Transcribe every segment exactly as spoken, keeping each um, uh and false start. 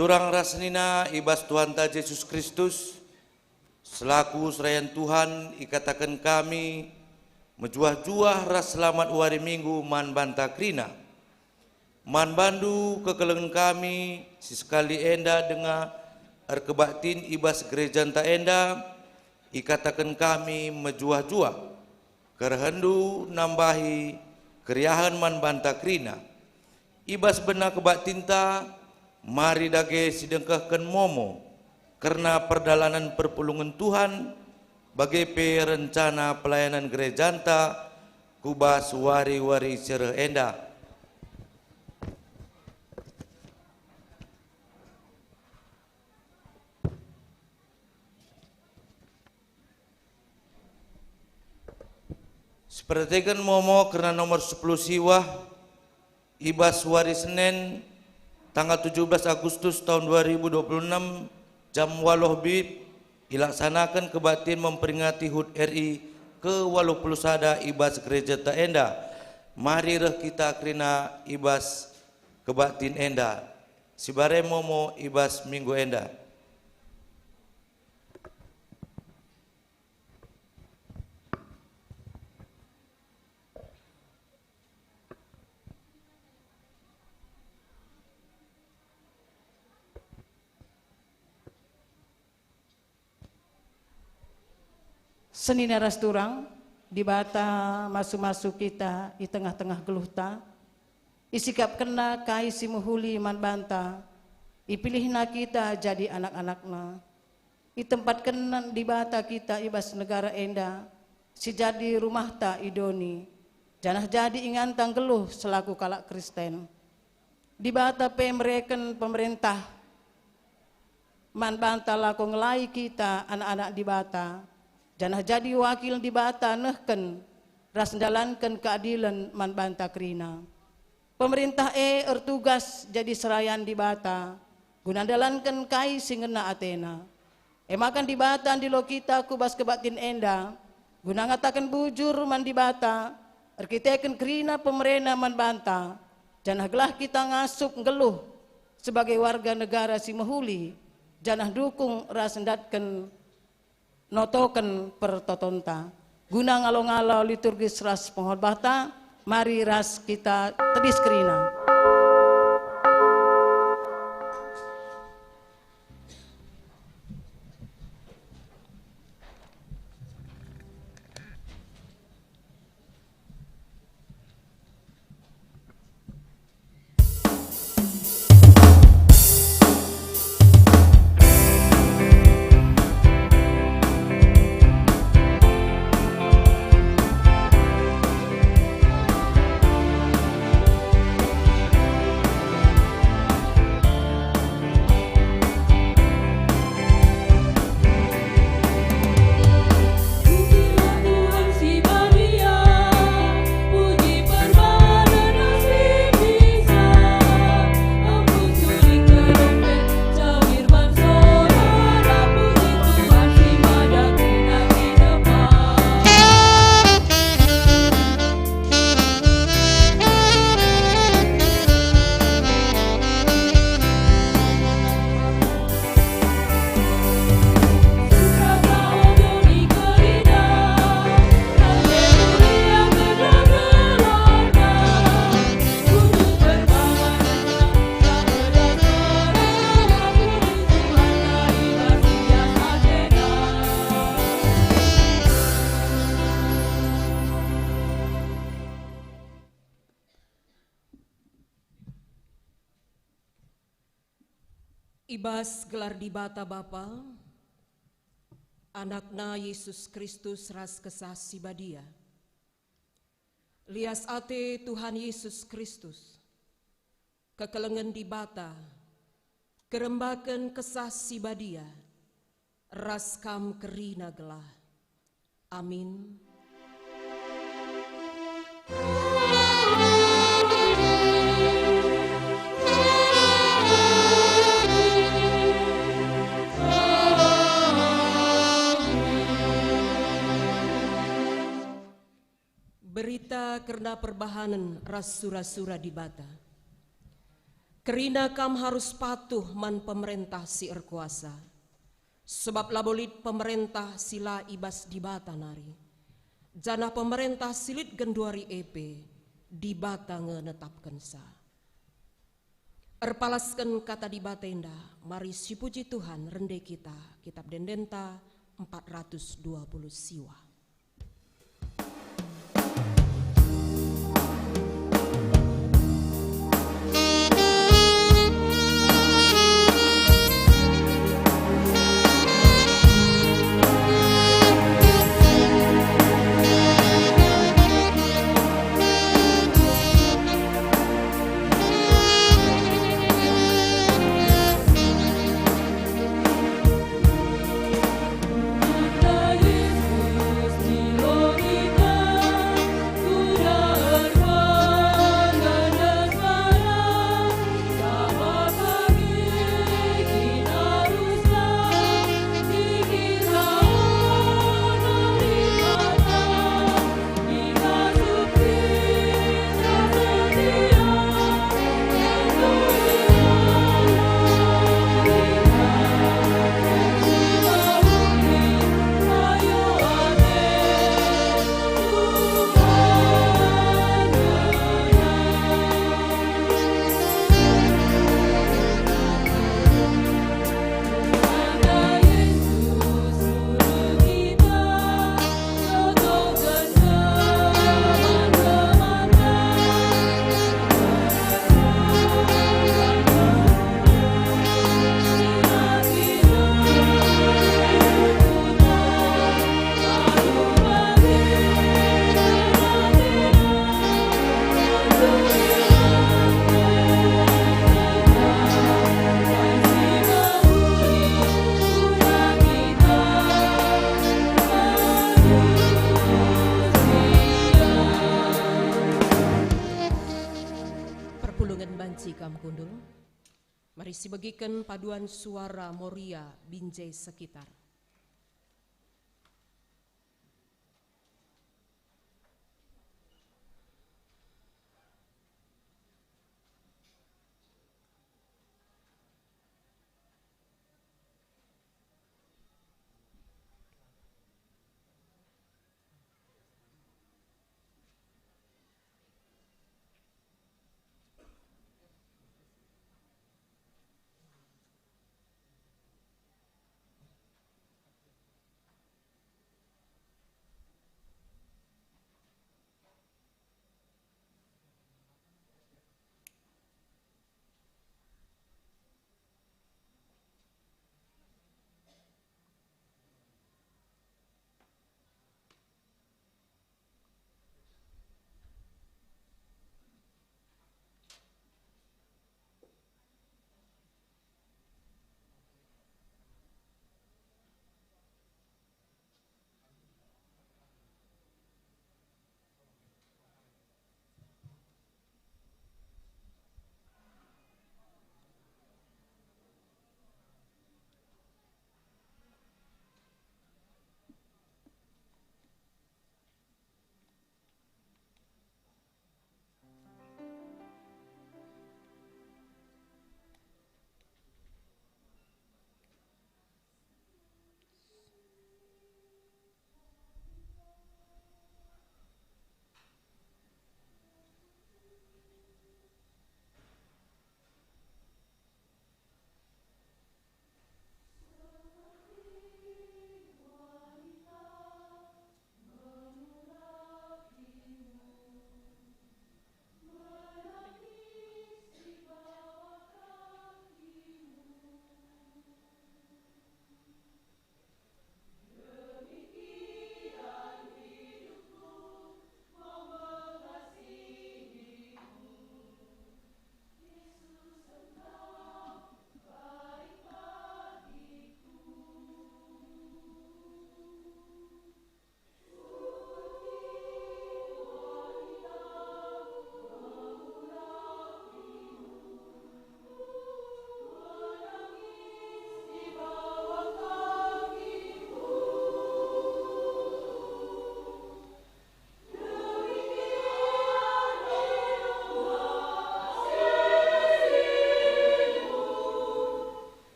Turang ras senina i bas Tuhanta Jesus Kristus, selaku serayan Tuhan ikataken kami mejuah-juah ras selamat wari Minggu man banta kerina. Man bandu kekelengen kami si sekali enda denga erkebaktin i bas gerejanta enda, ikataken kami mejuah-juah. Kerehenndu nambahi keriahen man banta kerina. I bas bena kebaktinta, mari dage sidengkehken momo kerna perdalanen perpulungen Tuhan, bage pe rencana pelayanan gerejanta ku bas wari-wari si reh enda. Siperdiateken momo kerna nomor sepuluh siwah, i bas wari Senen, tanggal tujuh belas Agustus tahun dua ribu dua puluh enam, jam waluh bib, ilaksanaken kebaktin memperingati hut R I ke waluh puluh sada i bas gerejata enda. Mari reh kita kerina i bas kebaktin enda. Sibare momo i bas minggu enda. Senina ras turang, Dibata masu-masu kita i tengah-tengah geluhta, isikapkenNa kai si mehuli man banta, ipilihNa kita jadi anak-anakNa. Itempatken Dibata kita i bas negara enda, si jadi rumahta i doni, janah jadi inganta nggeluh selaku kalak Kristen. Dibata pe mereken pemerentah man banta lako ngelai kita anak-anak Dibata, janah jadi wakil Dibata nehken ras ndalanken keadilen man banta kerina. Pemerintah e ertugas jadi serayan Dibata guna ndalanken kai si ngena atena. E maka Dibata ndilo kita ku bas kebaktin enda, guna ngataken bujur man Dibata erkiteken kerina pemerena man banta, janah gelah kita ngasup nggeluh sebagai warga negara si mehuli, janah ndukung ras ndatken notoken pertotonta. Guna ngalo-ngalo liturgis ras pengkhotbahta, mari ras kita tedis kerina. I bas gelar Dibata Bapa, AnakNa Yesus Kristus ras Kesah Si Badia, lias ate Tuhan Yesus Kristus, kekelengen Dibata, kerembaken Kesah Si Badia, ras kam kerina gelah. Amin. Berita kerna perbahanen ras sura-sura Dibata. Kerina kam arus patuh man pemerentah si erkuasa, sebab labo lit pemerentah si la i bas Dibata nari, janah pemerentah si lit genduari e pe Dibata nge netapkenca. Erpalasken kata Dibata enda, mari sipuji Tuhan, rende kita. Kitab Ende-endenta empat ratus dua puluh siwa. Perpulungen banci kam kundul. Mari sibegiken paduan suara Moria binjai sekitar.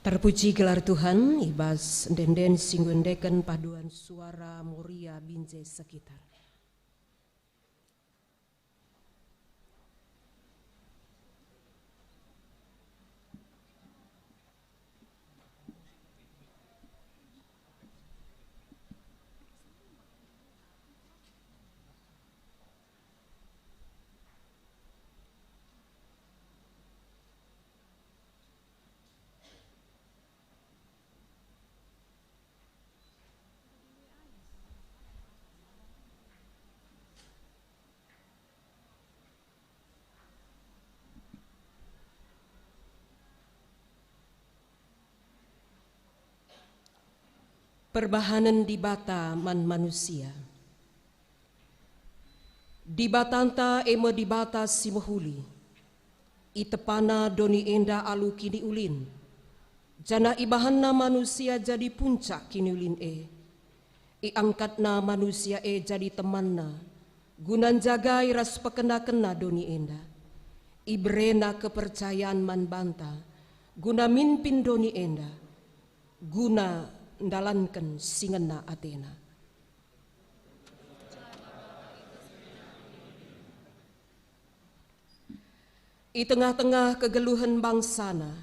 Terpuji gelar Tuhan, i bas ende-enden si enggo endeken paduan suara Moria Binjai sekitar. Perbahanen Dibata man manusia. Dibatanta e me Dibata si mehuli. Itepana doni enda alu kiniulin, janah ibahanna manusia jadi puncak kiniulin e. IangkatNa manusia e jadi temanNa, guna njagai ras pekena-kena doni enda. IbereNa kepercayan man banta, guna mimpin doni enda, guna ndalanken si ngena ateNa. I tengah-tengah kegeluhen bangsaNa,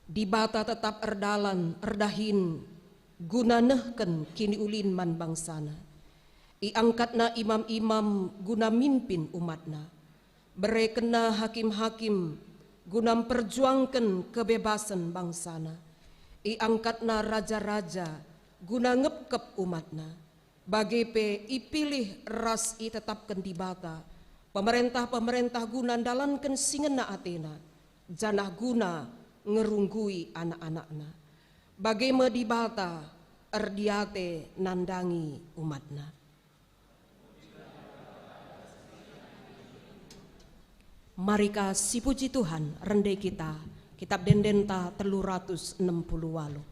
Dibata tetap erdalan, erdahin, guna nehken kiniulin man bangsaNa. IangkatNa imam-imam guna mimpin umatNa. BerekenNa hakim-hakim guna mperjuangken kebebasen bangsaNa. IangkatNa raja-raja guna ngepkep umatNa. Bage pe ipilih ras itetapken Dibata pemerentah-pemerentah guna ndalanken si ngena ateNa, janah guna ngerunggui anak-anakNa. Bage me Dibata erdiate nandangi umatNa. Mari ka sipuji Tuhan, rende kita, Kitab Ende-endenta telu ratus enem puluh waluh.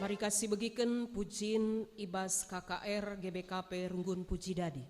Mari ka sibegiken pujin i bas K K R G B K P Runggun Puji Dadi.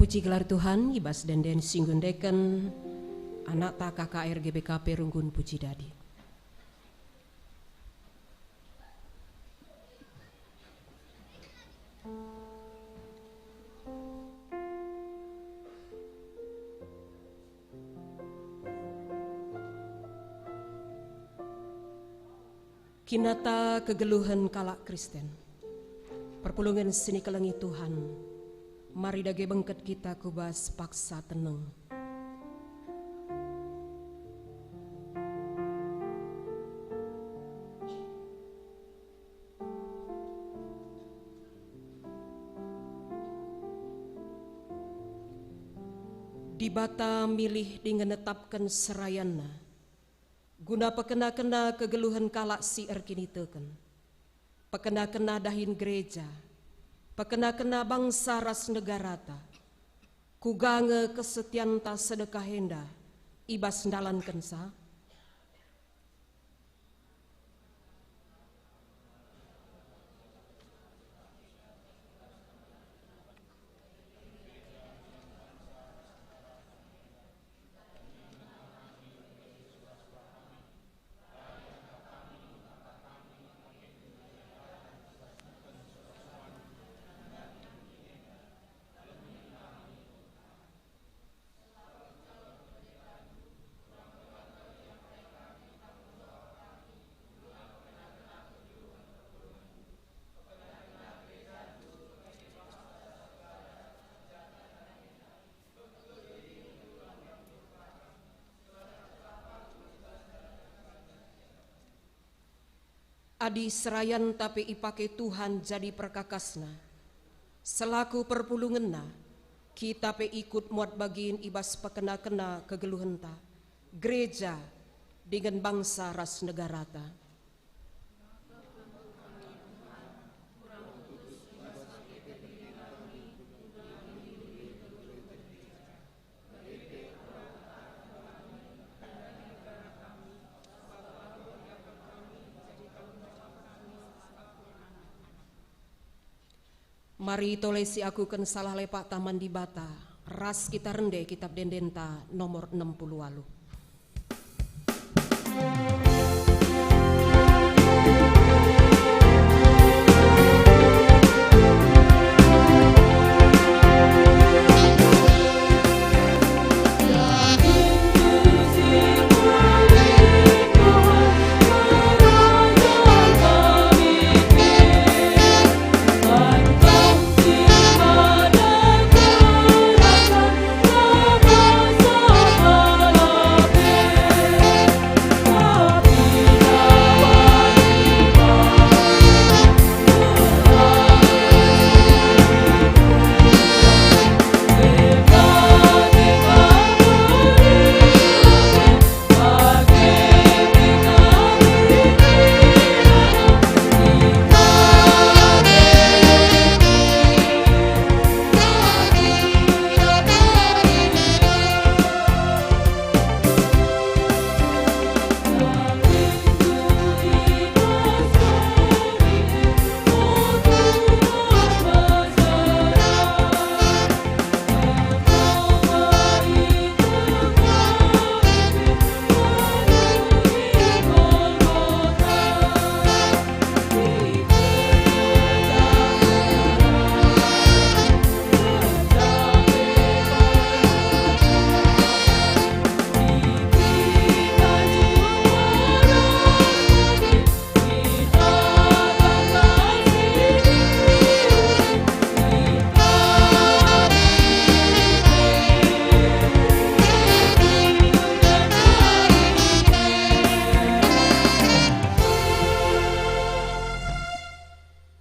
Puji gelar Tuhan, i bas ende-enden si enggo ndeken anakta K K R G B K P Runggun Puji Dadi. Kinata kegeluhen kalak Kristen. Perpulungen si nikelengi Tuhan, mari dage bengket kita ku bas paksa teneng. Dibata milih dingen netapken serayanNa guna pekena-kena kegeluhen kalak si erkiniteken, pekena-kena dahin gereja, pekena-kena bangsa ras negarata. Kuga nge kesetianta sedekah enda i bas ndalankenca? Adi serayanta pe ipake Tuhan jadi perkakasNa, selaku perpulungenNa, kita pe ikut muat bagin i bas pekena-kena kegeluhenta, gereja, dingen bangsa ras negarata. Mari tole siakuken salah lepakta man Dibata, ras kita rende Kitap Ende-endenta nomor enem puluh waluh.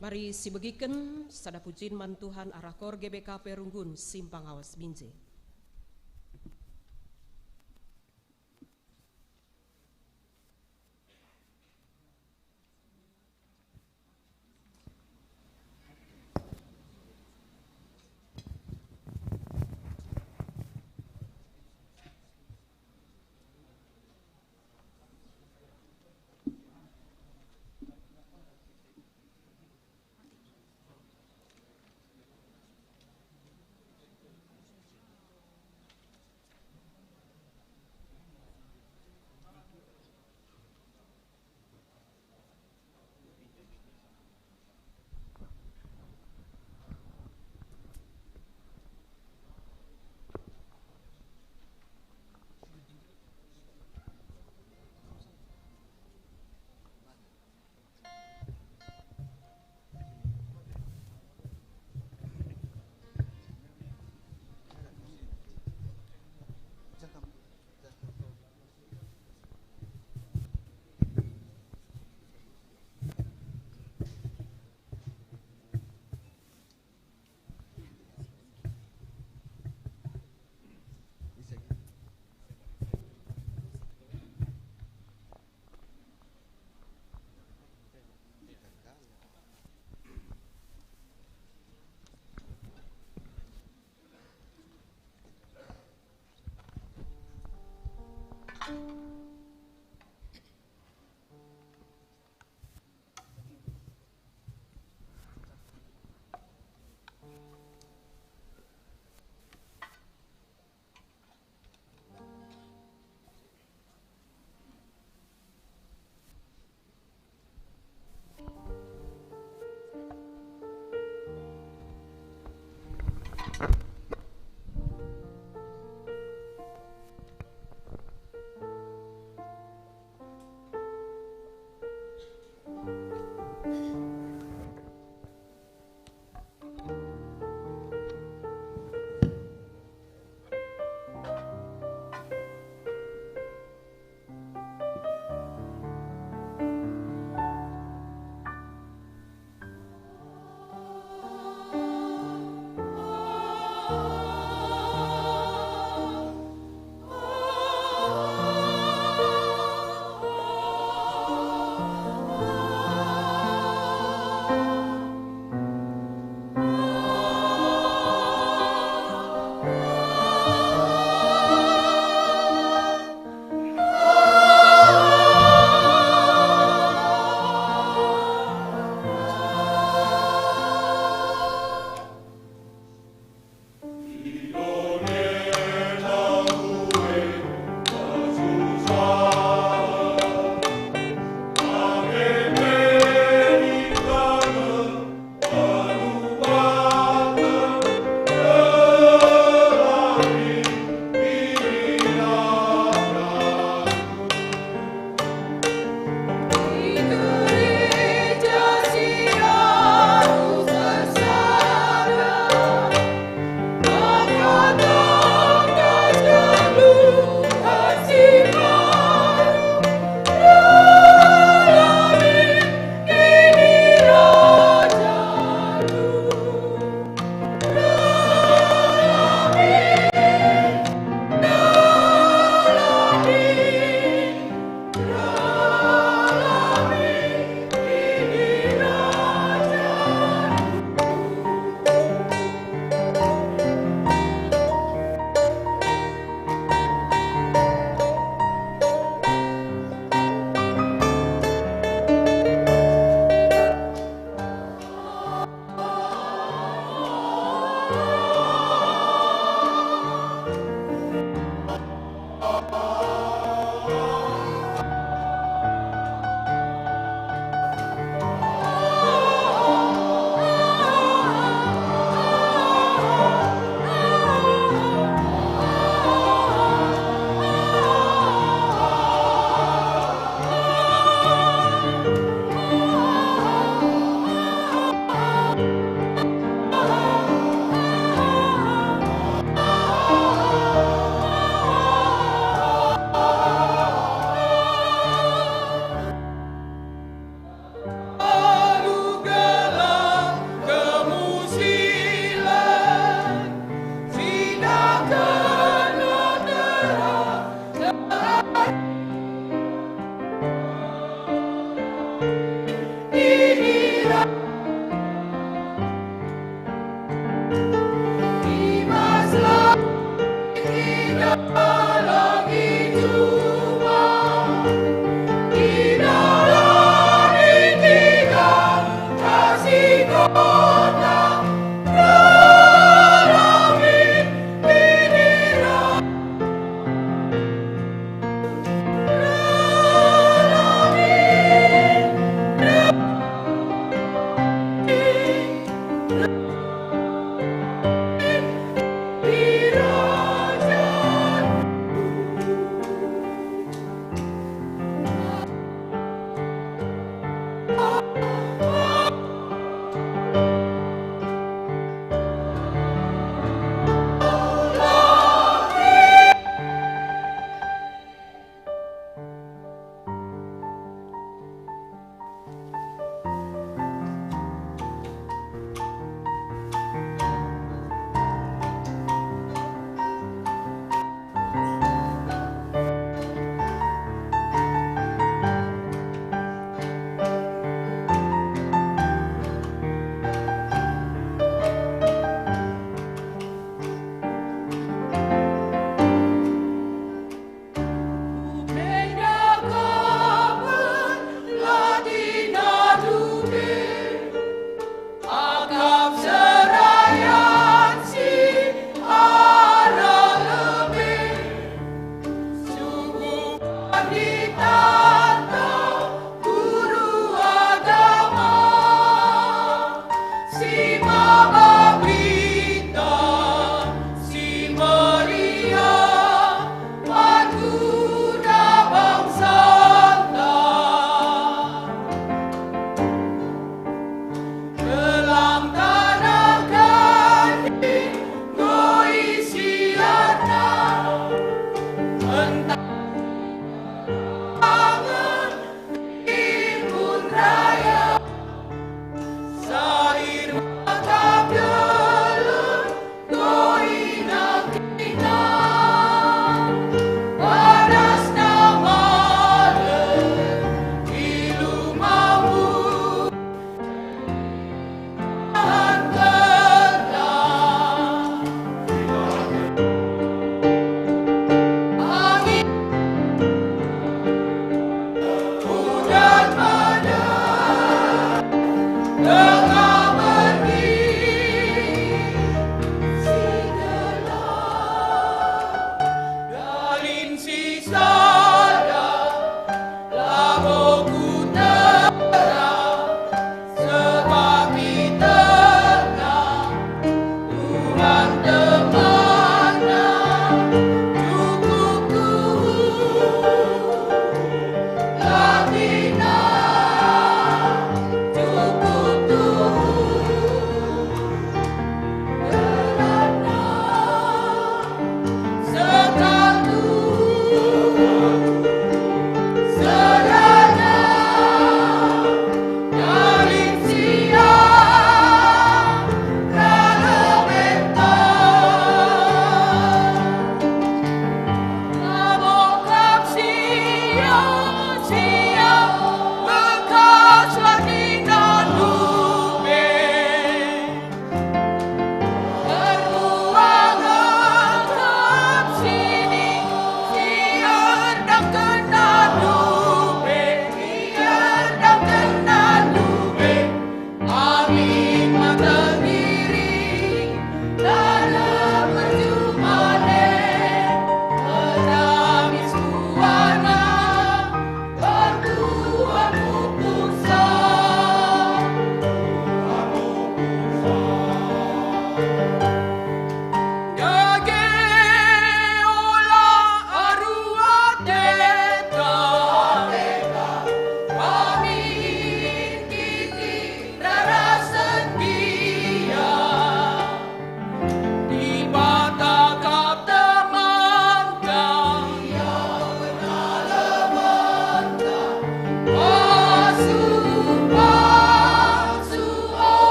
Mari sibegiken sada pujin man Tuhan arah kor G B K P Runggun Simpang Awas Binjai.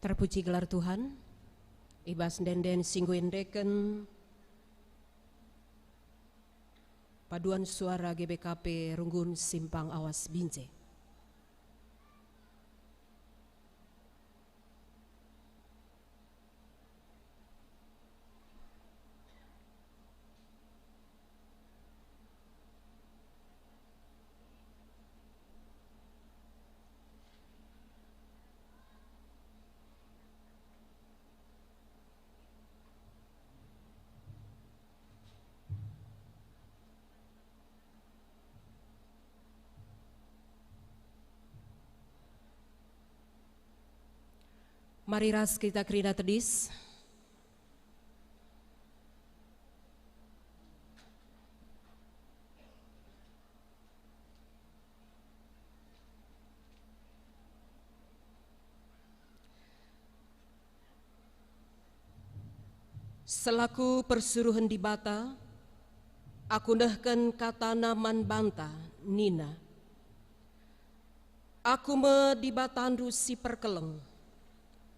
Terpuji gelar Tuhan, i bas ende-enden si enggo iendeken paduan suara G B K P Runggun Simpang Awas Binjai. Mari ras kita kerina tedis. Selaku persuruhen Dibata, aku nehken kataNa man banta, nina, "Aku me Dibatandu si perkeleng,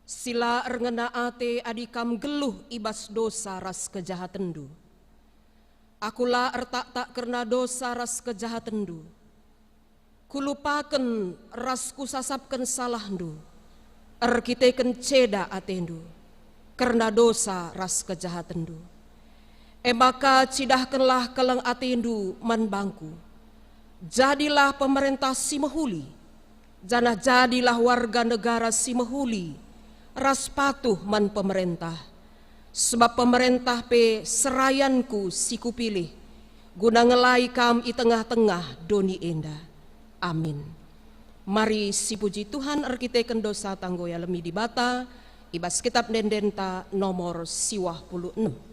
si la erngena ate adi kam nggeluh i bas dosa ras kejahatenndu. Aku la ertaktak kerna dosa ras kejahatenndu. Kulupaken ras kusasapken salahndu, erkiteken ceda atendu, kerna dosa ras kejahatenndu. E maka cidahkenlah keleng atendu man bangku. Jadilah pemerentah si mehuli, janah jadilah warga negara si mehuli ras patuh man pemerentah. Sebab pemerentah pe serayanku si kupilih, guna ngelai kam i tengah-tengah doni enda." Amin. Mari sipuji Tuhan erkiteken dosata enggo ialemi Dibata i bas Kitab Ende-endenta nomor siwah puluh enem.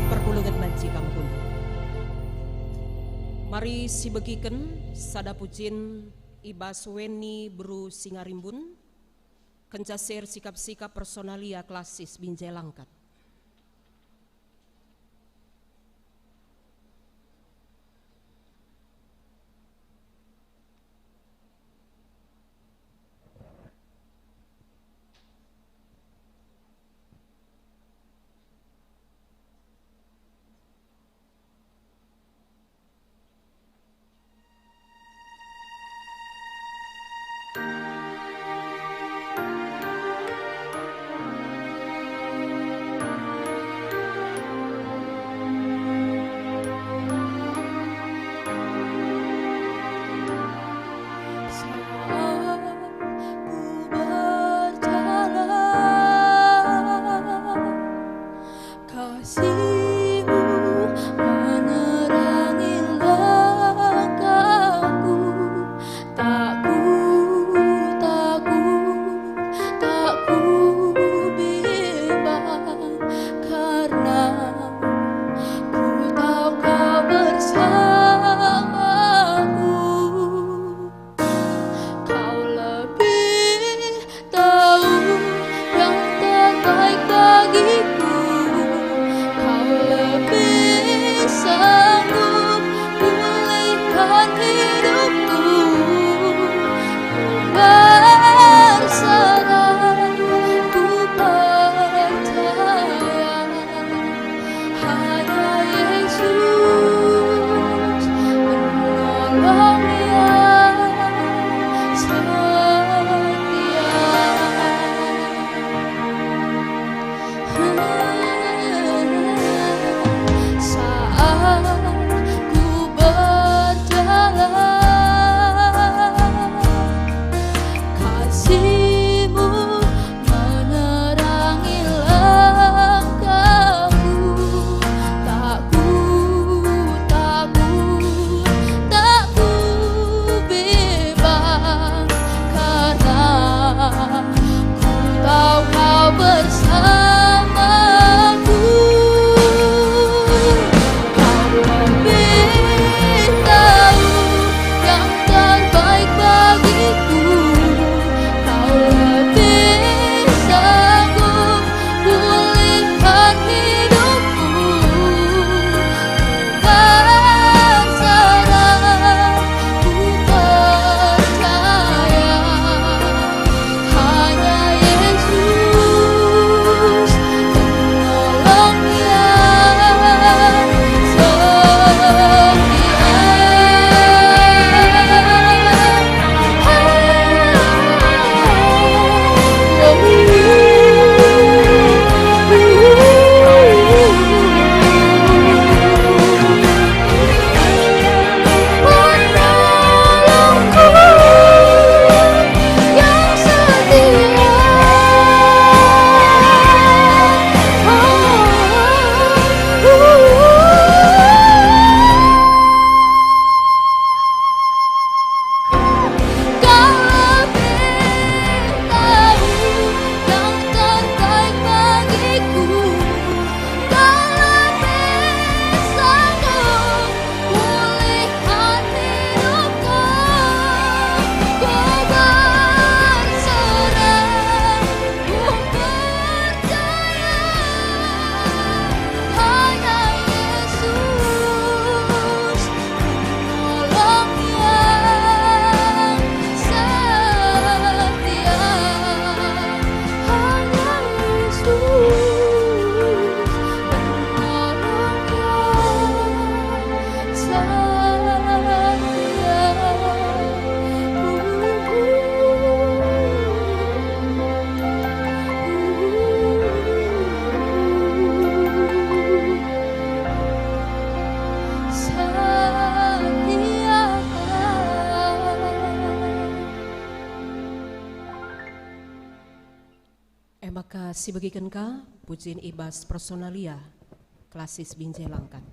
Perpulungen banci kam kundul. Mari sibegiken sada pujin i bas Weni Beru Singarimbun, kenca share sikap-sikap personalia klasis binjai langkat. Saat ku berjalan, kasih-Mu menerangi langkahku. Tak ku, tak ku, tak ku bimbang, karena ku tahu Kau bersamaku. Kau lebih tahu yang terbaik bagiku. Kau lebih sanggup pulihkan hidupku. Ku berserah, ku percaya. Hanya Yesus penolong yang setia. Pulihkan hidupku, ku berserah, ku percaya. Hanya Yesus, penolong yang setia. Hanya Yesus, penolong yang E maka sibegiken ka pujin i bas personalia klasis binje langkan.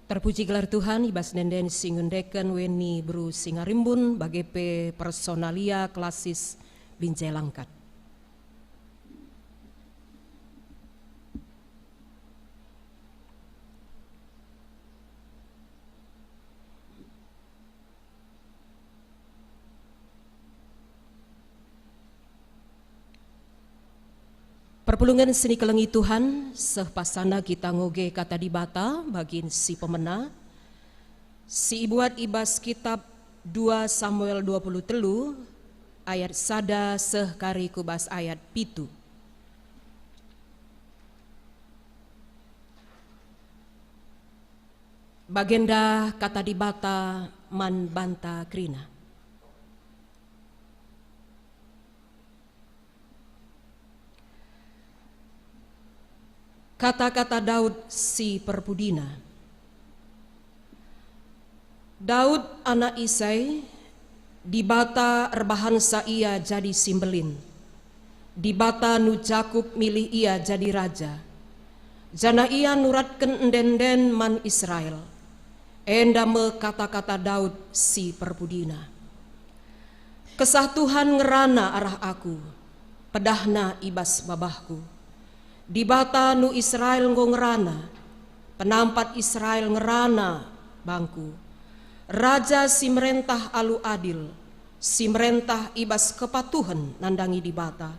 Terpuji gelar Tuhan, i bas ende-enden si ngendeken weni beru si ngarimbun, bage pe personalia klasis binjai langkat. Perpulungen si nikelengi Tuhan, seh pasana kita ngoge Kata Dibata bagin si pemena, si ibuat i bas kitab dua Samuel dua puluh telu ayat sada seh kari ku bas ayat pitu. Bagenda Kata Dibata man banta kerina. Kata-kata Daud si perpudina. Daud anak Isai, Dibata erbahansa ia jadi si mbelin. Dibata nu Jakup milih ia jadi raja, janah ia nuratken ende-enden man Israel. Enda me kata-kata Daud si perpudina. Kesah Tuhan ngerana arah aku, pedahNa i bas babahku. Dibata nu Israel enggo ngerana, penampat Israel ngerana bangku. Raja si merentah alu adil, si merentah i bas kepatuhen nandangi Dibata.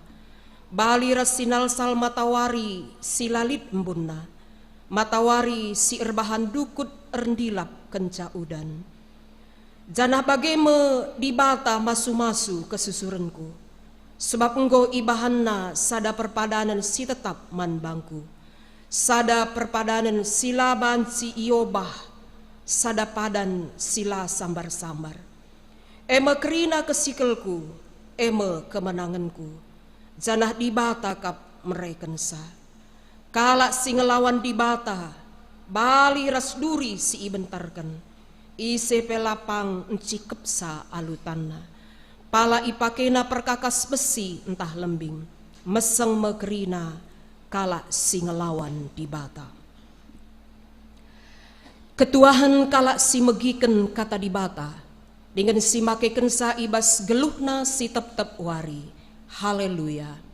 Bali ras sinalsal matawari si la lit embunna, matawari si erbahan dukut erndilap kenca udan. Janah bage me Dibata masu-masu kesusurenku, sebab enggo ibahanNa sada perpadanen si tetap man bangku, sada perpadanen si la banci iobah, sada padan si la sambar-sambar. E me kerina kesikelku, e me kemenangenku, janah Dibata kap merekensa. Kalak si ngelawan Dibata, bali ras duri si ibentarken, ise pe la pang encikepsa alu tanna. Pala ipakena perkakas besi ntah lembing, meseng me kerina kalak si ngelawan Dibata. Ketuahen kalak si megiken Kata Dibata, dingen si makekenca i bas geluhna si tep-tep wari. Haleluya!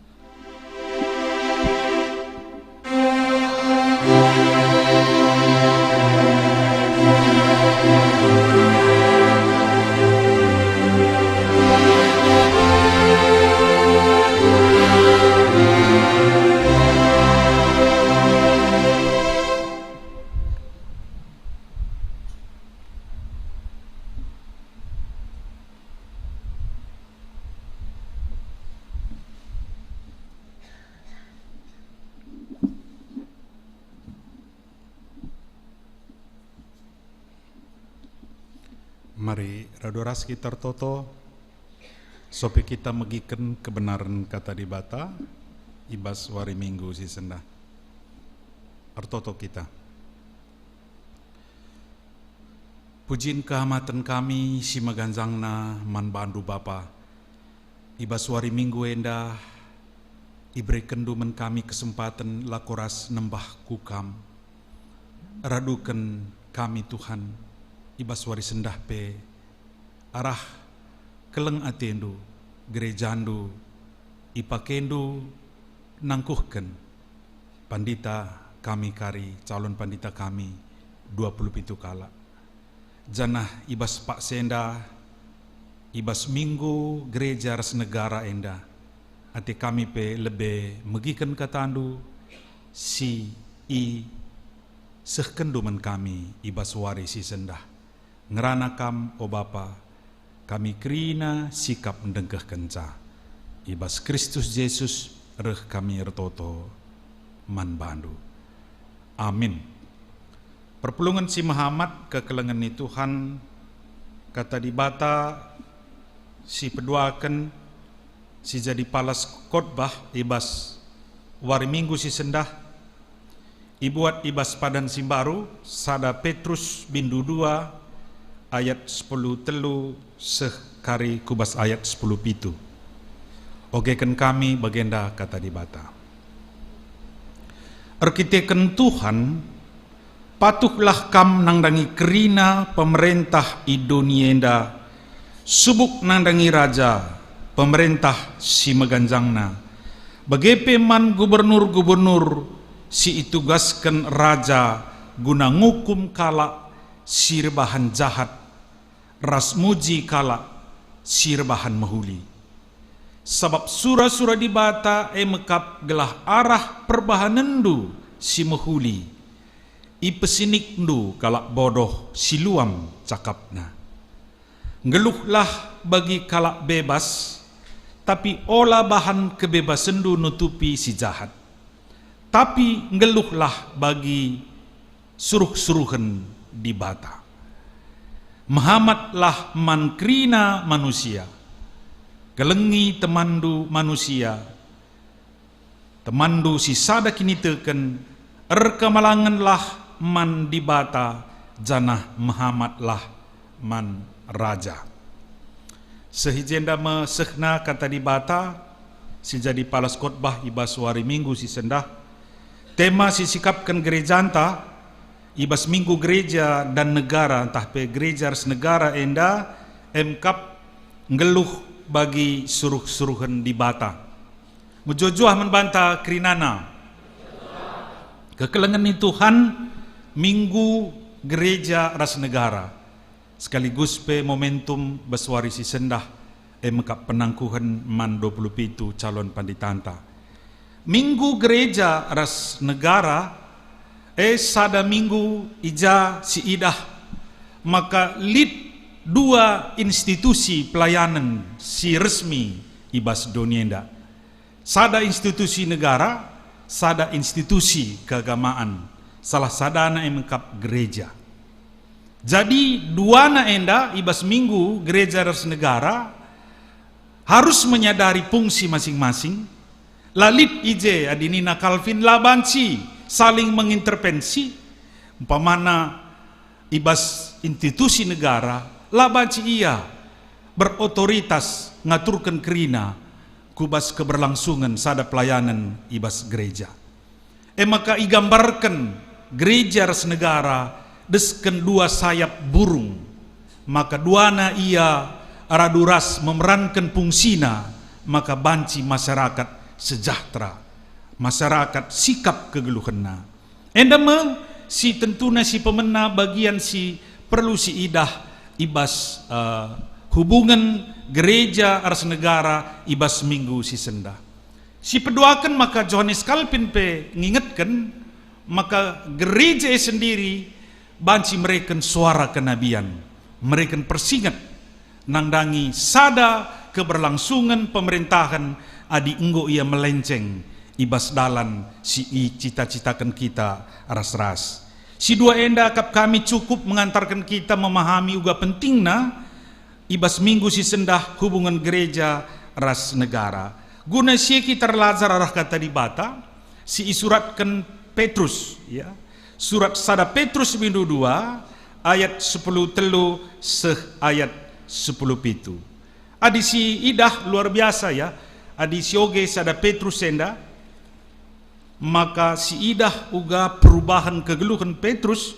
Mari radu ras kita ertoto, sopi kita megiken kebenaren Kata Dibata i bas wari Minggu si sendah. Ertoto kita. Pujin kehamaten kami si meganjangna man bandu Bapa. I bas wari Minggu enda, iberekenndu man kami kesempaten lako ras nembah ku Kam. Raduken kami, Tuhan, i bas wari sendah pe, arah keleng ateNdu, gerejaNdu, ipakeNdu nangkuhken pandita kami kari, calon pandita kami, dua puluh pitu kalak. Janah i bas paksa enda, i bas Minggu Gereja ras Negara enda, ate kami pe lebe megiken KataNdu si isehkenNdu man kami i bas wari si sendah. Ngerana Kam, o Bapa, kami kerina sikap ndengkehkenca. I bas Kristus Jesus reh kami ertoto man baNdu. Amin. Perpulungen si mehamat kekelengen ni Tuhan, Kata Dibata si peduaken si jadi palas khotbah i bas wari Minggu si sendah, ibuat i bas padan si mbaru, sada Petrus bindu dua ayat sepuluh telu seh kari ku bas ayat sepuluh pitu. Ogeken kami bagenda Kata Dibata. Erkiteken Tuhan, Patuhlah kam nandangi kerina pemerentah i doni enda, subuk nandangi raja, pemerentah si meganjangna, bage pe man gubernur-gubernur si itugasken raja guna ngukum kalak si erbahan jahat, ras muji kalak si erbahan mehuli. Sabap sura-sura Dibata e mekap gelah arah perbahanenndu si mehuli ipesinikndu kalak bodoh si luam cakapna. Nggeluhlah bagi kalak bebas, tapi ola bahan kebebasenndu nutupi si jahat. Tapi nggeluhlah bagi suruh-suruhen Dibata. Mehamatlah man kerina manusia. Kelengi temanndu manusia, temanndu si sada kiniteken, erkemalangenlah man Dibata, janah mehamatlah man raja. Seh i jenda me sehna Kata Dibata si jadi palas khotbah i bas wari Minggu si sendah. Tema si sikapken gerejanta i bas Minggu Gereja dan Negara ntah pe Gereja ras Negara enda emkap nggeluh bagi suruh-suruhen Dibata. Mejuah-juah man banta kerinana. Kekelengen ni Tuhan, Minggu Gereja ras Negara, sekaligus pe momentum bas wari si sendah, e mekap penangkuhen man dua puluh pitu calon panditanta. Minggu Gereja ras Negara, e sada minggu i ja si idah maka lit dua institusi pelayanen si resmi i bas doni enda. Sada institusi negara, sada institusi keagamaan, salah sadana e mekap gereja. Jadi, duana enda i bas Minggu Gereja ras Negara harus menyadari fungsi masing-masing. La lit i je, adi nina Calvin, la banci saling mengintervensi. Umpamana, i bas institusi negara, la banci ia berotoritas ngaturken kerina ku bas keberlangsungan sada pelayanan i bas gereja. E maka igambarken gereja ras negara desken dua sayap burung, maka duana ia radu ras memeranken fungsina, maka banci masyarakat sejahtera, masyarakat sikap kegeluhenna. Enda me si tentuna si pemena bagian si perlu si idah i bas, eh, hubungen gereja ras negara i bas minggu si sendah. Si peduaken maka Johannes Calvin pe ngingetken maka gereja e sendiri banci mereken suara kenabian, mereken persinget, nandangi sada keberlangsungan pemerintahan adi enggo ia melenceng i bas dalan si icita-citaken kita ras-ras. Si dua enda akap kami cukup mengantarken kita memahami uga pentingna i bas minggu si sendah hubungen gereja ras negara. Guna si e kita erlajar arah Kata Dibata si isuratken Petrus, ya. Surat sada Petrus bindu dua ayat sepuluh telu seh ayat sepuluh pitu. Adi si idah luar biasa, ya, adi sioge sada Petrus enda, maka si idah uga perubahan kegeluhen Petrus,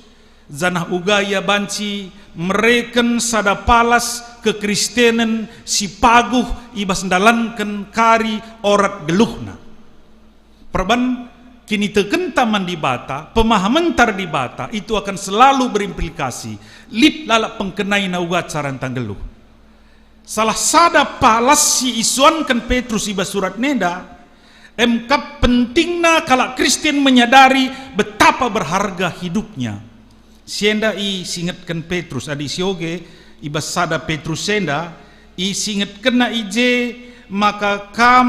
janah uga ia banci mereken sada palas kekristenen si paguh i bas ndalanken kari orat geluhna. Perban kinitekenta man Dibata, pemahamenta Dibata, itu akan selalu berimplikasi, lit lalap pengkenaina uga caranta nggeluh. Salah sada palas si isuanken Petrus i bas surat nenda, emkap pentingna kalak Kristen menyadari betapa berharga hidupnya. Si enda isingetken Petrus, adi sioge i bas sada Petrus enda, isingetkenna i je maka kam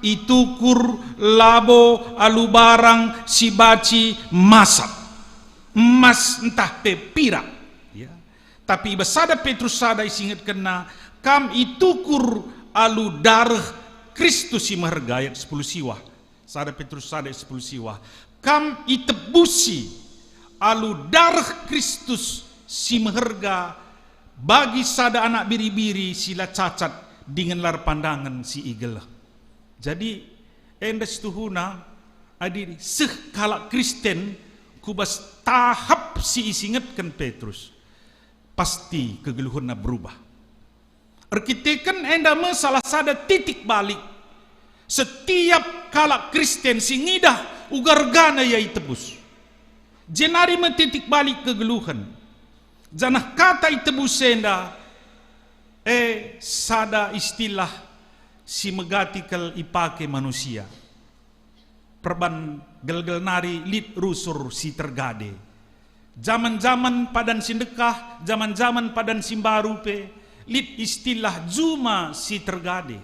itukur labo alu barang si banci masap, emas ntah pe pirak. Ya. Tapi i bas sada Petrus sada isingetkenna, kam itukur alu dareh Kristus si meherga, ayat sepuluh siwah. Sada Petrus sada ayat sepuluh siwah. Kam itebusi alu dareh Kristus si meherga bagi sada anak biri-biri si la cacat dingen la erpandangen si igeleh. Jadi, enda situhuna, adi seh kalak Kristen ku bas tahap si isingetken Petrus, pasti kegeluhenna berubah. Erkiteken enda me salah sada titik balik. Setiap kalak Kristen si ngidah uga ergana ia itebus. Jenari me titik balik kegeluhen. Janah kata itebus enda, eh, sada istilah si megati kal ipake manusia. Perban gelgel nari lit rusur si tergade. Jaman-jaman padan si ndekah, jaman-jaman padan si mbaru pe, lit istilah juma si tergade.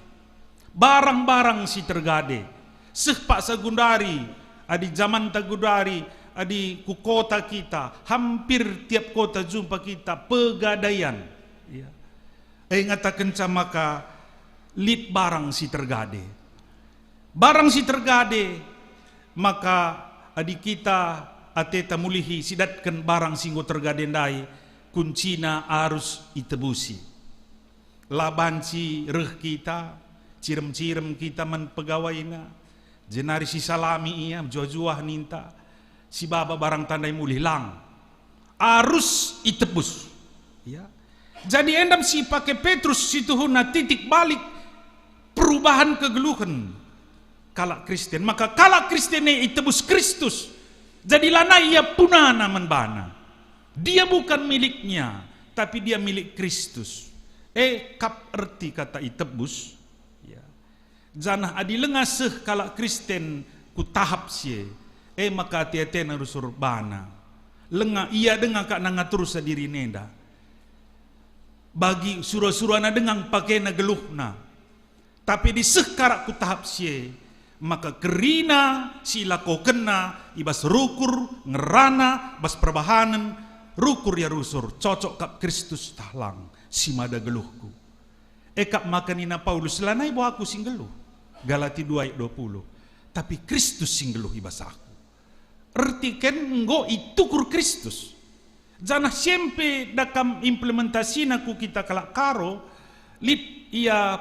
Barang-barang si tergade. Seh paksa gundari, adi jamanta gundari, adi ku kota kita, hampir tiap kota jumpa kita pegadaian. Ya. E ngatakenca maka lit barang si tergade. Barang si tergade, maka adi kita ateta mulihi sidatken barang si enggo tergade ndai, kuncina arus itebusi. La banci reh kita, cirem-cirem kita man pegawaina, jenari sisalami ia, mejuah-juah ninta, sibaba barang tandai mulih lang. Arus itebus. Ya. Jadi enda me si ipake Petrus situhuna titik balik perubahan kegeluhen kalak Kristen. Maka kalak Kristen e itebus Kristus. Jadi lanai ia punana man bana. Dia bukan miliknya, tapi dia milik Kristus. E kap erti kata itebus? Ya. Janah adi langa seh kalak Kristen ku tahap si e, e maka ate-atena rusur bana. Langa ia denga kak nangatursa diri nenda. Bagi sura-surana denga pakena geluhna. Tapi adi seh kalak ku tahap si e, maka kerina si ilakokenna i bas rukur, ngerana, bas perbahanen, rukur ia rusur, cocok kap Kristus tah lang, si mada geluhku. E kap maka nina Paulus, "Lanai bo aku si nggeluh." Galati dua ayat dua puluh. "Tapi Kristus si nggeluh i bas aku." Erti ken enggo itukur Kristus. Janah si e pe dakam implementasina ku kita kalak Karo, lit ia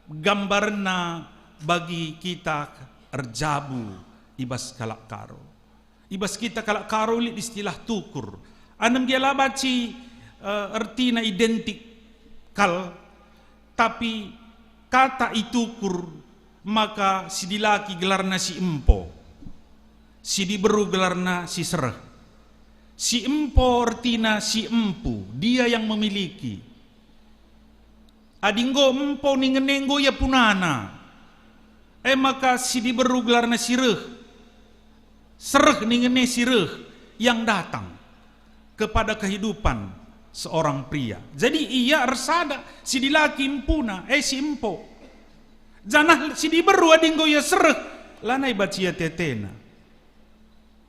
gambarenna bagi kita erjabu i bas kalak Karo. I bas kita kalak Karo lit istilah tukur. Anem gia la banci, eh, ertina identik kal, tapi kata itukur maka si dilaki gelarna si empo, si diberu gelarna si sereh. Si empo ertina si empu, dia yang memiliki. Adi enggo empo ningen e enggo ia punana, e maka si diberu gelarna si reh, sereh ningen e si reh, yang datang kepada kehidupan seorang pria. Jadi ia ersada si dilaki empuna, e si empo. Janah si diberu adi enggo ia sereh, lanai banci ia tetena.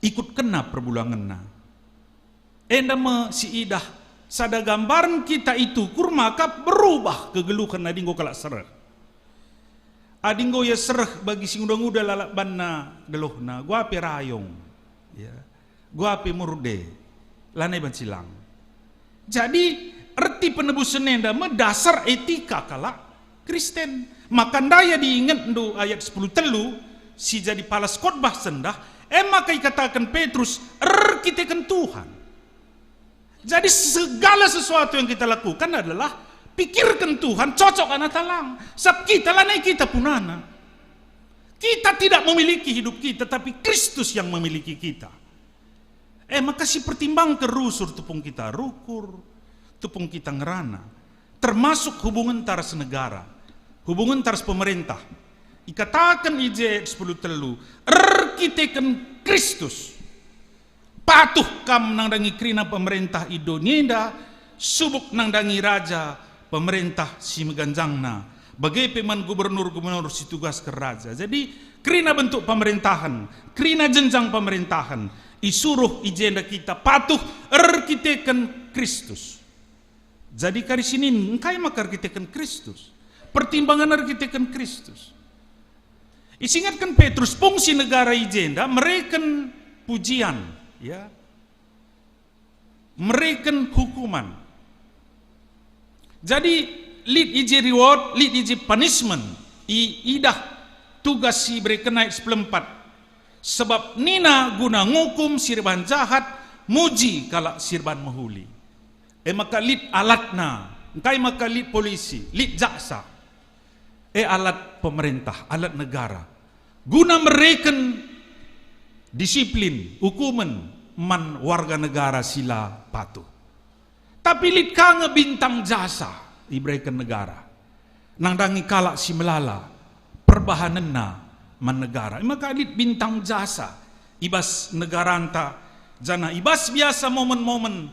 Ikutkenna perbulangenna. Enda me si idah sada gambaren kita itukur maka berubah kegeluhen adi enggo kalak sereh. Adi enggo ia sereh bagi si nguda-nguda lalap banna geluhna, gua pe rayung, ya, gua pe murde, lanai banci lang. Jadi, erti penebusen enda me dasar etika kalak Kristen. Maka ndai adi ingetndu ayat sepuluh telu, si jadi palas khotbah sendah, e maka ikataken Petrus, "Erkiteken Tuhan." Jadi segala sesuatu yang kita lakukan adalah pikirken Tuhan, cocok atau lang. Sebab kita lanai kita punana. Kita tidak memiliki hidup kita, tapi Kristus yang memiliki kita. E maka si pertimbangken rusur tupung kita rukur, tupung kita ngerana, termasuk hubungenta ras negara, hubungenta ras pemerintah. Ikataken i je ayat sepuluh telu, "Erkiteken Kristus, patuh kam nandangi kerina pemerintah i doni enda, subuk nandangi raja pemerintah si meganjangna, bage pe man gubernur-gubernur si tugasken raja." Jadi, kerina bentuk pemerintahan, kerina jenjang pemerintahan, isuruh i jenda kita patuh erkiteken Kristus. Jadi kari sinin, engkai maka erkiteken Kristus? Pertimbangan erkiteken Kristus. Isingetken Petrus, fungsi negara i jenda mereken pujian, ya. Mereken hukuman. Jadi, lit i je reward, lit i je punishment. I, idah tugas si ibereken ayat sepuluh empat. Sebab nina guna ngukum si erbahan jahat, Muji kalak si erban mehuli. E maka lit alatna, engkai maka lit polisi, lit jaksa. E alat pemerintah, alat negara. Guna mereken disiplin, ukumen man warga negara si la patuh. Tapi lit ka nge bintang jasa ibereken negara. Nandangi kalak si melala perbahanenna man negara. E maka lit bintang jasa i bas negaranta, janah i bas biasa momen-momen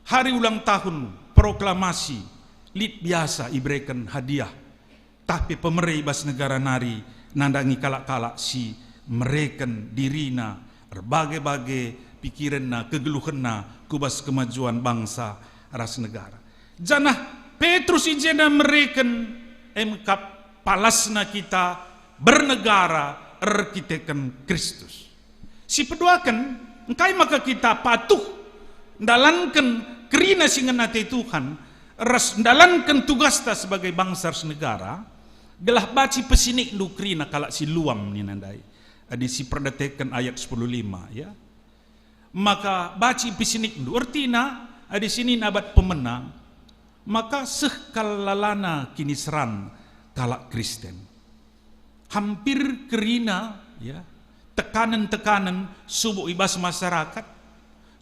hari ulang tahun proklamasi, lit biasa ibereken hadiah. Tah pe pemere i bas negara nari nandangi kalak-kalak si mereken dirina, erbage-bage pikirenna, kegeluhenna ku bas kemajuan bangsa ras negara. Janah Petrus i jenda mereken, e me kap palasna kita bernegara erkiteken Kristus. Si peduaken, engkai maka kita patuh ndalanken kerina si ngena ate Tuhan ras ndalanken tugasta sebagai bangsa ras negara, gelah banci pesinikndu kerina kalak si luam nina ndai. Adi si perdateken ayat sepuluh lima, ya. Maka banci pesinikndu, ertina adi sinin abad pemena, maka seh kal lalana kiniseran kalak Kristen. Hampir kerina, ya, tekanen-tekanen subuk i bas masyarakat,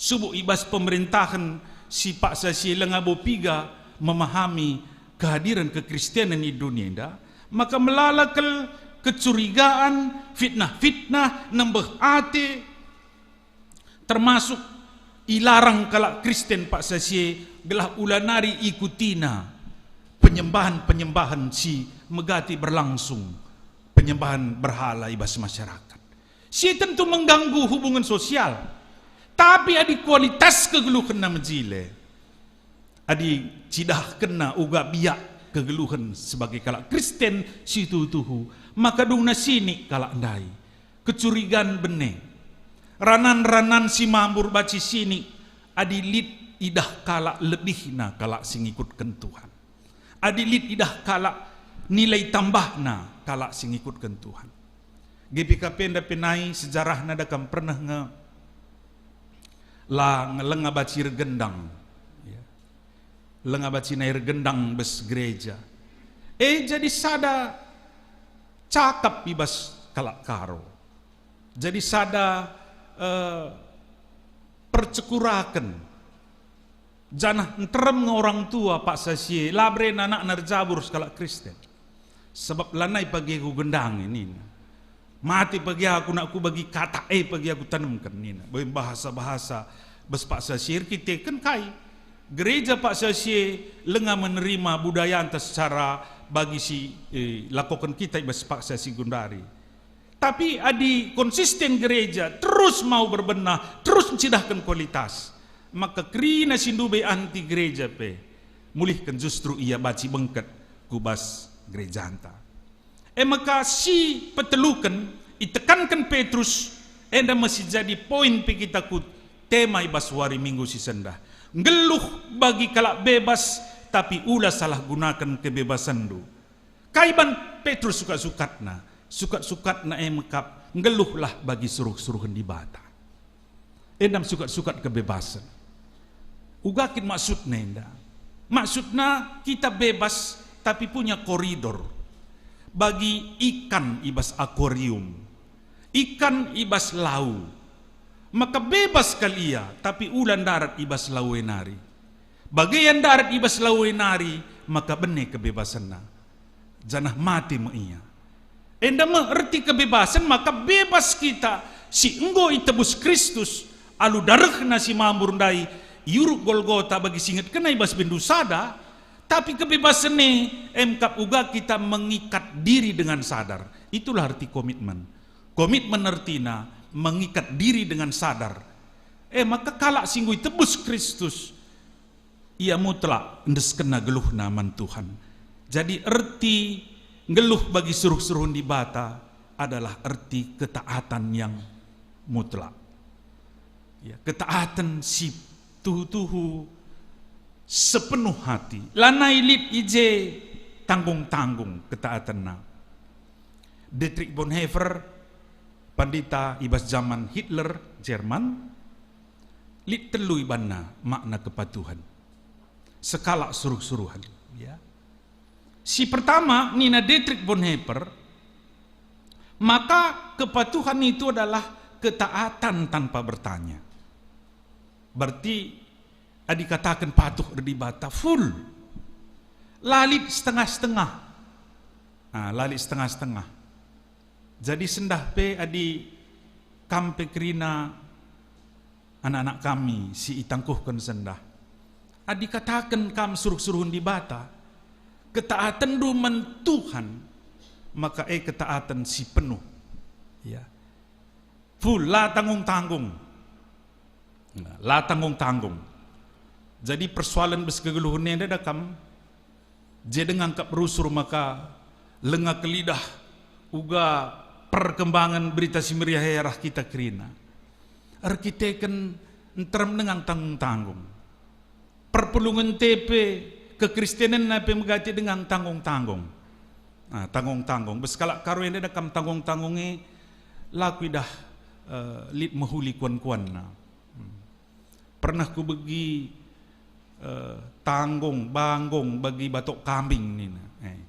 subuk i bas pemerintahen si paksa si langa bo piga memahami kehadiran kekristenen i dunia enda, maka melala kal kecurigaan, fitnah-fitnah, nembeh ate, termasuk ilarang kalak Kristen paksa si e gelah ula nari ikutina penyembahan-penyembahan si megati berlangsung, penyembahan berhala i bas masyarakat. Si e tentu mengganggu hubungan sosial. Tapi adi kualitas kegeluhenna mejile, adi cidahkenna uga biak kegeluhen sebagai kalak Kristen si tuhu-tuhu, maka dungna sinik kalak ndai. Kecurigan bene. Ranan-ranan si mambur banci sinik adi lit idah kalak lebihna kalak si ngikutken Tuhan. Adi lit idah kalak nilai tambahna kalak si ngikutken Tuhan. G P K P enda pe nai sejarahna da kam pernah nge la nge-, lenga banci ergendang. Ya. Lenga banci nai ergendang bas gereja. E jadi sada cakap i bas kalak Karo. Jadi sada, eh, percekuraken. Janah nterem nge orang tua paksa si e, la beren anakna erjabu ras kalak Kristen. Sebab lanai pagi aku gendangi nina. Mate pagi aku, nakku bagi katak e pagi aku tanemken nina. Boi bahasa-bahasa bas paksa si e erkiteken kai. Gereja paksa si e lenga menerima budayanta secara bagi si, eh, lakoken kita i bas paksa si gundari. Tapi adi konsisten gereja terus mau berbenah, terus ncidahken kualitas, maka kerina si ndube anti gereja pe mulihken justru ia banci bengket ku bas gerejanta. E maka si peteluken itekanken Petrus, enda me si jadi poin pe kita ku tema i bas wari Minggu si sendah. Nggeluh bagi kalak bebas, tapi ula salah gunaken kebebasenndu. Kai ban Petrus sukat-sukatna? Sukat-sukatna e me kap, nggeluhlah bagi suruh-suruhen Dibata. Enda me sukat-sukat kebebasen. Uga kin maksudna enda? Maksudna kita bebas tapi punya koridor. Bagi ikan i bas akuarium, ikan i bas lau, maka bebas kal ia, tapi ula ndarat i bas lau e nari. Bage ia ndarat i bas lau e nari, maka bene kebebasenna, janah mate me ia. Enda me erti kebebasen, maka bebas kita si enggo itebus Kristus alu darehna si mambur ndai i Uruk Golgota bagi si ingetkenna i bas bendu sada, tapi kebebasen e emkap uga kita mengikat diri dengan sadar. Itulah erti komitmen. Komitmen ertina mengikat diri dengan sadar. E maka kalak si enggo itebus Kristus, ia mutlak endeskenna geluhna man Tuhan. Jadi erti nggeluh bagi suruh-suruhen Dibata adalah erti ketaatan yang mutlak. Ya, ketaatan si tuhu-tuhu sepenuh hati. Lanai lit i je tanggung-tanggung ketaatenna. Dietrich Bonhoeffer, pandita i bas jaman Hitler, Jerman, Lit telu ibanna makna kepatuhen. Sekalak suruh-suruhen, ya. Si pertama, nina Dietrich Bonhoeffer, maka kepatuhan itu adalah ketaatan tanpa bertanya. Berarti, adi kataken patuh ras Dibata, full. La lit setengah-setengah. Ah, la lit setengah-setengah. Jadi sendah pe adi kam pe kerina anak-anak kami si itangkuhken sendah. Adi kataken kam suruh-suruhen Dibata, ketaatenndu man Tuhan, maka e ketaatan si penuh. Ya. Full, la tanggung-tanggung. Nah, la tanggung-tanggung. Jadi persoalen bas kegeluhen enda da kam, je denga kap rusur maka lenga kelidah uga perkembangan Berita Si Meriah e arah kita kerina. Erkiteken nterem denga tanggung-tanggung. Perpulungen te pe, kekristenenna pe megati denga tanggung-tanggung. Ah, tanggung-tanggung. Bas kalak Karo enda da kam tanggung-tanggung e, la kuidah, eh, lit mehuli kuan-kuanna. Hmm. Pernah kubegi, eh, tanggung, banggong bagi batok kambing nina. Eh,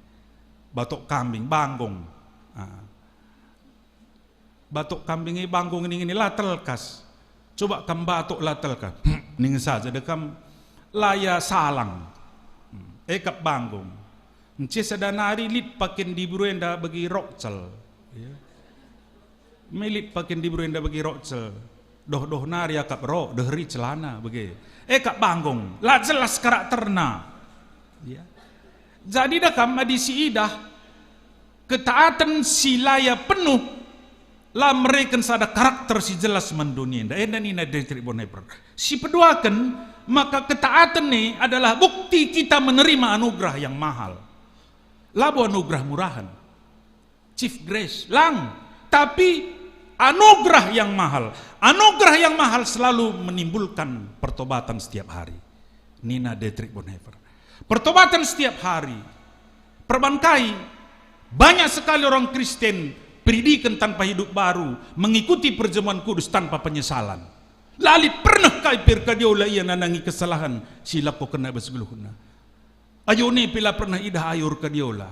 batok kambing, banggong. Ah. Batok kambing e banggong ngeni-ngeni, la telkas. Coba kam batok la telkas. Ning saja de kam la ia salang. Hmm. E kap banggong. Nce sada nari lit paken diberu enda bagi rokcel. Ya. Me lit paken diberu enda bagi rokcel. Doh-doh nari akap rok, deheri celana, bage. E kap banggong, la jelas karakterna. Ya. Jadi da kam adi siidah, ketaatan si la ia penuh, la mereken sada karakter si jelas man doni enda. Enda nina Dietrich Bonhoeffer. Si peduaken, maka ketaatan e adalah bukti kita menerima anugerah yang mahal. Labo anugerah murahan. Chief grace, lang. Tapi anugerah yang mahal. Anugerah yang mahal selalu menimbulkan pertobatan setiap hari. Nina Dietrich Bonhoeffer. Pertobatan setiap hari. Perban kai, banyak sekali orang Kristen peridiken tanpa hidup baru, mengikuti perjamuan kudus tanpa penyesalan. La lit pernah kai pe erkadiola ia nandangi kesalahan si ilakokenna bas geluhna. Ayona pe la pernah idah ayo erkadiola.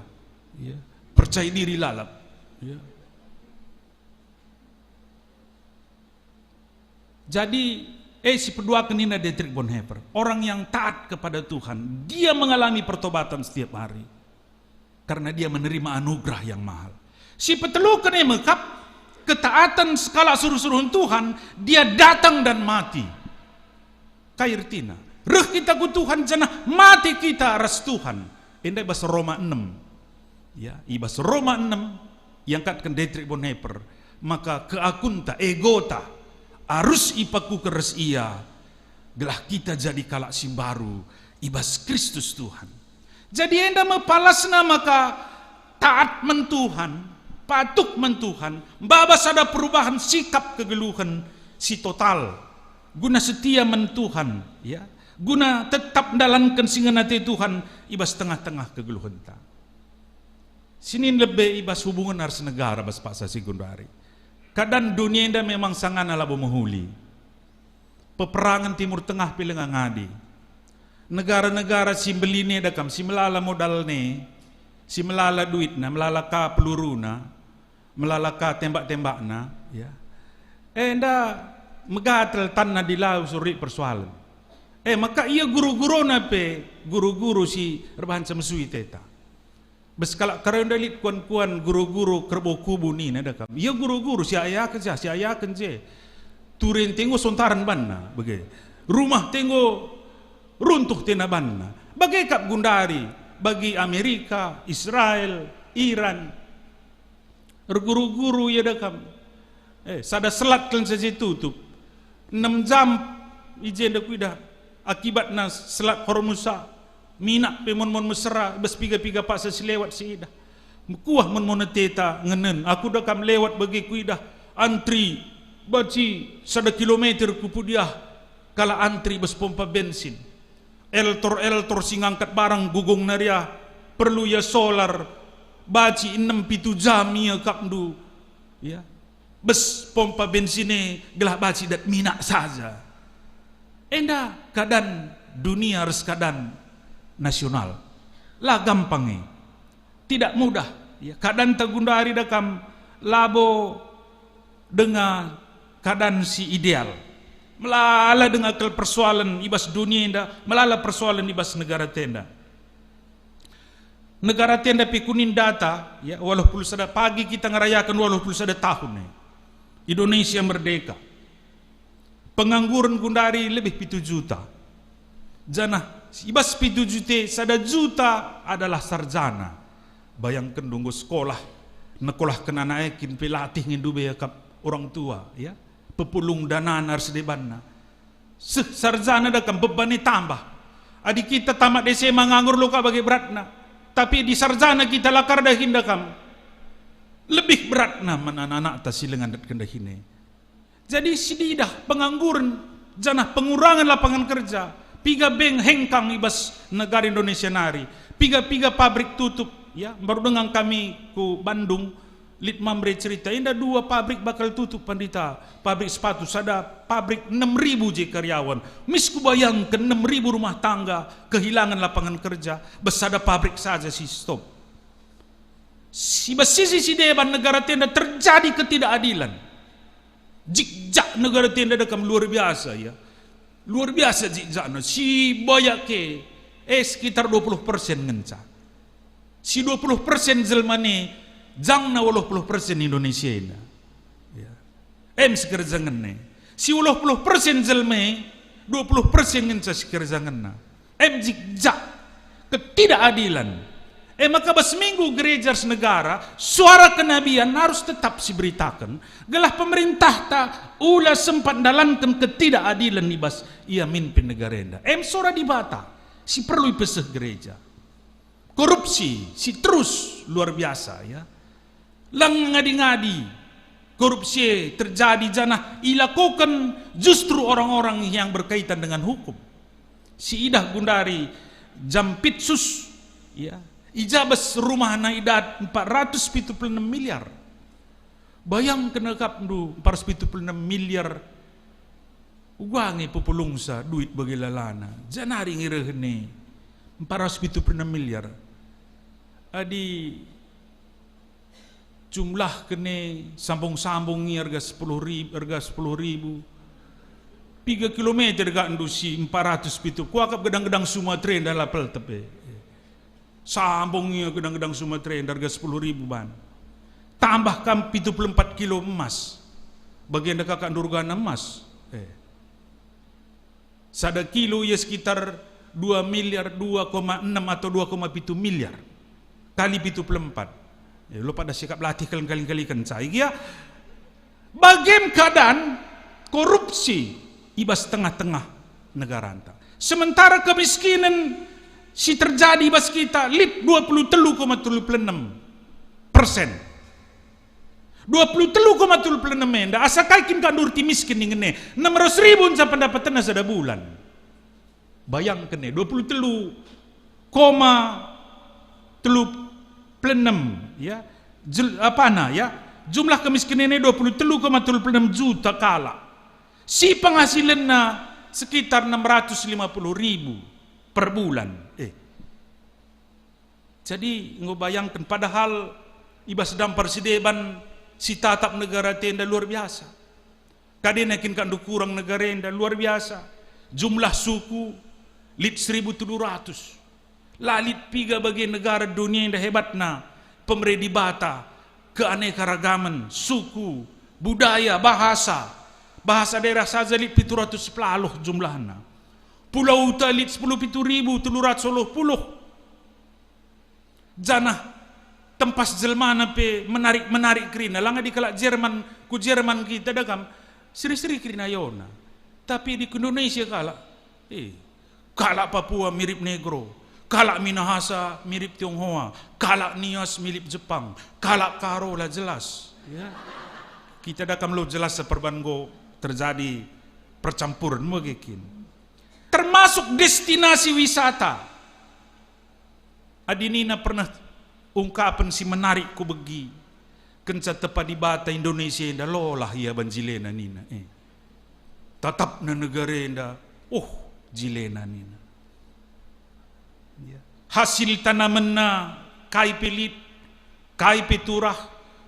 Ya. Percaya diri lalap. Ya. Jadi, eh, si peduaken nina Dietrich Bonhoeffer, orang yang taat kepada Tuhan, dia mengalami pertobatan setiap hari. Karena dia menerima anugerah yang mahal. Si peteluken e me kap, ketaatan sekalak suruh-suruhen Tuhan, dia datang dan mati. Kai ertina? Reh kita ku Tuhan janah mate kita ras Tuhan. Enda i bas Roma enem. Ya, i bas Roma enem, iangkatken Dietrich Bonhoeffer, maka keakunta, egota, arus ipakuken ras ia, gelah kita jadi kalak si mbaru i bas Kristus Tuhan. Jadi enda me palasna maka taat man Tuhan, patuh man Tuhan, maba sada perubahan sikap kegeluhen si total, guna setia man Tuhan, ya, guna tetap ndalanken si ngena ate Tuhan i bas tengah-tengah kegeluhenta. Sinin lebe i bas hubungen ras negara bas paksa si genduari. Keadaan dunia enda memang sangana labo mehuli. Peperangen Timur Tengah pe lenga ngadi. Negara-negara si mbelin enda kam, si melala modalna, si melala duitna, melala ka peluruna, melala ka tembak-tembakna, ya. Enda megatel tanna dilau suri persoalen. Eh, maka ia guru-guruna pe, guru-guru si erbahanca mesui ateta. Bas kalak Karo enda lit kuan-kuan guru-guru kerbo kubu nina da kam. Ia guru-guru si ayaken je, si ayaken je. Ture ate enggo sontaren banna, bage. Rumah ate enggo runtuh atena banna. Bage kap gundari bagi Amerika, Israel, Iran. Erguru-guru ia da kam. Eh, sada selat kal saja itutup. Enem jam i jenda kuidah akibatna selat Hormuz. Minak pe mon-mon mesera, bas piga-piga paksa si lewat si idah. Mekuah mon-mon ateta ngenen. Aku da kam lewat bage kuidah antri banci sada kilometer kupudiah kalak antri bas pompa bensin. Eltor-eltor si ngangkat barang gugungna ria, perlu ia solar, banci enem pitu jam ia akapndu, ya. Bas pompa bensin e gelah banci dat minak saja. Enda keadaan dunia ras keadaan nasional. La gampang e. Tidak mudah. Ya, keadaan ta gundari da kam labo denga keadaan si ideal. Melala denga kal persoalan i bas dunia enda, melala persoalan i bas negara ta enda. Negara ta enda pe kunin data, ya, waluh puluh sada pagi kita ngerayaken waluh puluh sada tahun, eh, Indonesia merdeka. Pengangguren gundari lebih pitu juta. Janah i bas pitu juta, sada juta adalah sarjana. Bayangken, enggo sekolah, nekolahken anak e kin pe latih nge ndube akap orang tua, ya. Pepulung danana ras debanna. Seh, sarjana da kam, beban e tambah. Adi kita tamat S M A nganggur, la ka bage beratna. Tapi adi sarjana kita, la ka erdahin da kam. Lebih beratna man anak-anakta si langa ndatken dahin e. Jadi, sididah pengangguren janah pengurangan lapangan kerja, piga bank hengkang i bas negara Indonesia nari, piga-piga pabrik tutup, ya, baru denga kami ku Bandung, lit Mamre cerita, enda dua pabrik bakal tutup, Pandita, pabrik sepatu, sada pabrik enam ribu je karyawan. Mis kubayangken enam ribu rumah tangga kehilangan lapangan kerja, bas sada pabrik saja si stop. Si bas sisi si deban negara ta enda terjadi ketidakadilan. Jikjak negara ta enda da kam luar biasa, ya. Luar biasa jikjakna. Si boyak e, eh, sekitar dua puluh persen ngenca. Si dua puluh persen jelma e, jangna waluh puluh persen Indonesia enda. Ya. Em si kerjangenna. Si waluh puluh persen jelma e, dua puluh persen ngenca si kerjangenna. Em jikjak ketidakadilan. E maka bas Minggu gereja ras negara, suara kenabian harus tetap siberitaken, gelah pemerintahta ula sempat ndalanken ketidakadilan i bas ia mimpin negara enda. Em sora Dibata si perlu ipeseh gereja. Korupsi si terus luar biasa, ya. Lang ngadi-ngadi korupsi e terjadi janah ilakoken justru orang-orang yang berkaitan dengan hukum. Siidah gundari Jampitsus, ya, i ja bas rumahna idat empat ratus pitu puluh enem miliar. Bayangken akapndu, empat ratus pitu puluh enem miliar. Uga nge pepulungsa duit bage lalana. Janari nge rehna empat ratus pitu puluh enem miliar. Adi jumlahken e sambung-sambung nge erga sepuluh ribu, erga sepuluh ribu. Piga kilometer kak ndu si empat ratus pitu? Kuakap gedang-gedang Sumatera enda la peltep e. Sambung ia gedang-gedang Sumatera enda erga sepuluh ribu ban. Tambah kam pitu puluh empat kilo emas. Bagenda kakak ndurgana emas. Eh. Sada kilo ia sekitar dua miliar, dua koma enam atau dua koma pitu miliar. Kali pitu puluh empat. Ya, lo pada sikap latih kalian-kalian kenca. Ia bagem keadaan korupsi i bas tengah-tengah negaranta. Sementara kemiskinen si terjadi i bas kita lit dua puluh telu koma telu puluh enem persen. Dua puluh telu koma telu puluh enem enda, asa kai kin kak ndu erti miskin ningen e? Enam ratus ribu nca pendapatenna sada bulan. Bayangken e, dua puluh telu koma telu puluh enem, ya. Jel-, apana, ya? Jumlah kemiskinen e dua puluh telu koma telu puluh enem juta kalak. Si penghasilenna sekitar enam ratus lima puluh ribu per bulan. Eh. Jadi, enggo bayangken, padahal i bas dampar si deban si tatap negara ta enda luar biasa. Kadena kin kak ndu kurang negara enda luar biasa. Jumlah suku lit seribu telu ratus. La lit piga bage negara dunia enda hebatna pemere Dibata keanekaragamen suku, budaya, bahasa. Bahasa daerah saja lit pitu ratus sepuluh jumlahna. Pulauta lit sepuluh pitu ribu telu ratus sepuluh. Janah tempas jelmana pe menarik-menarik kerina. Langa di kalak Jerman, ku Jerman kita da kam, seri-seri kerina ayona. Tapi di Indonesia kalak, eh, kalak Papua mirip Negro, kalak Minahasa mirip Tionghoa, kalak Nias mirip Jepang, kalak Karo la jelas. Ya. Kita da kam lo jelas seperban enggo terjadi percampuran megekin. Termasuk destinasi wisata. Adi nina pernah ungkapen si menarik kubegi, kenca tepa Dibata Indonesia enda lolah ia banjilena nina, eh. Tatapna negara enda, Oh, jilena nina. Ya. Hasil tanamenna kai pe lit, kai pe turah,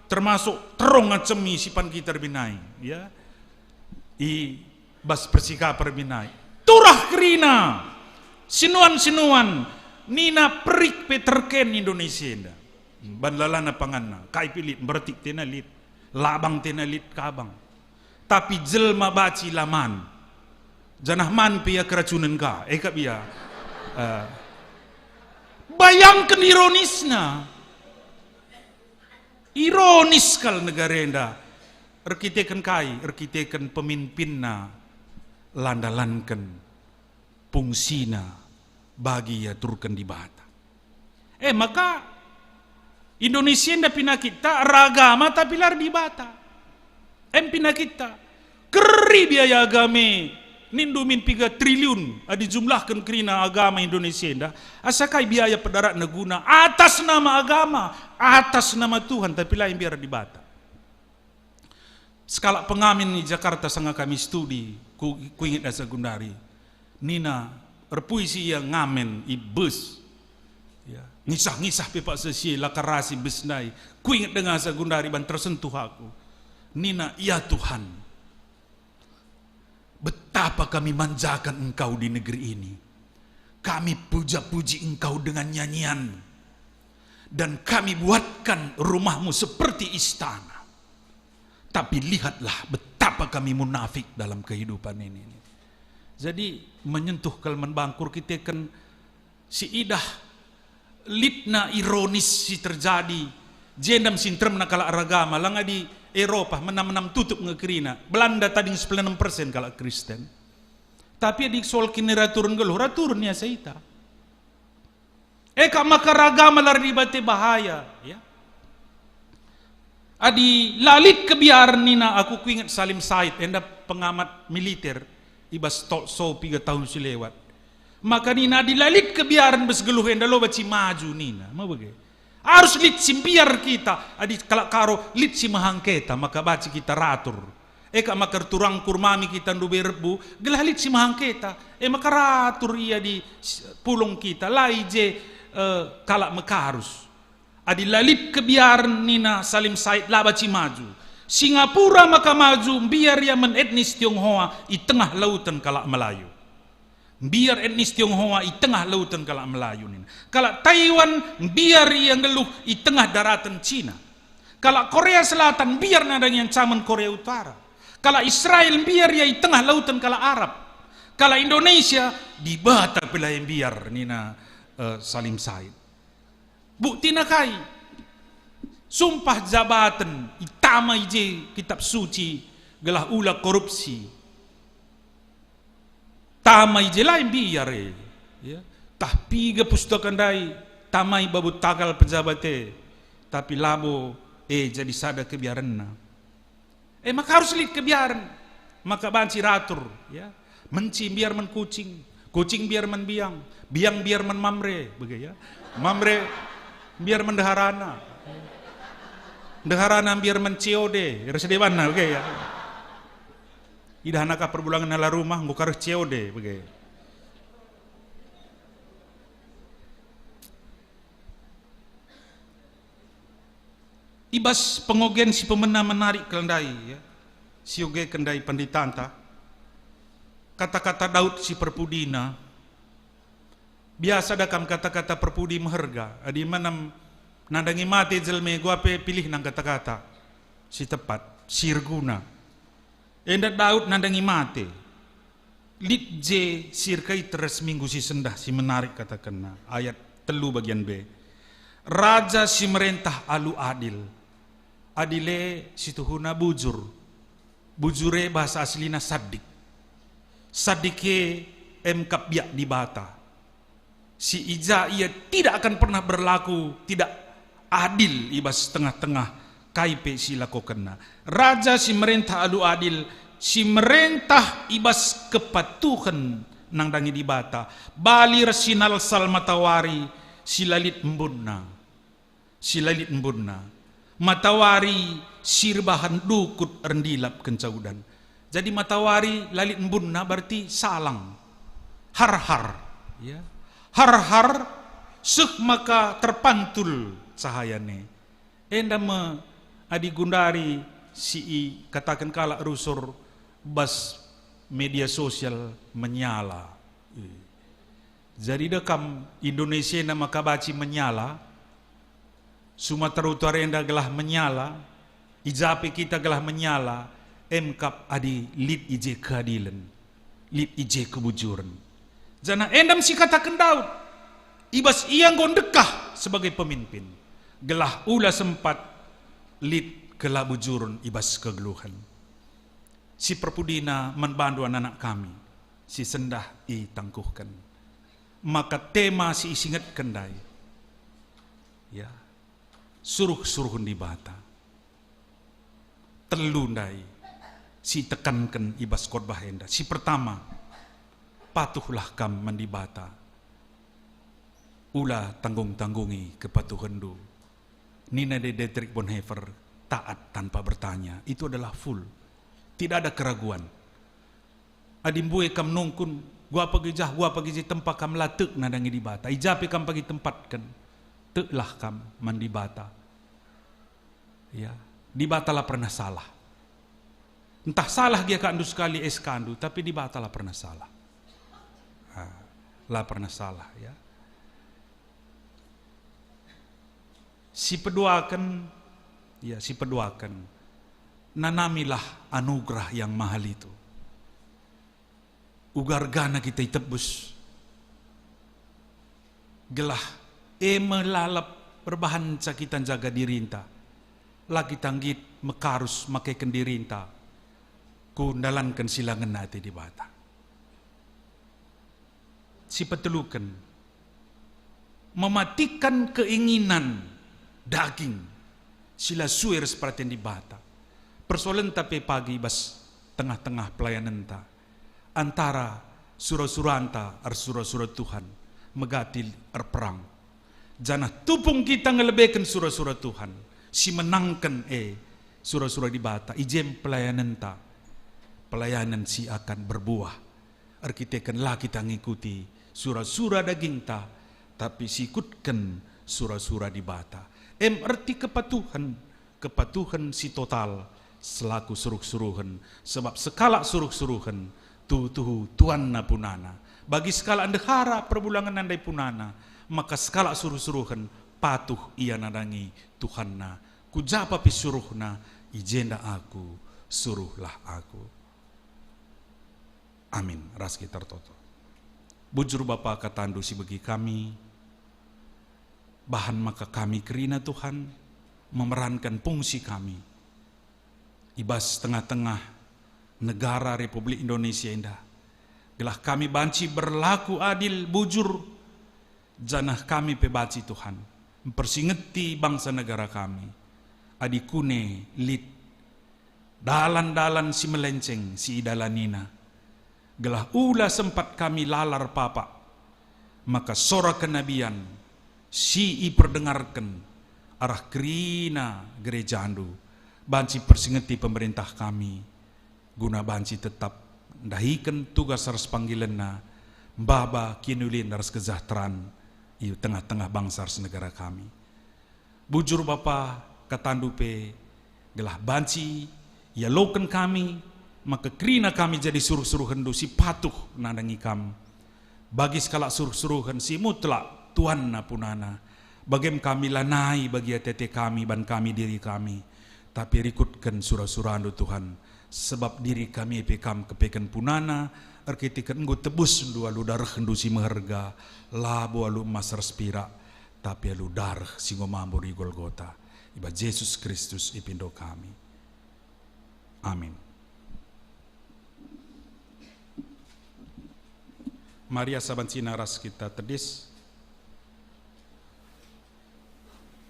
termasuk terong ngacemi si pan kita erbinai, ya. I bas persikapen erbinai. Turah kerina, sinuan-sinuan, nina perik pe terken Indonesia enda. Ban lalana panganna, kai pe lit, mbertik tena lit, labang tena lit kabang. Tapi jelma banci la man. Janah man pe ia keracunen ka, e kap ia. Eh. Bayangken ironisna. Ironis kal negara enda. Erkiteken kai? Erkiteken pemimpinna la ndalanken fungsina bagi iaturken Dibata. E maka Indonesia enda penakitta, eragama tapi la Dibata. Em penakitta. Keri biaya agama e, nindu min piga triliun adi jumlahken kerina agama Indonesia enda, asa kai biaya pedaratna guna atas nama agama, atas nama Tuhan, tapi la mbiar Dibata. Sekalak pengamen i Jakarta sanga kami studi, ku, kuinget asa gundari. Nina, erpui si ia ngamen i bus. Ya, ngisah-ngisah pe paksa si la kerasi bus ndai. Kuinget denga asa gundari ban tersentuh aku. Nina, "Ya Tuhan, betapa kami manjakan Engkau di negeri ini. Kami puja-puji Engkau dengan nyanyian. Dan kami buatkan rumah-Mu seperti istana. Tapi lihatlah betapa kami munafik dalam kehidupan ini." Jadi, menyentuh kal man bangku erkiteken si idah litna ironis si terjadi, jenda me si nteremna kalak eragama, langa di Eropa, menam-menam tutup nge kerina. Belanda tading sepuluh enem persen kalak Kristen. Tapi adi soal kiniratur nggeluh, ratur ni asa ita. E kap maka ragama la Dibata bahaya, ya. Adi la lit kebiaren nina, aku kuinget Salim Said, enda pengamat militer i bas talk show piga tahun si lewat. Maka nina, adi la lit kebiaren bas geluh enda, la banci maju nina, ma bage. Arus lit si mbiar kita, adi kalak Karo lit si mehangketa, maka banci kita ratur. E kap maka erturang kurmami kita ndube rebu, gelah lit si mehangketa. E maka ratur ia di s-, pulung kita, la i je, eh, kalak mekarus. Adi la lit kebiaren nina Salim Said la banci maju. Singapura maka maju, mbiar ia man etnis Tionghoa i tengah lauten kalak Melayu. Mbiar etnis Tionghoa i tengah lauten kalak Melayu nina. Kalak Taiwan mbiar ia nggeluh i tengah daraten Cina. Kalak Korea Selatan mbiar nandangi ancaman Korea Utara. Kalak Israel mbiar ia i tengah lauten kalak Arab. Kalak Indonesia, Dibata pe la mbiar nina, eh, Salim Said. Buktina kai? Sumpah jabaten, itama i je Kitab Suci, gelah ula korupsi. Tama i je la mbiar e, ya. Tah piga pustaka ndai, tamai babo tagal pejabat e, tapi labo e jadi sada kebiarenna. E maka arus lit kebiaren, maka banci ratur, ya. Menci mbiar man Kucing, Kucing mbiar man Biang, Biang mbiar man Mamre, bage, ya. Mamre mbiar man ndeharana, ndeharana mbiar man C O D, ras debanna, bage, ya. Idah naka perbulangen nala rumah, enggo ka reh C O D, bage. I bas pengogen si pemena menarik kal ndai, ya, si ogeken ndai penditanta, kata-kata Daud si perpudina, biasa da kam kata-kata perpudi meherga, adi menam nandangi mate jelma e, gua pe pilihna kata-kata si tepat, si erguna. Enda Daud nandangi mate. Lit je si erkai teras minggu si sendah si menarik katakenna, ayat telu bagian B. Raja si merentah alu adil, adil e si tuhuna bujur. Bujur e bahasa aslina sadik. Sadik e emkap biak Dibata. Si i ja ia tidak akan pernah berlaku tidak adil i bas tengah-tengah kai pe si ilakokenna. Raja si merentah alu adil, si merentah i bas kepatuhen nandangi Dibata, bali ras sinalsal matawari si la lit embunna. Si la lit embunna. Matawari si erbahan dukut erndilap kenca udan. Jadi matawari la lit embunna berarti salang. Har-har, ya. Har-har seh maka terpantul cahayana. Enda me adi gundari si ikataken kalak rusur bas media sosial menyala. Eh. Jadi dekam Indonesia enda maka banci menyala, Sumatera Utara enda gelah menyala, i ja pe kita gelah menyala, emkap adi lit i je keadilen, lit i je kebujuren. Janah enda me si kataken Daud, i bas ia enggo ndekah sebagai pemimpin, gelah ula sempat lit kelabujuren i bas kegeluhen. Si perpudina man bandu anak-anak kami, si sendah itangkuhken. Maka tema si isingetken ndai, ya, suruh-suruhen Dibata. Telu ndai si itekanken i bas khotbah enda. Si pertama, patuhlah kam man Dibata. Ula tanggung-tanggungi kepatuhenndu. Nina Dietrich Bonhoeffer, taat tanpa bertanya, itu adalah full. Tidak ada keraguan. Adi mbue kam nungkun, gua pagi jah, gua pagi je tempa kam la tek nandangi Dibata. I ja pe kam pagi tempatken, teklah kam man Dibata. Ya, Dibata la pernah salah. Ntah salah gia kakndu sekali S K-ndu, tapi Dibata la pernah salah. Ah, la pernah salah, ya. Si peduaken, ya, si peduaken, nanamilah anugerah yang mahal itu. Uga ergana kita itebus, gelah e me lalap erbahanca kita njaga dirinta, la kita nggit mekarus makeken dirinta ku ndalanken si la ngena ate Dibata. Si peteluken, mematikan keinginan daging si la sue ras peraten Dibata. Persoalenta pe pagi bas tengah-tengah pelayanenta, antara sura-suranta ras sura-sura Tuhan, megati erperang. Janah tupung kita ngelebeken sura-sura Tuhan, si menangken e sura-sura Dibata, i je me pelayanenta, pelayanen si akan berbuah. Erkiteken la kita ngikuti sura-sura dagingta, tapi sikutken sura-sura Dibata. Em erti kepatuhen, kepatuhen si total selaku suruh-suruhen, sebab sekalak suruh-suruhen tuhu-tuhu tuanna punana. Bagi sekalak ndehara perbulangenna ndai punana, maka sekalak suruh-suruhen patuh ia nandangi tuhanna. Ku ja pe suruhna, i jenda aku, suruhlah aku. Amin. Ras kita ertoto. Bujur Bapa, katandu si begi kami, bahan maka kami kerina Tuhan, memeranken fungsi kami i bas tengah-tengah negara Republik Indonesia enda, gelah kami banci berlaku adil, bujur, janah kami pe banci Tuhan mpersingeti bangsa negara kami, adi kune lit dalan-dalan si melenceng si idalanina, gelah ula sempat kami lalap papak, maka sora kenabian si iperdengarken arah kerina gerejandu banci mpersingeti pemerintah kami, guna banci tetap ndahiken tugas ras panggilenna, maba kiniulin ras kesejahteraan i tengah-tengah bangsa ras negara kami. Bujur Bapa, katandu pe gelah banci ialoken kami, maka kerina kami jadi suruh-suruhenndu si patuh nandangi Kam. Bagi sekalak suruh-suruhen si mutlak tuanna punana, bagem kami lanai bagi ate-ate kami ban kami diri kami, tapi rikutken sura-surandu Tuhan, sebab diri kami pe Kam kepeken punana, erkiteken enggo tebusndu alu darehndu si meherga, labo alu emas ras pirak, tapi alu dareh si enggo mambur i Golgota, i bas Jesus Kristus ipindo kami. Amin. Mari asa banci ras kita tedis.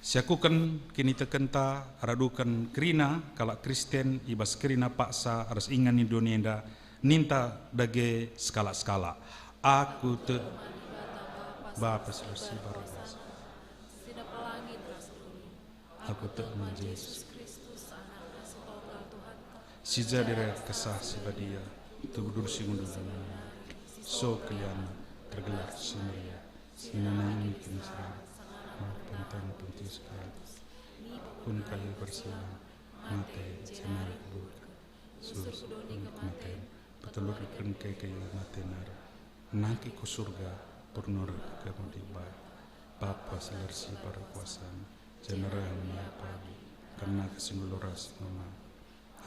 Siakuken kinitekenta raduken kerina kalak Kristen i bas kerina paksa ras ingan i doni enda, ninta dage sekalak-sekalak. Aku tek Bapa si ras si barang kuasa. Aku tek man Jesus, si jadi rayat Kesah Si Badia, tubuh dulu si ngundul. So keliana tergelar si Maria, si nandangi kiniseran, penten Pontius Pilatus, pun kayu persilang, mate, jenari kuburken. Sura si kematen, peteluken ka kayu mate nari. Nangkih ku Surga, pernurken ka mudi Bapa, Bapa si la ersibar kuasana, jenari reh man ia pagi, kerna kesungguh ras ngema.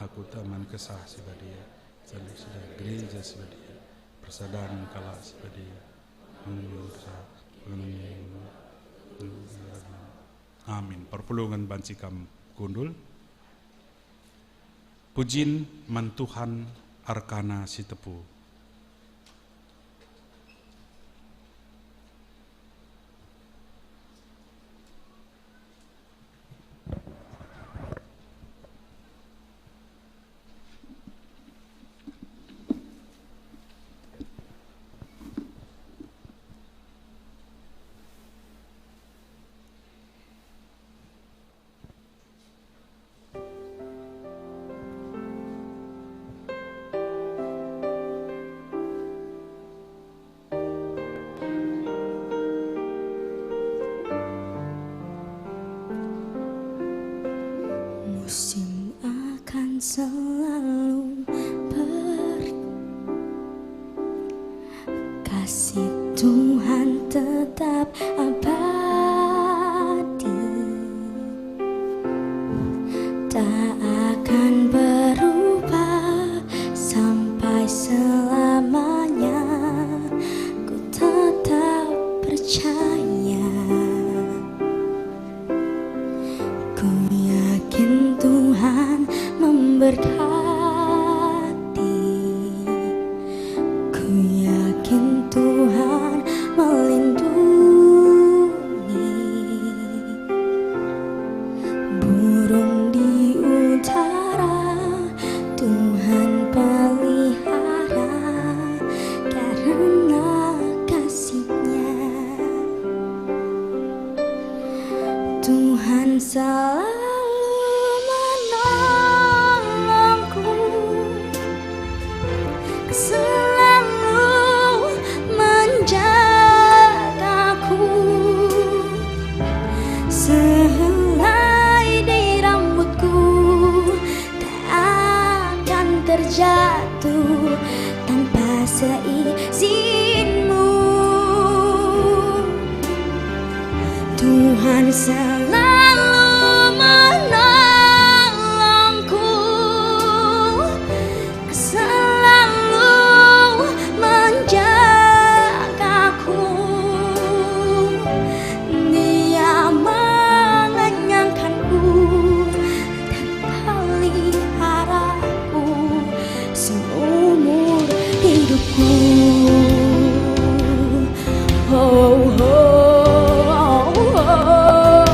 Aku taman kesah si badia, saliksida gereja si badia, persadan kalak si badia, penguasa, penguasa. Amin. Perpulungen banci kam kundul. Pujin man Tuhan arkana si tepu. Musim akan selalu ber- Kasih Tuhan tetap abadi, tak akan berubah sampai selamanya. Ku tetap percaya. Ku yakin Tuhan memberkati. Ku yakin Tuhan melindungi. Burung di udara Tuhan pelihara karena kasih-Nya. Tuhan selalu menolongku, selalu menjagaku, sehelai di rambutku tak akan terjatuh tanpa seizinmu. Tuhan selalu menolongku, selalu menjagaku. Dia mengenyangkanku dan peliharaku seumur hidupku. Ho, ho, ho, ho.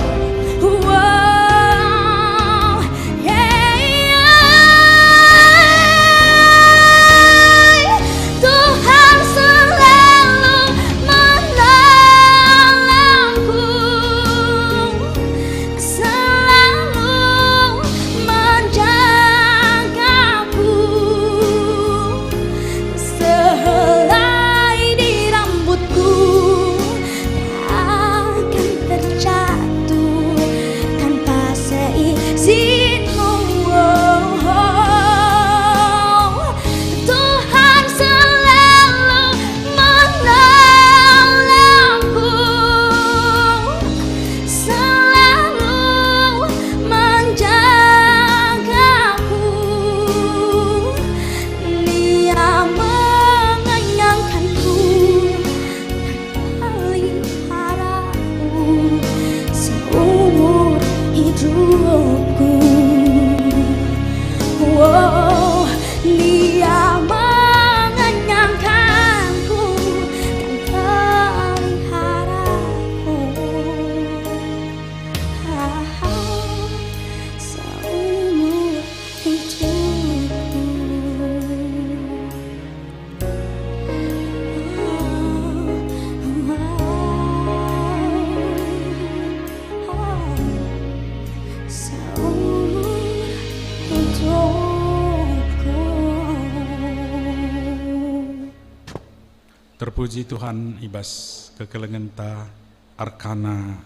Terpuji Tuhan i bas kekelengenta, arkana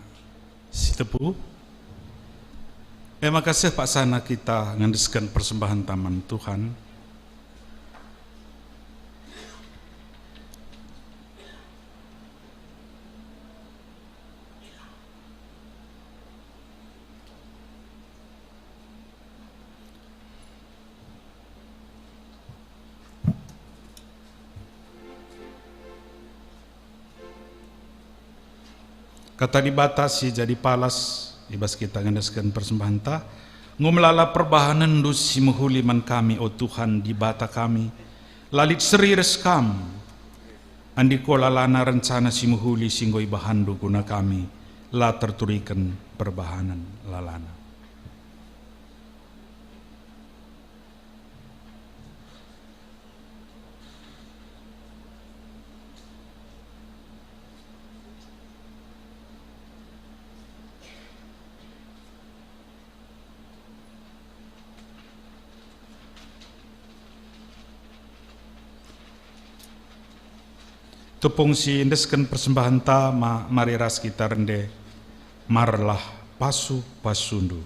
si tepu. E maka seh paksana kita ngendesken persembahen man Tuhan. Kata Dibata si jadi palas i bas kita ngendesken persembahenta, enggo melala perbahanenndu si mehuli man kami, o Tuhan Dibata kami, la lit seri ras Kam. Andiko lalana rencana si mehuli si enggo ibahanndu guna kami, la terturiken perbahanen lalana. Tupung si endesken persembahenta ma-, mari ras kita rende marlah pasu-pasundu.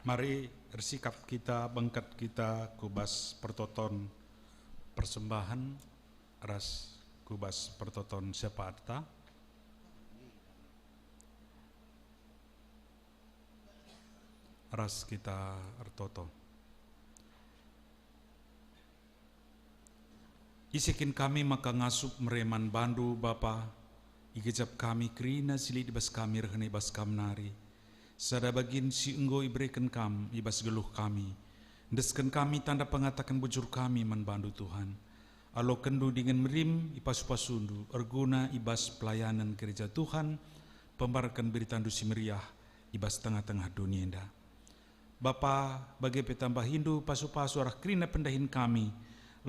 Mari ersikap kita, bengket kita ku bas pertoton persembahen ras ku bas pertoton syafaatta. Ras kita ertoto. Ise kin kami maka ngasup mere man bandu, Bapa? Igejap kami kerina si lit i bas kami rehna i bas Kam nari. Sada bagin si enggo ibereken Kam i bas geluh kami, endesken kami tanda pengataken bujur kami man bandu, Tuhan. Alokenndu dingen merim ipasu-pasundu erguna i bas pelayanen gereja Tuhan, pembarken beritandu si meriah i bas tengah-tengah doni enda. Bapa, bage pe tambahindu pasu-pasu arah kerina pendahin kami,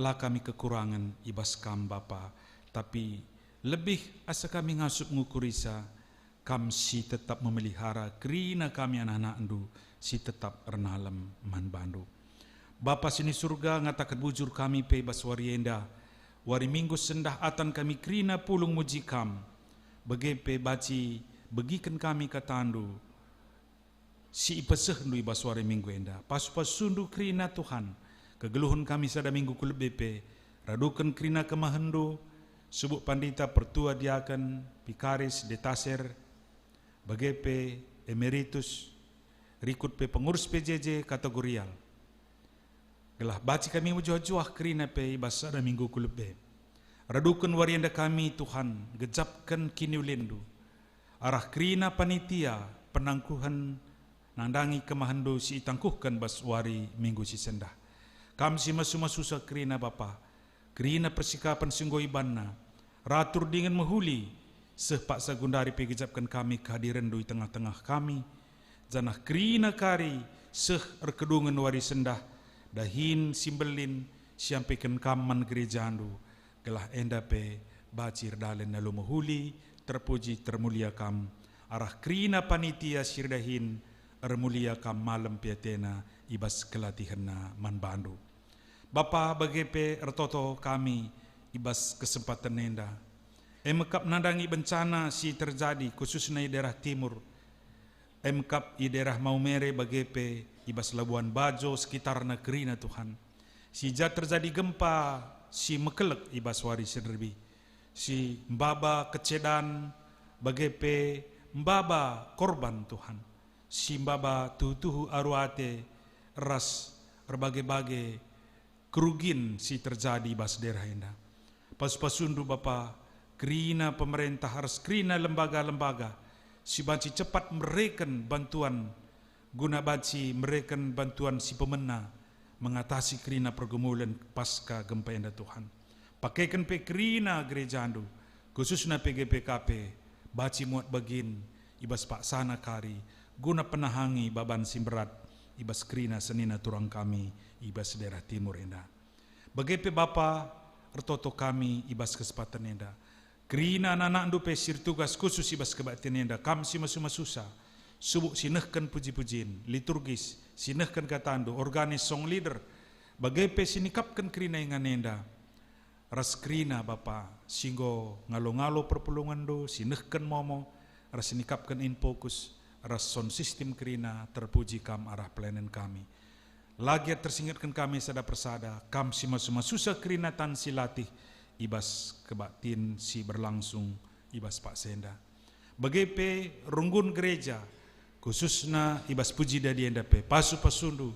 la kami kekurangen i bas Kam, Bapa, tapi lebih asa kami ngasup ngukurisa, Kam si tetap memelihara kerina kami anak-anakndu si tetap ernalem man bandu. Bapa si ni Surga, ngataken bujur kami pe i bas wari enda, wari Minggu sendah atan kami kerina pulung muji Kam, bage pe banci begiken kami katandu, si ipesehndu i bas wari Minggu enda. Pasu-pasundu kerina, Tuhan, kegeluhen kami sada minggu ku lebe pe, raduken kerina kemahenndu, subuk pandita, pertua, diaken, pikaris, detaser, bage pe emeritus, rikut pe pengurus P J J kategorial. Gelah banci kami mejuah-juah kerina pe i bas sada minggu ku lebe. Raduken wari enda kami, Tuhan, gejapken kiniulinNdu arah kerina panitia penangkuhen nandangi kemahenndu si itangkuhken bas wari Minggu si sendah. Kam si masu-masusa kerina, Bapa, kerina persikapen si enggo ibanna, ratur dingen mehuli, seh paksa gundari pe igejapken kami kehadirenndu i tengah-tengah kami, janah kerina kari seh erkedungen wari sendah, dahin si mbelin si ampeken Kam man gerejandu, gelah enda pe banci erdalin alu mehuli, terpuji, termulia Kam, arah kerina panitia si erdahin, ermulia Kam malem pe atena i bas kelatihenna man bandu. Bapa, bage pe ertoto kami i bas kesempaten enda, e me kap nandangi bencana si terjadi, khususna i daerah timur, e me kap i daerah Maumere, bage pe i bas Labuan Bajo sekitarna kerina, Tuhan. Si ja terjadi gempa si mekelek i bas wari si nderbi, si mbaba kecedan, bage pe mbaba korban, Tuhan, si mbaba tuhu-tuhu aru ate ras erbage-bage kerugin si terjadi i bas daerah enda. Pasu-pasundu, Bapa, kerina pemerentah ras kerina lembaga-lembaga si banci cepat mereken bantuan, guna banci mereken bantuan si pemena mengatasi kerina pergumulen pasca gempa enda, Tuhan. Pakeken pe kerina gerejandu, khususna P G P K P, banci muat bagin i bas paksana kari, guna penahangi baban si mberat i bas kerina senina turang kami i bas daerah timur enda. Bage pe Bapa, ertoto kami i bas kesempaten enda. Kerina anak-anakndu pe si ertugas khusus i bas kebaktin enda, kam si masu-masusa, subuk si nehken puji-pujin, liturgis, si nehken katandu, organis, song leader, bage pe si nikapken kerina ingan enda, ras kerina Bapa, si enggo ngalo-ngalo perpulungenndu, si nehken momo, ras si nikapken infokus, ras sound system kerina, terpuji kam arah pelayanen kami. La gia tersingetken kami sada persada, kam si masu-masusa kerina tan si latih i bas kebaktin si berlangsung i bas paksa enda. Bage pe runggun gereja, khususna i bas puji dadi enda pe, pasu-pasundu,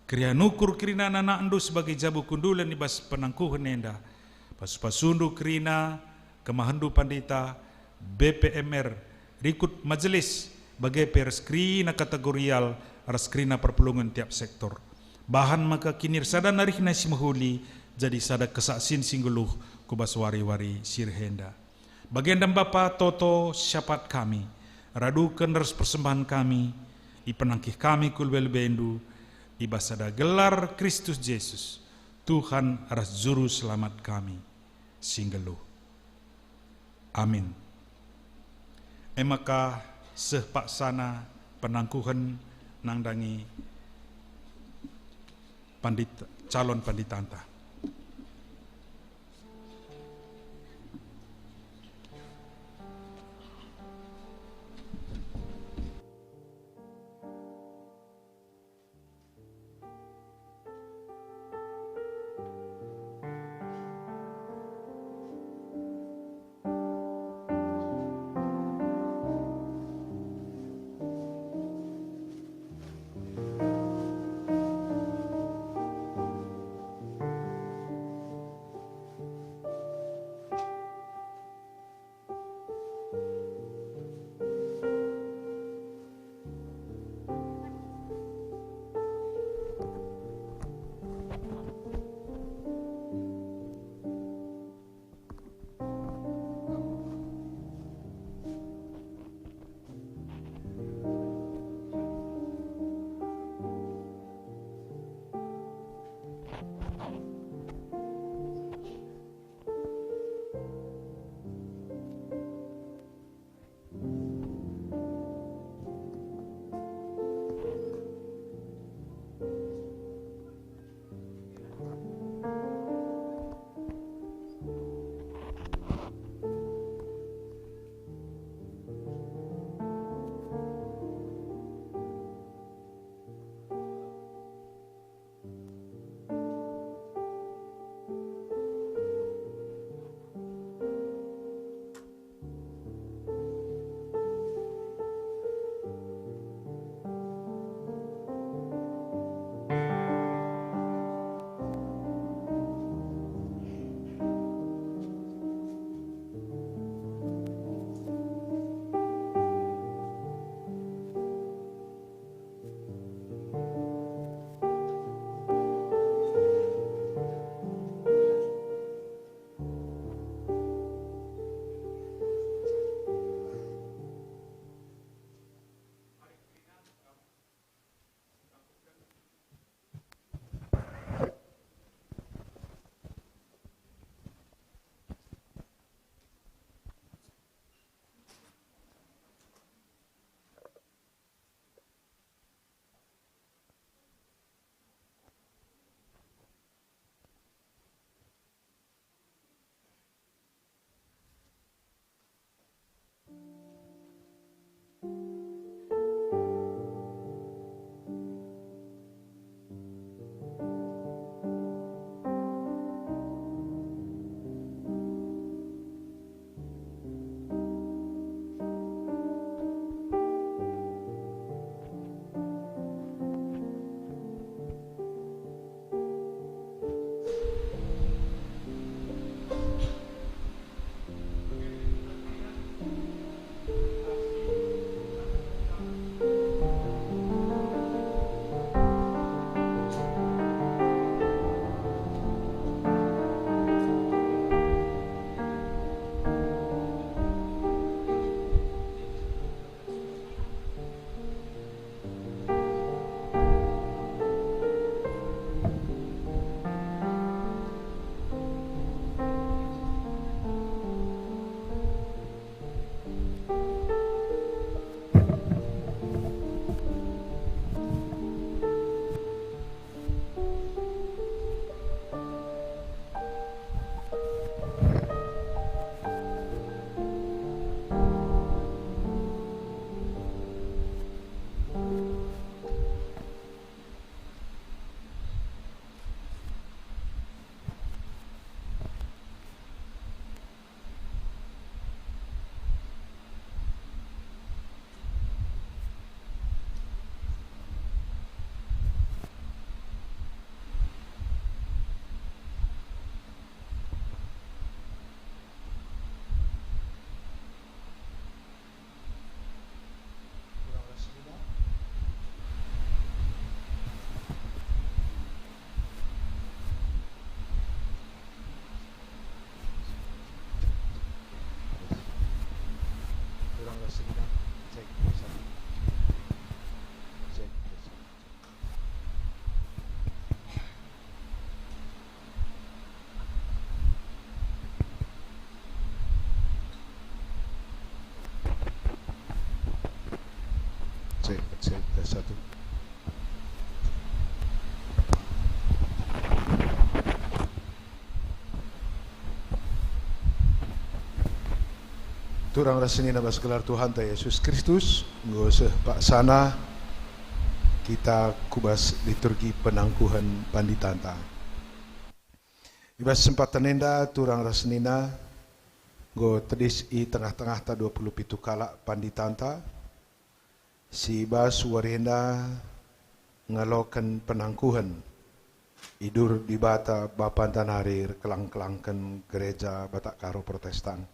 keriahen ukur kerina anak-anakndu sebagai jabu kundulen i bas penangkuhen enda, pasu-pasundu kerina kemahenndu pandita, B P M R, rikut majelis, bage pe ras kerina kategorial ras kerina perpulungen tiap sektor. Bahan maka kinirsadan arihna si mehuli jadi sada kesaksin si nggeluh ku bas wari-wari si reh enda. Bagenda Bapa, toto syapat kami, raduken ras persembahen kami, ipenangkih kami ku lebe-lebendu, i bas sada gelar Kristus Jesus, Tuhan ras Juru Selamat kami si nggeluh. Amin. E maka seh paksana penangkuhen nandangi pandit-, calon panditanta. Cek, satu. Cek, satu. Cek, cek, tes satu. Turang ras senina bas gelar Tuhanta Yesus Kristus, enggo seh paksana kita ku bas liturgi penangkuhen panditanta. I bas sempaten enda, turang ras senina, enggo tedis i tengah-tengahta dua puluh pitu kalak panditanta, si bas wari enda ngaloken penangkuhen idur Dibata Bapanta nari erkelang-kelangken Gereja Batak Karo Protestan.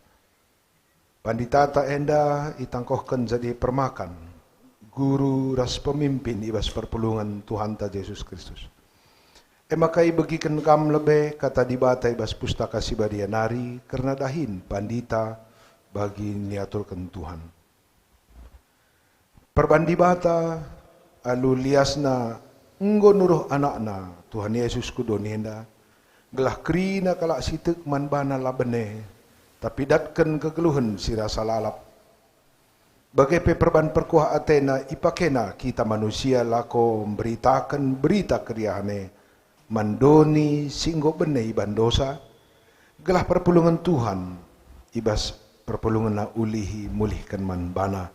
Panditata enda itangkohken jadi permakan, guru ras pemimpin i bas perpulungen Tuhanta Jesus Kristus. E maka ibegiken kam lebe Kata Dibata i bas Pustaka Si Badia nari kerna dahin pandita bagi niaturken Tuhan. Perban Dibata, alu liasNa enggo nuruh AnakNa, Tuhan Yesus, ku doni enda, gelah kerina kalak si tek man baNa la bene, tapi datken kegeluhen si rasa lalap. Bage pe perban perkuah ateNa ipakeNa kita manusia lako mberitaken Berita Keriahen e man doni si enggo bene iban dosa, gelah perpulungen Tuhan i bas perpulungenNa ulihi mulihken man baNa.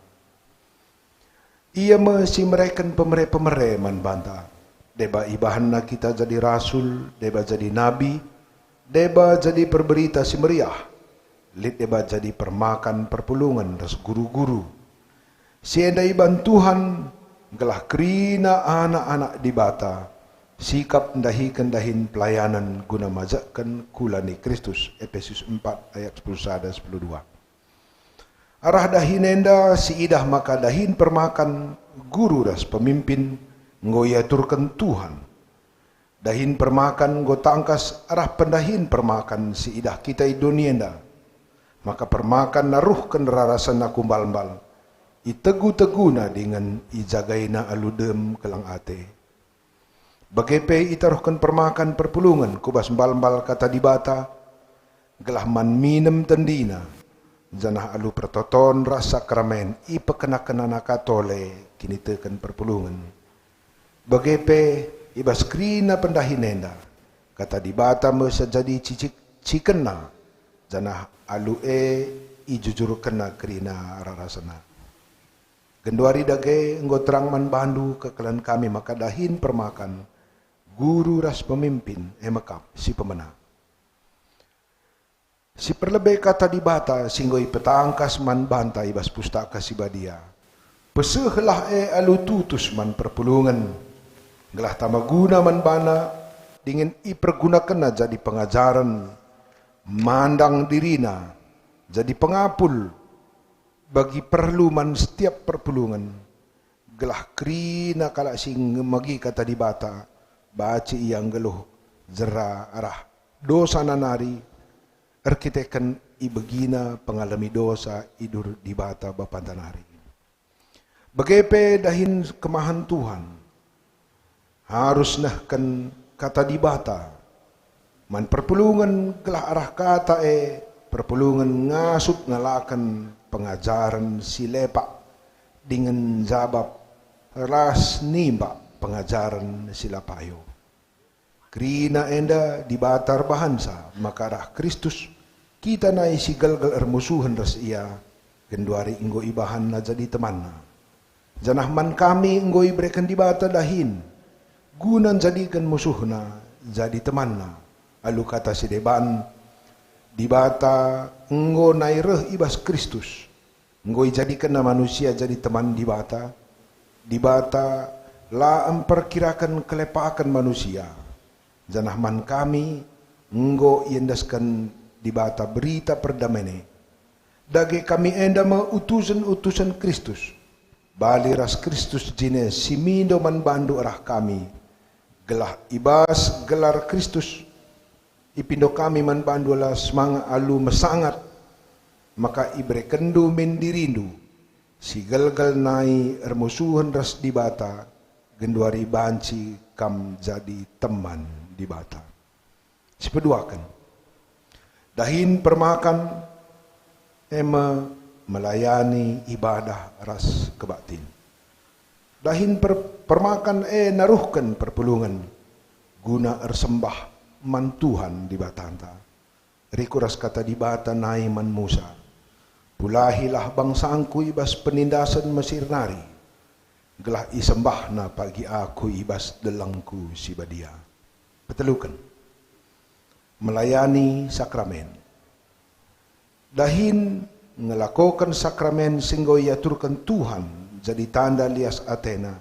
Ia me si mereken pemere-pemere man banta. Deba ibahanNa kita jadi rasul, deba jadi nabi, deba jadi perberita si meriah, lit deba jadi permakan perpulungen ras guru-guru. Si enda iban Tuhan, gelah kerina anak-anak Dibata sikap ndahiken dahin pelayanen guna majekken kula ni Kristus, Epesus empat ayat sepuluh sada, sepuluh dua. Arah dahin enda siidah maka dahin permakan, guru ras pemimpin enggo iaturken Tuhan. Dahin permakan enggo tangkas arah pendahin permakan siidah kita i doni enda. Maka permakan naruhken rarasenna ku mbal-mbal, itegu-teguna dingen ijagaina alu dem keleng ate. Bage pe itaruhken permakan perpulungen ku bas mbal-mbal Kata Dibata, gelah man minem tendina, janah alu pertoton ras sakramen ipekenakenna ka tole kiniteken perpulungen. Bage pe i bas kerina pendahin enda, Kata Dibata me si jadi cicik-cikenna, janah alu e ijujurkenna kerina rarasenna. Genduari dage enggo terang man bandu kekelen kami maka dahin permakan, guru ras pemimpin, e me kap si pemena. Si perlebe Kata Dibata si enggo ipetangkas man banta i bas Pustaka Si Badia, pesehlah e alu tutus man perpulungen, gelah tama guna man bana dingen ipergunakenna jadi pengajaren, mandang dirina, jadi pengapul, bagi perlu man setiap perpulungen, gelah kerina kalak si ngemegi Kata Dibata, banci ia nggeluh jera arah dosana nari, erkiteken ibegina pengalemi dosa idur Dibata Bapanta nari. Bage pe dahin kemahen Tuhan, arus nehken Kata Dibata man perpulungen, gelah arah Kata e perpulungen ngasup ngalaken pengajaren si lepak dingen njabap ras nimbak pengajaren si la payo. Kerina enda Dibata erbahanca maka arah Kristus, kita nai si gelgel ermusuhen ras Ia, genduari enggo ibahanNa jadi temanNa. Janah man kami enggo ibereken Dibata dahin, guna njadiken musuhNa jadi temanNa. Alu kata si deban, Dibata enggo nai reh i bas Kristus, enggo ijadikenNa manusia jadi teman Dibata. Dibata la mperkiraken kelepaken manusia, janah man kami enggo iendesken Dibata berita perdamen e. Dage kami enda me utusen-utusen Kristus, bali ras Kristus jine si mindo man bandu arah kami, gelah i bas gelar Kristus ipindo kami man bandu alu semangat alu mesangat, maka iberekenndu min dirindu, Si gelgel nai ermusuhen ras Dibata, genduari banci kam jadi teman Dibata. Sipeduaken, dahin permakan e me melayani ibadah ras kebaktin. Dahin per-, permakan e naruhken perpulungen guna ersembah man Tuhan Dibatanta. Rikut ras kata Dibata nai man Musa, "Pulahilah bangsangku i bas penindasen Mesir nari, gelah isembahna pagi aku i bas delengku si badia." Peteluken, melayani sakramen. Dahin ngelakoken sakramen si enggo iaturken Tuhan jadi tanda lias ateNa,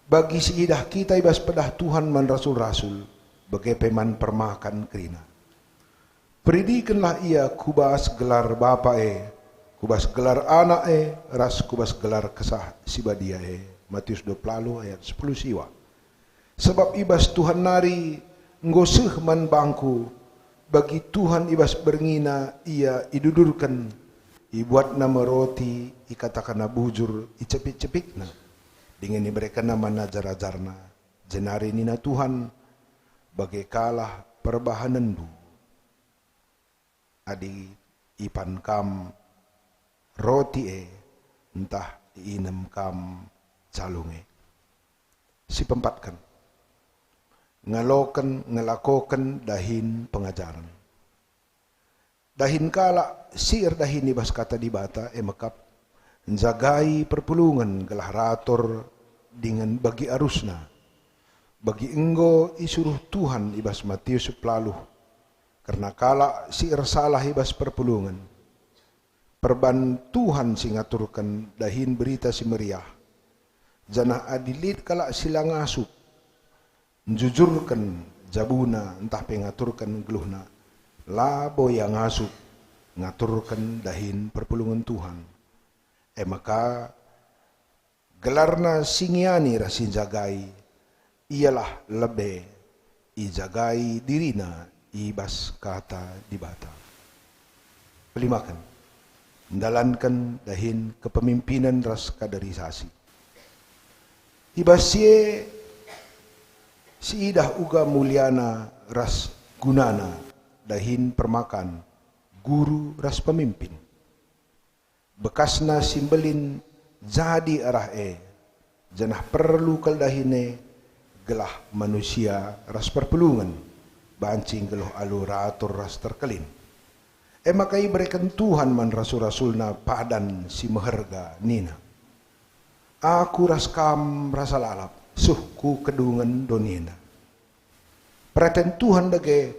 bagi si idah kita i bas pedah Tuhan man rasul-rasul, bage pe man permakan kerina. Peridikenlah ia ku bas gelar Bapa e, ku bas gelar Anak e, ras ku bas gelar Kesah Si Badia e. Matius dua puluh ayat sepuluh siwa. Sebab i bas Tuhan nari enggo seh man bangku, bagi Tuhan i bas berngiNa ia idudurken, ibuatNa me roti, ikatakenNa bujur, icepik-cepikNa, dingen iberekenNa man ajar-ajarNa, jenari nina Tuhan, "Bage kalah perbahanenndu." Adi ipan kam roti e, ntah inem kam calung e. Sipempatken, ngaloken, ngelakoken dahin pengajaren. Dahin kalak si erdahin i bas Kata Dibata e mekap, njagai perpulungen gelah rator dingen bagi arusna, bagi enggo isuruh Tuhan i bas Matius sepuluh, kerna kalak si ersalah i bas perpulungen. Perban Tuhan si ngaturken dahin Berita Si Meriah, janah adi lit kalak si la ngasup, njujurken jabuna ntah pe ngaturken geluhna, labo ia ngasup ngaturken dahin perpulungen Tuhan. E maka, gelarna si ngiani ras si njagai, ialah lebe ijagai dirina i bas Kata Dibata. Pelimaken, ndalanken dahin kepemimpinen ras kaderisasi. I bas si e, siidah uga muliana ras gunana dahin permakan guru ras pemimpin. Bekasna si mbelin jadi arah e, janah perlu kal dahin e gelah manusia ras perpulungen banci nggeluh alu ratur ras terkelin. E maka ibereken Tuhan man rasul-rasulNa padan si meherga nina, "Aku ras kam rasa lalap, seh ku kedungen doni enda." Peraten Tuhan dage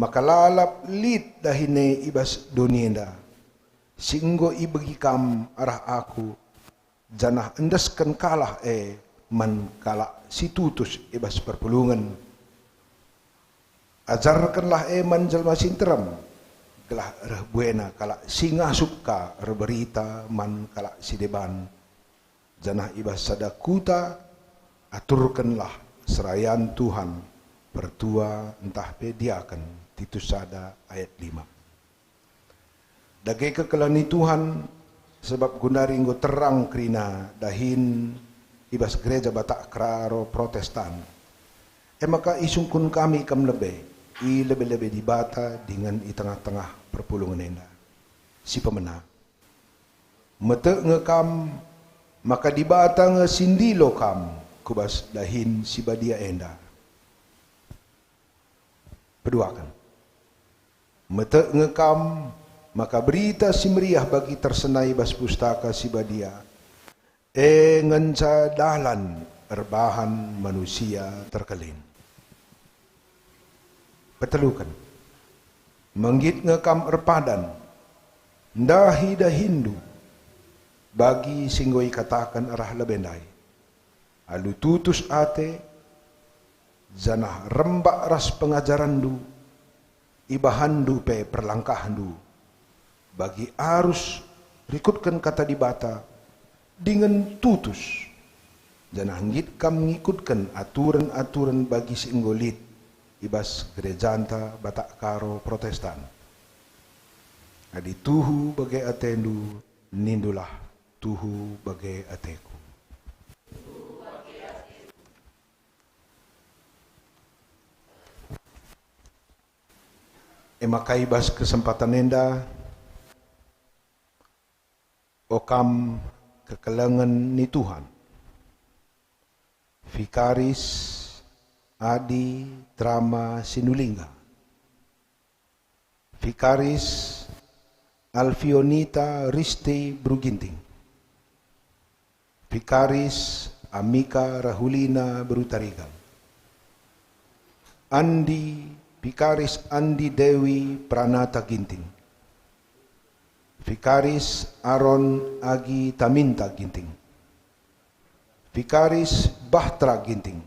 maka lalap lit dahin e i bas doni enda, si enggo ibegi kam arah aku, janah endesken kalah e man kalak si tutus i bas perpulungen. Ajarkenlah e man jelma si nterem, gelah reh buena kalak si ngasup ka erberita man kalak si deban. Janah i bas sada kuta, aturkenlah serayan Tuhan, pertua ntah pe diaken, Titus sada ayat lima. Dage kekelengi Tuhan, sebab gundari enggo terang kerina dahin i bas Gereja Batak Karo Protestan. E maka isungkun kami kam lebe, i lebe-lebe Dibata dingen i tengah-tengah perpulungen enda. Si pemena, metek nge kam maka Dibata nge si ndilo kam ku bas dahin si badia enda. Peduaken, metek nge kam maka Berita Si Meriah bagi tersenai bas Pustaka Si Badia, e ngenca dalan erbahan manusia terkelin. Peteluken, menggit nge kam erpadan, ndahi dahinndu bagi si enggo ikataken arah lebe ndai. Alu tutus ate, janah rembak ras pengajaranndu, ibahanndu pe perlangkahndu, bagi arus rikutken Kata Dibata dingen tutus, janah nggit kam ngikutken aturen-aturen bagi si enggo lit i bas gerejanta Batak Karo Protestan. Adi tuhu bage atendu, nindulah tuhu bage ateku. E maka i bas kesempatan enda, o kam kekelengen ni Tuhan, Vikaris Adi Trama Sinulingga, Vikaris Alfionita Risti Beru Ginting, Vikaris Amika Rahulina Beru Tarigan, Andi, Vikaris Andi Dewi Pranata Ginting, Vikaris Aron Agi Taminta Ginting, Vikaris Bahtera Ginting,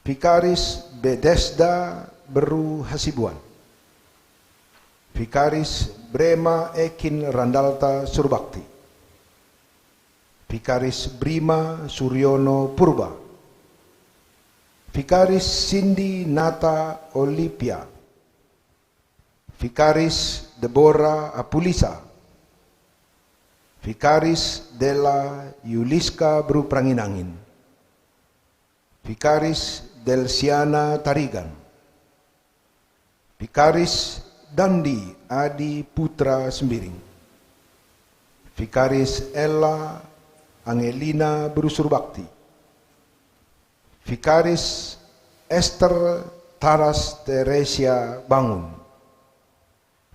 Vikaris Bedesda Beru Hasibuan, Vikaris Brema Ekin Randalta Surbakti, Vikaris Brima Suryono Purba, Vikaris Sindi Nata Olivia, Vikaris Debora Apulisa, Vikaris Dela Yuliska Beru Peranginangin, Vikaris Delsiana Tarigan, Vikaris Dandi Adi Putra Sembiring, Vikaris Ella Angelina Beru Surbakti, Vikaris Ester Taras Teresia Bangun,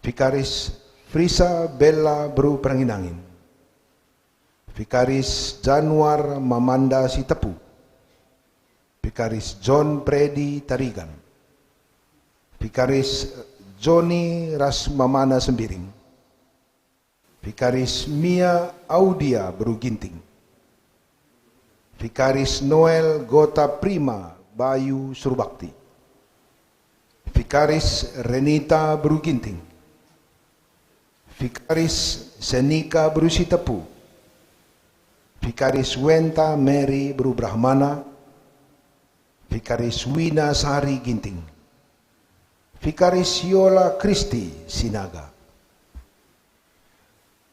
Vikaris Frisa Bella Beru Peranginangin, Vikaris Januar Mamanda Sitepu, Vikaris John Predi Tarigan, Vikaris Joni ras mamana Sembiring, Vikaris Mia Audia Beru Ginting, Vikaris Noel Gota Prima Bayu Surbakti, Vikaris Renita Beru Ginting, Vikaris Senika Beru Sitepu, Vikaris Wenta Mary Beru Brahmana, Vikaris Wina Sari Ginting, Vikaris Yola Kristi Sinaga.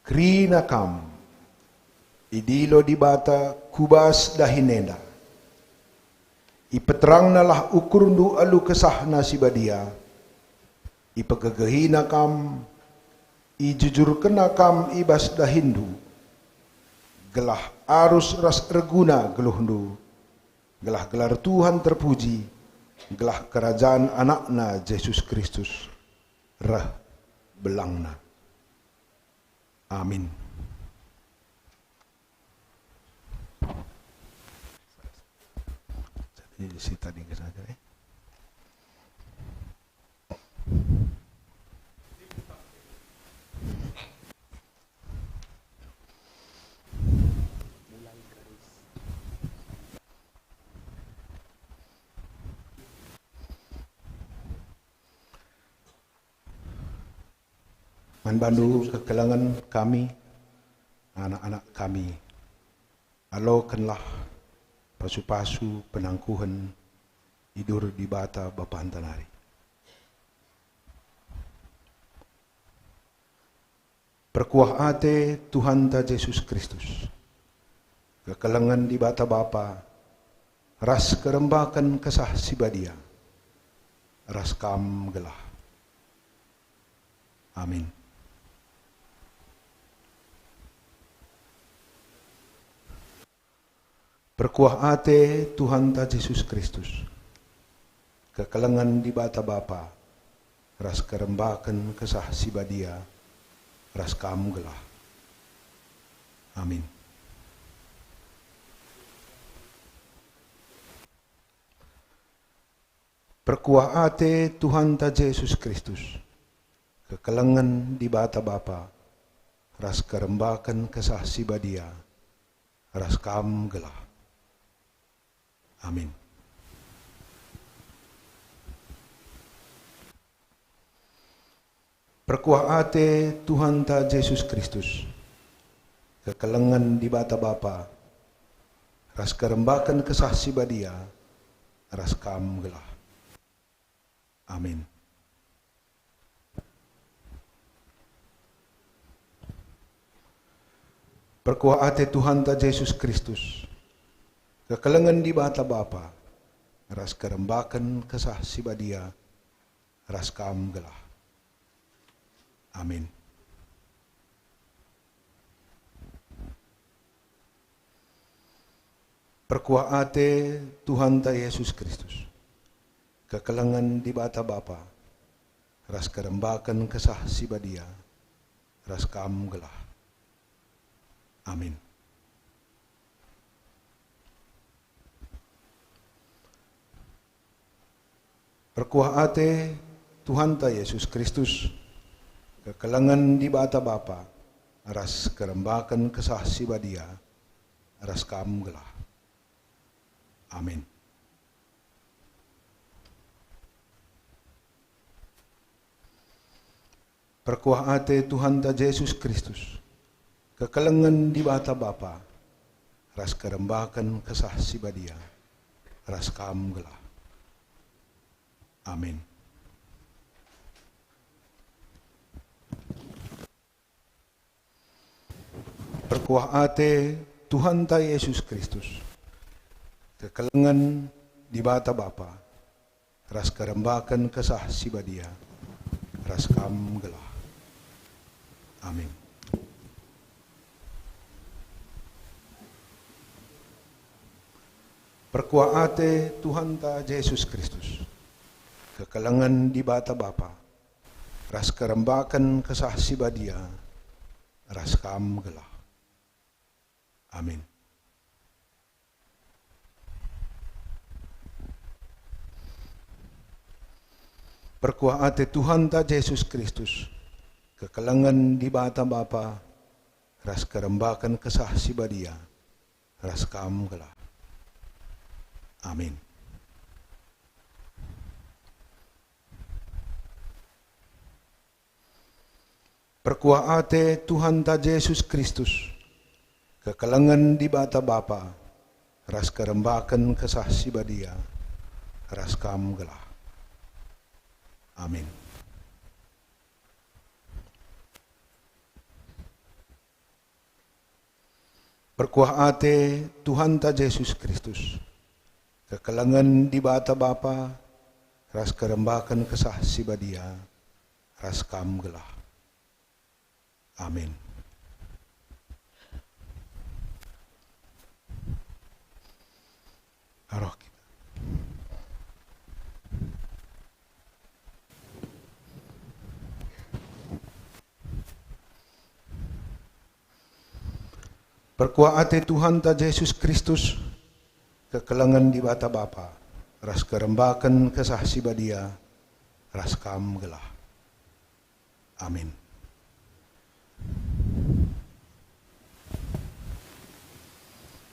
Kerina kam, idilo Dibata ku bas dahin enda. IpeterangNalah ukurndu alu kesahNa si badia, ipegegehiNa kam, ijujurkenNa kam i bas dahinndu, gelah arus ras erguna geluhndu, gelah gelar Tuhan terpuji, gelah kerajan AnakNa Jesus Kristus reh belangna. Amin. Jadi, si tadi ke saja, eh. Man bandu kekelengen kami, anak-anak kami, alokenlah pasu-pasu penangkuhen idur Dibata Bapanta nari. Perkuah ate Tuhanta Jesus Kristus, kekelengen Dibata Bapa, ras kerembaken Kesah Si Badia, ras kam gelah. Amin. Perkuah ate Tuhanta Jesus Kristus, kekelengen Dibata Bapa, ras kerembaken Kesah Si Badia, ras kam gelah. Amin. Perkuah ate Tuhanta Jesus Kristus, kekelengen Dibata Bapa, ras kerembaken Kesah Si Badia, ras kam gelah. Amin. Perkuah ate Tuhanta Jesus Kristus, kekelengen Dibata Bapa, ras kerembaken Kesah Si Badia, ras kam gelah. Amin. Perkuah ate Tuhanta Jesus Kristus, kekelengen Dibata Bapa, ras kerembaken Kesah Si Badia, ras kam gelah. Amin. Perkuah ate Tuhanta Jesus Kristus, kekelengen Dibata Bapa, ras kerembaken Kesah Si Badia, ras kam gelah. Amin. Perkuah ate Tuhanta Jesus Kristus, kekelengen Dibata Bapa, ras kerembaken Kesah Si Badia, ras kam gelah. Amin. Perkuah ate Tuhanta Jesus Kristus, kekelengen Dibata Bapa, ras kerembaken Kesah Si Badia, ras kam gelah. Amin. Perkuah ate Tuhanta Jesus Kristus, kekelengen Dibata Bapa, ras kerembaken Kesah Si Badia, ras kam gelah. Amin. Perkuah ate Tuhanta Jesus Kristus, kekelengen Dibata Bapa, ras kerembaken Kesah Si Badia, ras kam gelah. Amin. Perkuah ate Tuhanta Jesus Kristus, kekelengen Dibata Bapa, ras kerembaken Kesah Si Badia, ras kam gelah. Amin. Perkuah ate Tuhanta Jesus Kristus, kekelengen Dibata Bapa, ras kerembaken Kesah Si Badia, ras kam gelah. Amin. Perkuah ate Tuhanta Jesus Kristus, kekelengen Dibata Bapa, ras kerembaken Kesah Si Badia, ras kam gelah. Amin. Arah kita. Perkuah ate Tuhanta Jesus Kristus, kekelengen Dibata Bapa, ras kerembaken Kesah Si Badia, ras kam gelah. Amin.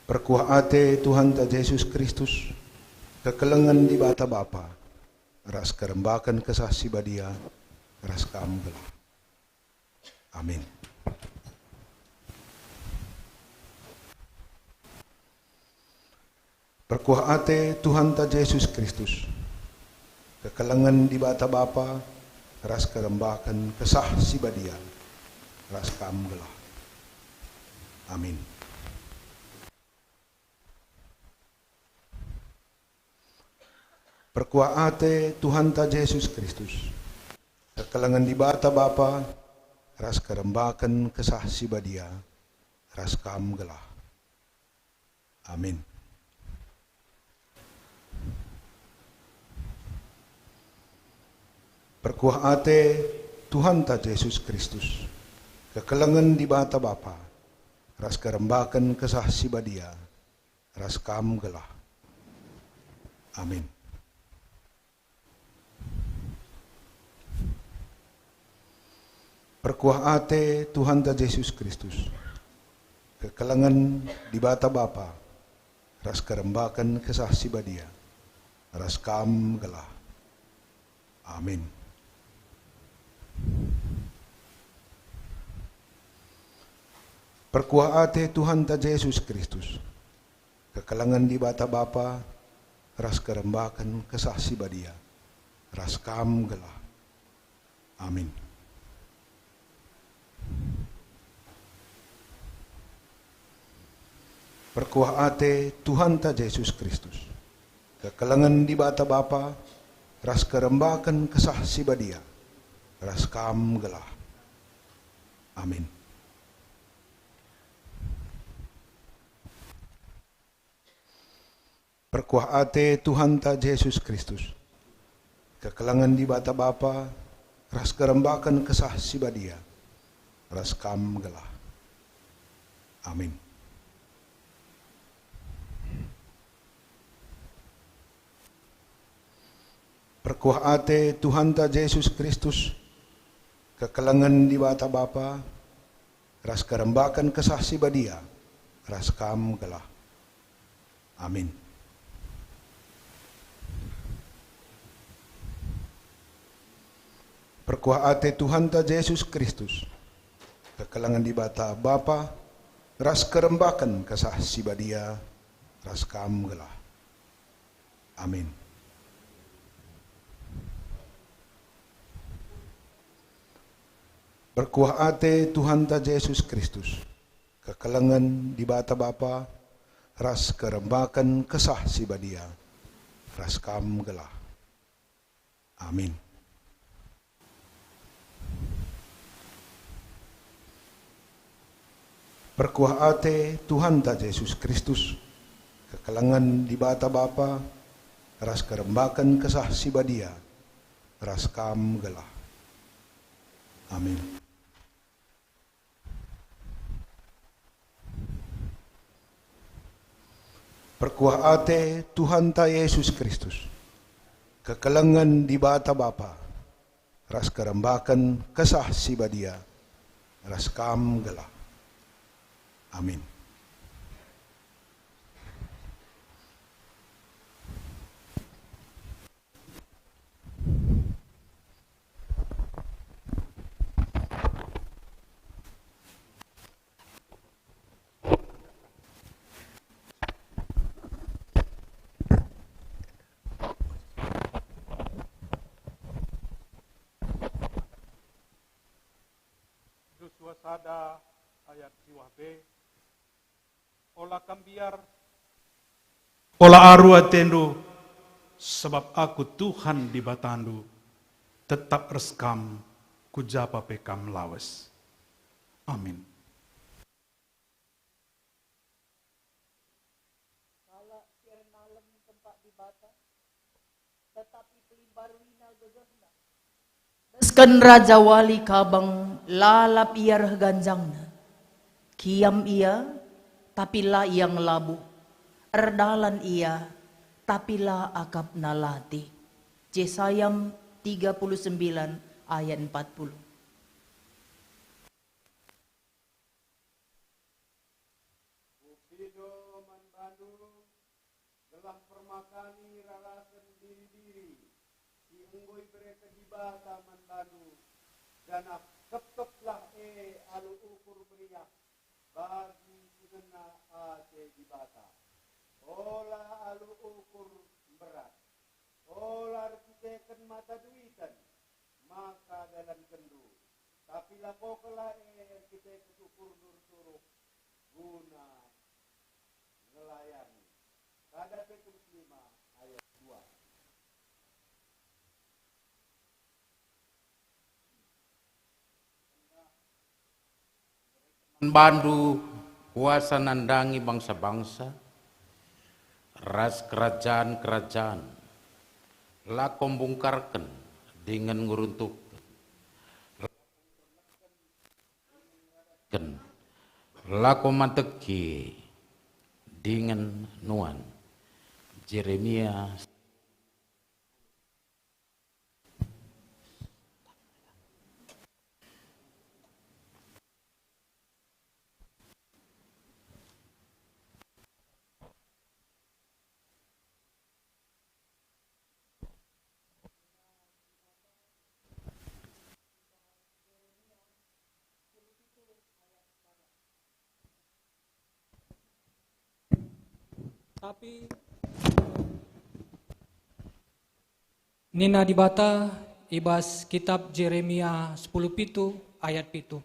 Perkuah ate Tuhanta Jesus Kristus, kekelengen Dibata Bapa, ras kerembaken Kesah Si Badia, ras kam gelah. Amin. Perkuah ate Tuhanta Jesus Kristus, kekelengen Dibata Bapa, ras kerembaken Kesah Si Badia, ras kam gelah. Amin. Perkuah ate Tuhanta Jesus Kristus, kekelengen Dibata Bapa, ras kerembaken Kesah Si Badia, ras kam gelah. Amin. Perkuah ate Tuhanta Jesus Kristus, kekelengen Dibata Bapa, ras kerembaken Kesah Si Badia, ras kam gelah. Amin. Perkuah ate Tuhanta Jesus Kristus, kekelengen Dibata Bapa, ras kerembaken Kesah Si Badia, ras kam gelah. Amin. Perkuah ate Tuhanta Jesus Kristus, kekelengen Dibata Bapa, ras kerembaken Kesah Si Badia, ras kam gelah. Amin. Perkuah ate Tuhanta Jesus Kristus, kekelengen Dibata Bapa, ras kerembaken Kesah Si Badia, ras kam gelah. Amin. Perkuah ate Tuhanta Jesus Kristus, kekelengen Dibata Bapa, ras kerembaken Kesah Si Badia, ras kam gelah. Amin. Perkuah ate Tuhanta Jesus Kristus, kekelengen Dibata Bapa, ras kerembaken Kesah Si Badia, ras kam gelah. Amin. Perkuah ate Tuhanta Jesus Kristus, kekelengen Dibata Bapa, ras kerembaken Kesah Si Badia, ras kam gelah. Amin. Perkuah ate Tuhanta Jesus Kristus, kekelengen Dibata Bapa, ras kerembaken Kesah Si Badia, ras kam gelah. Amin. Perkuah ate Tuhanta Jesus Kristus, kekelengen Dibata Bapa, ras kerembaken Kesah Si Badia, ras kam gelah. Amin. Perkuah ate Tuhanta Jesus Kristus, kekelengen Dibata Bapa, ras kerembaken Kesah Si Badia, ras kam gelah. Amin. Josua sada ayat siwah B. Ola kam mbiar, ola aru atendu, sabap Aku Tuhan Dibatandu tetap ras kam ku japa pe kam lawes. Amin. Kalak si ernalem kempak Dibata, tetapi pelimbarina gegehna. Desken Raja Wali Kabang lalap ia reh ganjangna. Kiam ia, tapi la ia ngelabuh. Erdalan ia, tapi la akapna latih. Jesaya tiga puluh sembilan ayat empat puluh. Kupido man bandu, gelah permakani rarasen biri-biri si enggo ibereken Dibata man bandu, janah kepkeplah e alu ukur meriah bagi si ngena ate Dibata. Ola alu ukur mberat, ola erkiteken mata duiten maka dalankenndu, tapi lakokenlah e erkiteken ukurndu ersuruh guna ngelayani. Sada Petrus lima ayat dua. Bandu kuasa nandangi bangsa-bangsa ras kerajan-kerajan, lako mbungkarken dingen ngeruntuhken. Ken, lako manteki dingen nuan. Jeremia. Tapi nina Dibata i bas kitab Jeremia sepuluh pitu ayat pitu.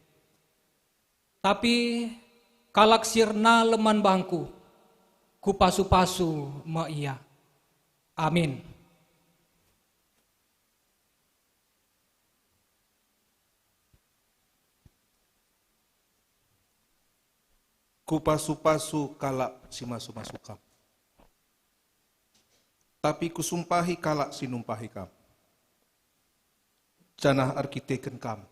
Tapi kalak si ernalem man bangKu, Kupasu-pasu me ia. Amin. Kupasu-pasu kalak si masu-masu kam, tapi kusumpahi kalak si numpahi kam, janah erkiteken kam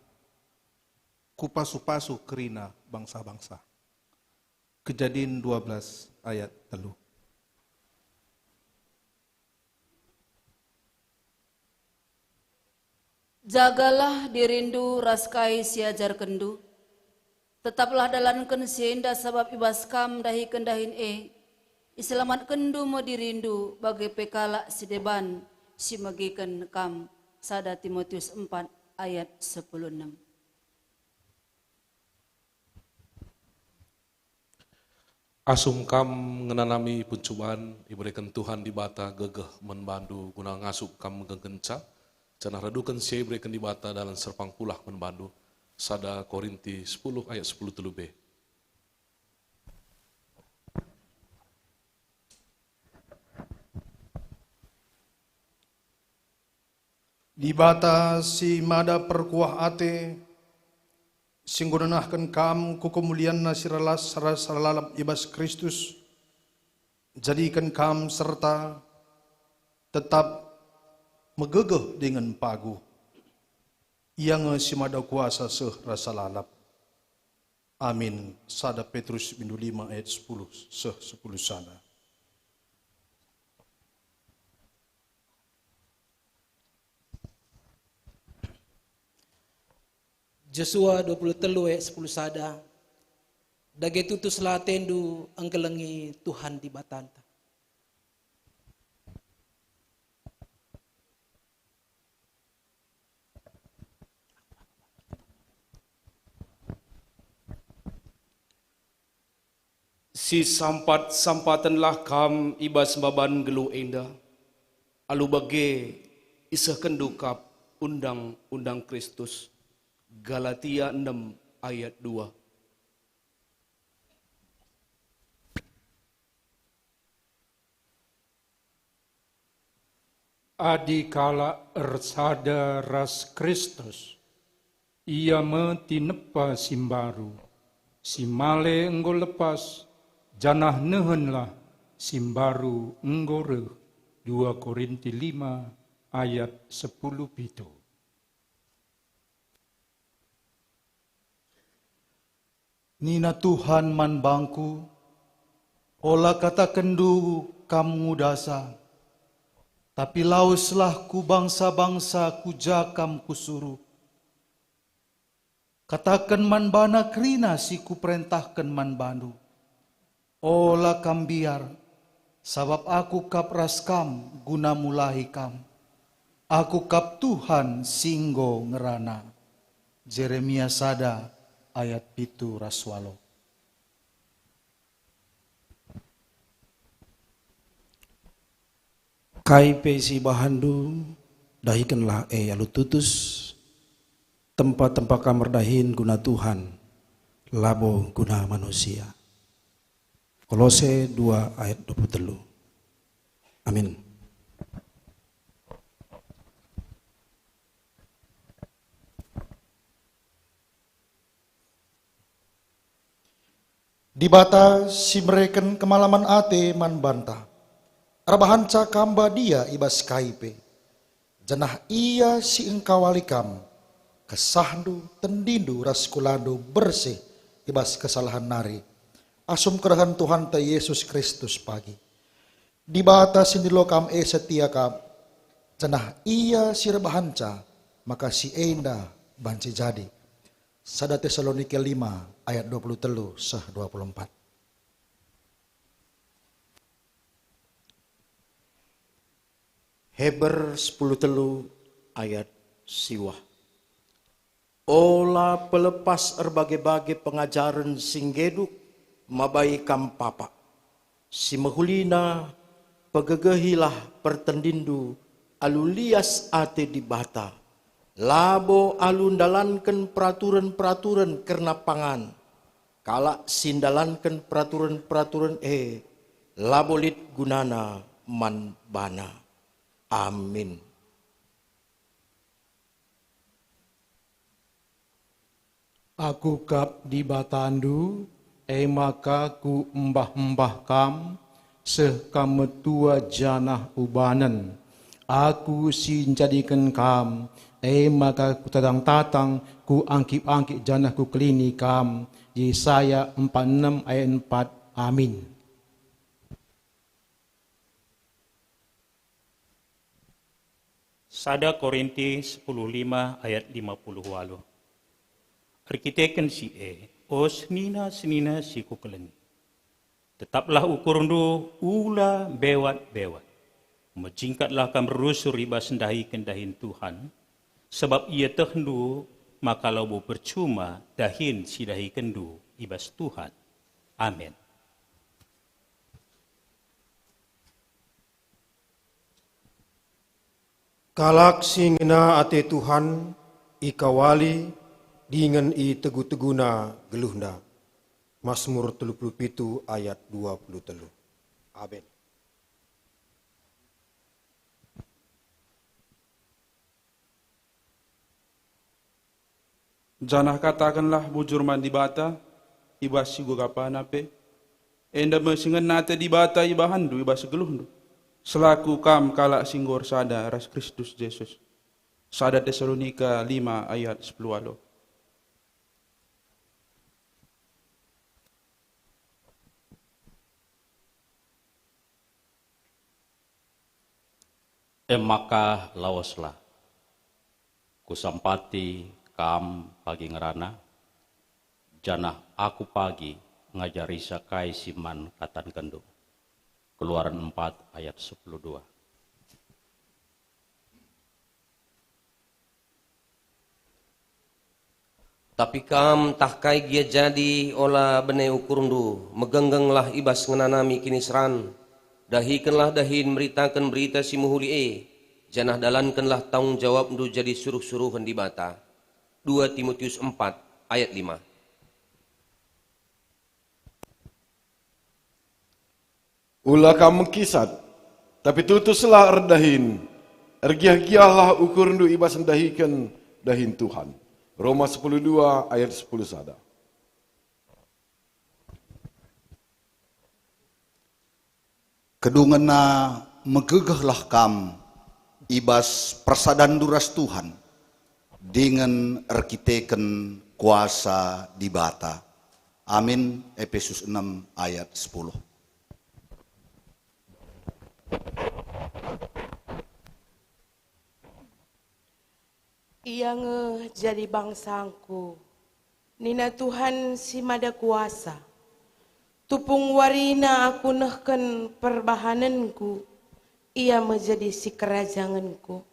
kupasu-pasu kerina bangsa-bangsa. Kejadin dua belas ayat telu. Jagalah dirindu ras kai si ajarkenndu. Tetaplah dalanken si enda, sabap i bas kam ndahiken dahin e, iselamatkenndu me dirindu bage pe kalak si deban si megiken kam. Sada Timotius empat ayat sepuluh enam. Asum kam ngenanami puncuban, ibereken Tuhan Dibata gegeh man bandu guna ngasup kam megenkenca, janah raduken si e ibereken Dibata dalan serpang pulah man bandu. Sada Korinti sepuluh ayat sepuluh telu b. Dibata si mada perkuah ate, si enggo nenahken kam ku kemulianNa si ralas ras lalap i bas Kristus, jadiken kam serta tetap megegeh dingen paguh. Ia nge si mada kuasa seh rasa lalap. Amin. Sada Petrus bindu lima ayat sepuluh seh sepuluh sada. Josua dua puluh telu ayat sepuluh sada, dage tutuslah atendu engkelengi Tuhan Dibatanta. Sisampat-sampatenlah kam i bas mbaban nggeluh enda, alu bage isehkenndu kap undang-undang Kristus. Galatia enem ayat dua. Adi kalak ersada ras Kristus, ia me tinepa si mbaru. Si male enggo lepas, janah nehenlah si mbaru enggo reh. Dua Korinti lima ayat sepuluh pitu. Nina Tuhan man bangku, "Ola katakenndu kam ngudasa, tapi laweslah ku bangsa-bangsa ku ja kam kusuruh. Kataken man bana kerina si kuperentahken man bandu." Ola kam mbiar, sabap Aku kap ras kam guna mulahi kam. Aku kap Tuhan si enggo ngerana. Jeremia sada ayat pitu ras waluh. Kai pe si ibahanndu, dahikenlah e alu tutus. Tempa-tempa kam erdahin guna Tuhan, labo guna manusia. Kolose dua ayat dua puluh telu. Amin. Dibata si mereken kemalaman ate man banta, erbahanca kam badia i bas kai pe, janah Ia si engkawali kam, kesahndu, tendindu ras kulandu bersih i bas kesalahen nari, asum kerehen Tuhanta Jesus Kristus pagi. Dibata si ndilo kam e setia kap, janah Ia si erbahanca maka si enda banci jadi. Sada Tesalonika lima ayat dua puluh telu seh dua puluh empat. Heber sepuluh telu ayat siwah. Ola pelepas erbage-bage pengajaren si nggeduk mabai kam papa. Si mehulina, pegegehilah pertendinndu alu lias ate Dibata, labo alu ndalanken peraturen-peraturen kerna pangan. Kalak si ndalanken peraturen-peraturen e labo lit gunana man bana. Amin. Aku kap Dibatandu, e maka kuembah-embah Kam, seh Kam metua janah ubanen. Aku si njadiken Kam, e maka kutatang-tatang, kuangkip-angkip janah kukelini Kam. Yesaya empat enem ayat empat. Amin. Sada Korinti sepuluh lima ayat lima puluh waluh. Erkiteken si e, o senina-senina si kukeleng, tetaplah ukurndu, ula mbewat-mbewat. Mejingkatlah kam rusur i bas ndahiken dahin Tuhan, sabap ietehndu maka labo percuma dahin si dahikenndu i bas Tuhan. Amin. Kalak si ngena ate Tuhan ikawali dingen itegu-teguna geluhna. Masmur telu puluh pitu ayat dua puluh telu. Amin. Janah katakenlah bujur man Dibata i bas si gugapana pe. Enda me si ngena ate Dibata ibahanndu i bas geluhndu, selaku kam kalak si enggo ersada ras Kristus Jesus. Sada Tesalonika lima ayat sepuluh waluh. E maka laweslah, kusampati kam pagi ngerana, janah aku pagi ngajarisa kai si man katankenndu. Keluaran empat ayat sepuluh dua. Tapi kam tah kai gia jadi, ola bene ukurndu, megenggenglah i bas ngenanami kiniseran, dahikenlah dahin meritaken Berita Si Mehuli e, janah dalankenlah tanggung jawabndu jadi suruh-suruhen Dibata. Dua Timotius empat ayat lima. Ula kam mengkisat, tapi tutuslah erdahin. Ergiah-giahlah ukurndu i bas ndahiken dahin Tuhan. Roma sepuluh dua ayat sepuluh sada. Kedungenna megegehlah kam i bas persadanndu ras Tuhan, dingen erkiteken kuasa Dibata. Amin. Epesus enam ayat sepuluh. Ia nge jadi bangsangku, nina Tuhan si Mada Kuasa. Tupung warina aku nehken perbahanenku, ia me jadi sikerajangenku.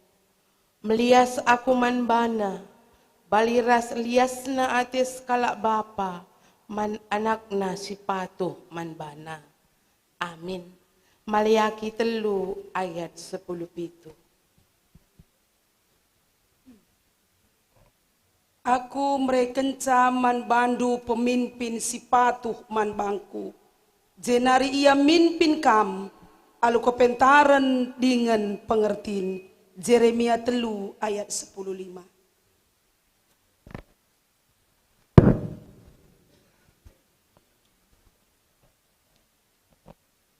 Melias aku man bana, bali ras liasna ate sekalak bapa man anakna si patuh man bana. Amin. Maleaki telu ayat sepuluh pitu. Aku merekenca man bandu pemimpin si patuh man bangku, jenari ia mimpin kam alu kepentaren dingen pengertin. Jeremia telu ayat sepuluh lima.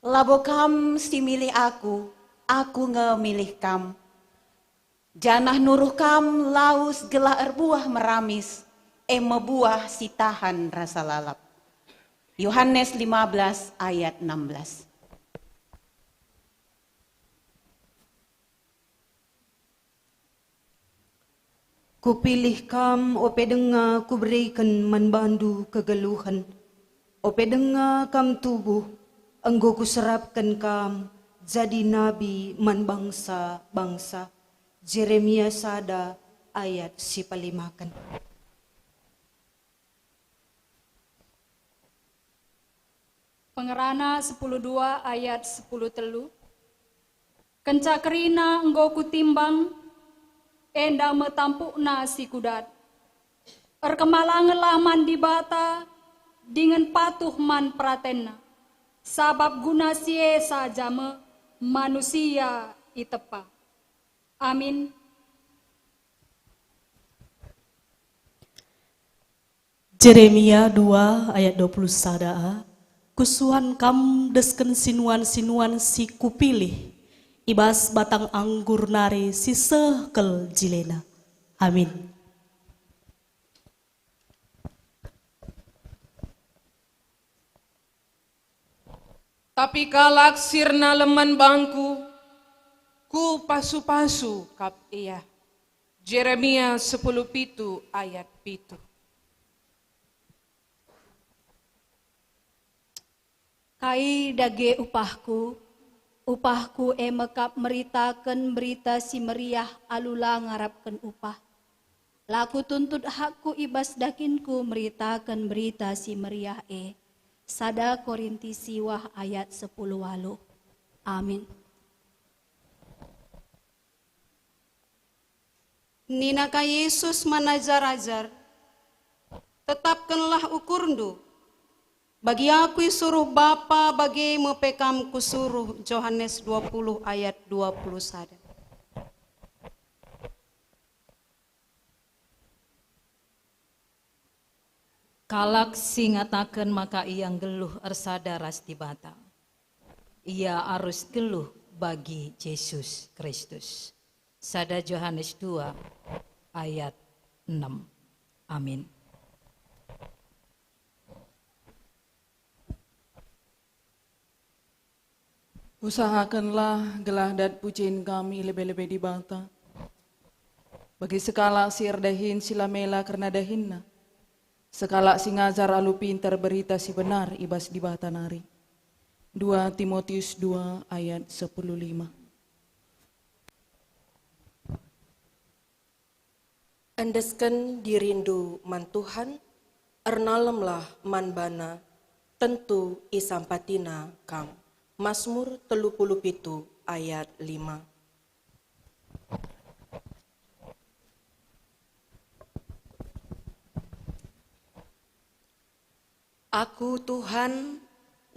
Labo kam si milih aku, aku nge milih kam. Janah nuruh kam lawes gelah erbuah meramis, e me buah si tahan rasa lalap. Yohanes lima belas ayat enam belas. Kupilih kam ope denga kubereken man bandu kegeluhen. Ope denga kam tubuh, enggo kuserapken kam jadi nabi man bangsa-bangsa. Jeremia sada ayat si palimaken. Pengerana sepuluh dua ayat sepuluh telu. Kenca kerina enggo kutimbang, enda me tampukna si kudat. Erkemalangenlah man Dibata, dingen patuh man peratenNa. sabap guna si e saja me manusia itepa. Amin. Jeremia dua ayat dua puluh sada a, "Kusuhan kam desken sinuan-sinuan si Kupilih, i bas batang anggur nari si seh kal jilena." Amin. Tapi kalak si ernalem man bangKu, Kupasu-pasu kap ia. Jeremia sepuluh pitu ayat pitu. Kai dage upahKu? UpahKu e me kap meritaken Berita Si Meriah alu la ngarapken upah. La Kutuntut hakKu i bas dagingKu meritaken Berita Si Meriah e. Sada Korinti siwah ayat sepuluh waluh. Amin. Nina ka Jesus man ajar-ajar, "Tetapkenlah ukurndu. Bagi Aku isuruh Bapa, bage me pe kam Kusuruh." Johanes dua puluh ayat dua puluh sada. Kalak si ngataken maka ia nggeluh ersada ras Dibata, ia arus nggeluh bagi Jesus Kristus. Sada Johanes dua ayat enam. Amin. Usahakenlah gelah dat pujin kami i lebe-lebe Dibata. Bagi sekalak si erdahin si la mela kerna dahinna, sekalak si ngajar alu pintar Berita Si Benar i bas Dibata nari. Dua Timotius dua ayat sepuluh lima. Endesken dirindu man Tuhan, ernalemlah man baNa, tentu isampatiNa kam. Masmur telu puluh pitu ayat lima. Aku, Tuhan,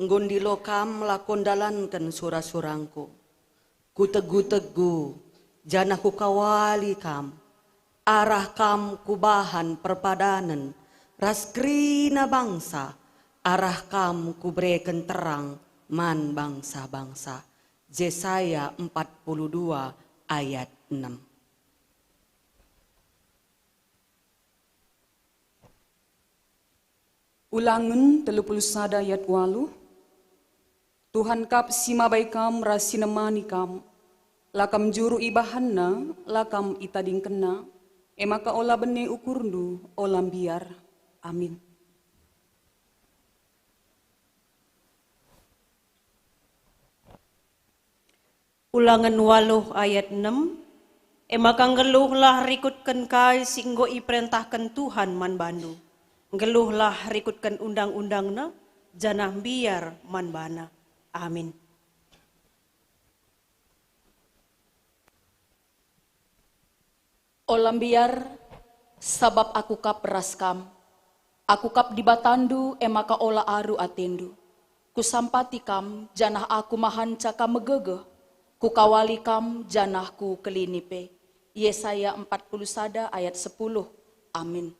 enggo ndilo kam lako ndalanken sura-surangku. Kutegu-tegu, janah kukawali kam. Arah kam kubahan perpadanen ras kerina bangsa, arah kam kubereken terang man bangsa-bangsa. Jesaya empat puluh dua ayat enam. Ulangen telu puluh sada ayat waluh, Tuhan kap si mabai kam ras si nemani kam. La kam juru ibahanNa, la kam itadingkenNa, e maka ola bene ukurndu, ola mbiar. Amin. Ulangen waluh ayat enem, e maka nggeluhlah rikutken kai si enggo iperentahken Tuhan man bandu. Nggeluhlah rikutken undang-undangNa, janah mbiar man baNa. Amin. Ola mbiar, sabap Aku kap ras kam. Aku kap Dibatandu, e maka ola aru atendu. Kusampati kam, janah Aku mahanca kam megegeh. Kukawali kam, janah Kukelini pe. Yesaya empat puluh sada ayat sepuluh. Amin.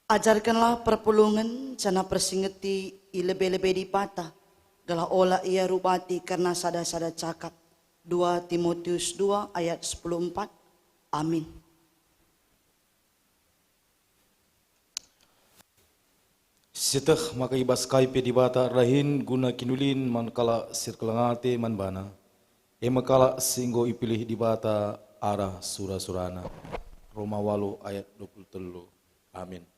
Ajarkenlah perpulungen janah persingeti i lebe-lebe Dibata, gelah ola ia rubati kerna sada-sada cakap. Dua Timotius dua ayat sepuluh empat. Amin. Sieteh maka i bas kai pe Dibata erdahin guna kinulin man kalak si erkeleng ate man baNa, e me kalak si enggo ipilih Dibata arah sura-suraNa. Roma waluh ayat dua puluh telu. Amin.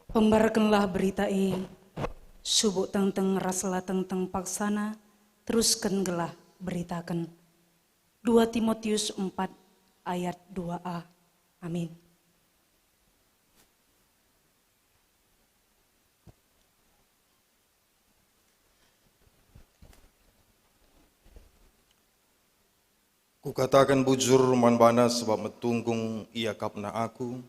Pembarkenlah berita e, subuk tengteng ras la tengteng paksana, terusken gelah beritaken. Dua Timotius empat ayat dua a. Amin. Kukataken bujur man bana, sebab metunggung iakapna aku,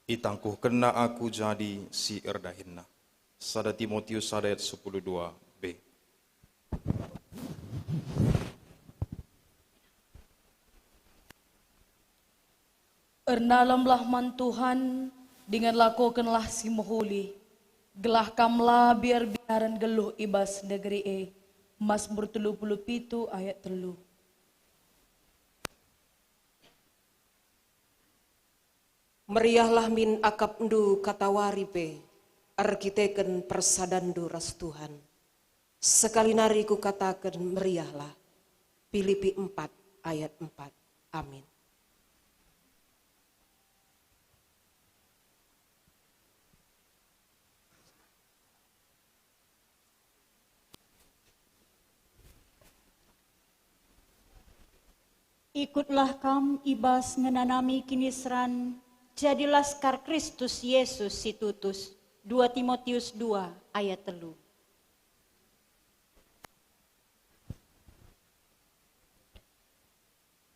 itangkuhkenna aku jadi si erdahinna. Sada Timotius sada ayat sepuluh dua b. Erdalemlah man Tuhan, dingen lakokenlah si mehuli, gelah kam la biar-biaren geluh i bas negeri e. Masmur telu puluh pitu ayat telu. Meriahlah min akapndu katawari pe, erkiteken persadanndu ras Tuhan. Sekali nari kukataken, meriahlah. Pilipi empat ayat empat. Amin. Ikutlah kam i bas ngenanami kiniseran, jadi laskar Kristus Yesus si tutus. Dua Timotius dua ayat telu.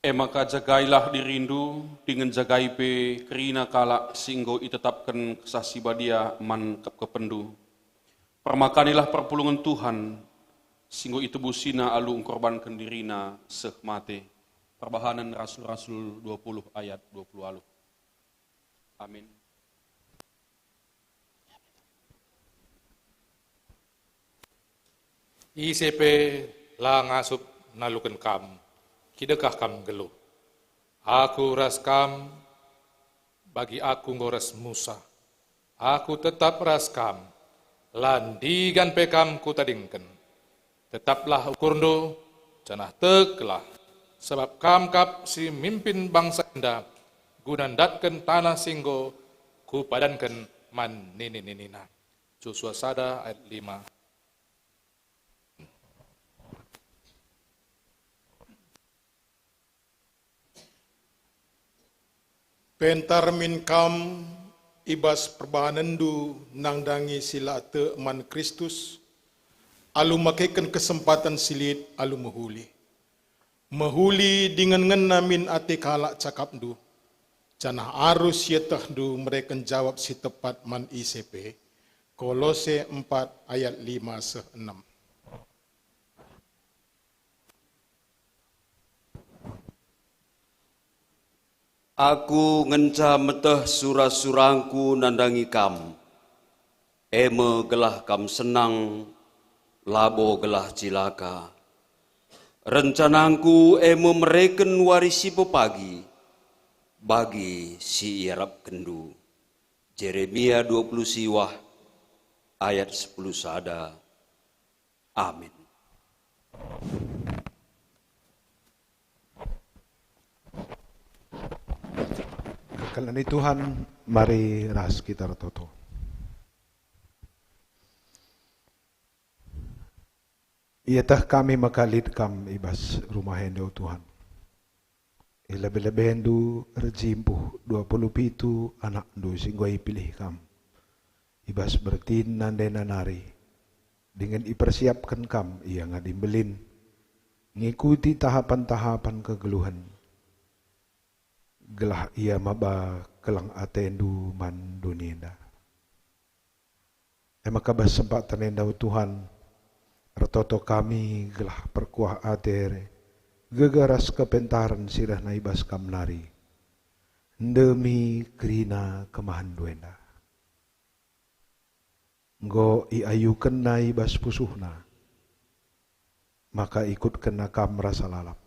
E maka jagailah dirindu, dingen jagai pe kerina kalak si enggo itetapken Kesah Si Badia man kepkepenndu. Permakanilah perpulungen Tuhan, si enggo itebusina alu engkorbanken dirina seh mate. Perbahanen Rasul-Rasul dua puluh ayat dua puluh waluh. Amin. Ise pe la ngasup naluken kam, kidekah kam nggeluh. Aku ras kam, bagi aku enggo ras Musa. Aku tetap ras kam, la ndigan pe kam kutadingken. Tetaplah ukurndu, janah teklah, sabap kam kap si mimpin bangsa enda guna ndatken taneh si enggo kupadanken man nini-ninina. Josua sada ayat lima. Pentar min kam i bas perbahanenndu nandangi si la tek man Kristus, alu makeken kesempaten si lit alu mehuli. Mehuli dingen ngena min ate kalak cakapndu, janah arus sietehndu mereken jawab si tepat man ise pe. Kolose empat ayat lima seh enem. Aku ngenca meteh sura-surangku nandangi kam, e me gelah kam senang, labo gelah cilaka. Rencanangku e me mereken wari si pepagi bagi si iarapkenndu. Jeremia dua puluh siwah ayat sepuluh sada. Amin. Kekal ni Tuhan, mari ras kita ertoto. Ieteh kami maka lit Kam i bas rumah enda, o Tuhan. I lebe-lebendu erjimpuh dua puluh pitu anakNdu si enggo ipilih Kam i bas bertin nandena nari, dingen ipersiapken Kam ia ngadi mbelin, ngikuti tahapan-tahapan kegeluhen, gelah ia maba keleng ateNdu man doni enda. E maka bas sempaten enda, o Tuhan, ertoto kami gelah perkuah ate, gegeh ras kepentaren si rehna i bas Kam nari, ndemi kerina kemahenNdu enda. Enggo iayukenna i bas pusuhna, maka ikutkenna Kam rasa lalap.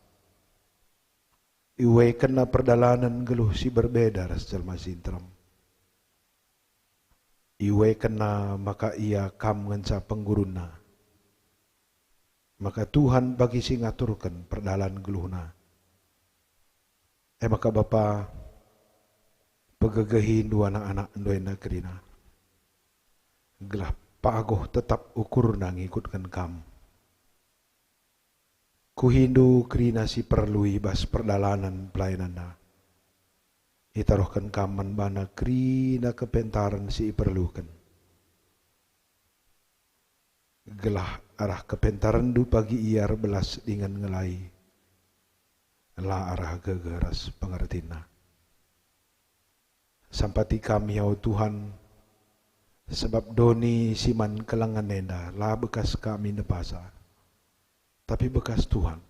Iuekenna perdalanen geluh si berbeda ras jelma si nterem. Iuekenna maka ia Kam ngenca penggurunna, maka Tuhan bagi si ngaturken perdalan geluhna. E maka Bapa, pegegehiNdu anak-anakNdu enda kerina, gelah pagoh tetap ukurna ngikutken Kam. KuhiNdu kerina si perlu i bas perdalanen pelayananna. Itaruhken Kam man bana kerina kepentaren si iperluken, gelah arah kepentarenNdu pagi ia erbelas dingen ngelai, la arah gegeh ras pengertinna. Sampati kami, ya o Tuhan, sebab doni si man kelengen enda la bekas kami nepasa, tapi bekas Tuhan.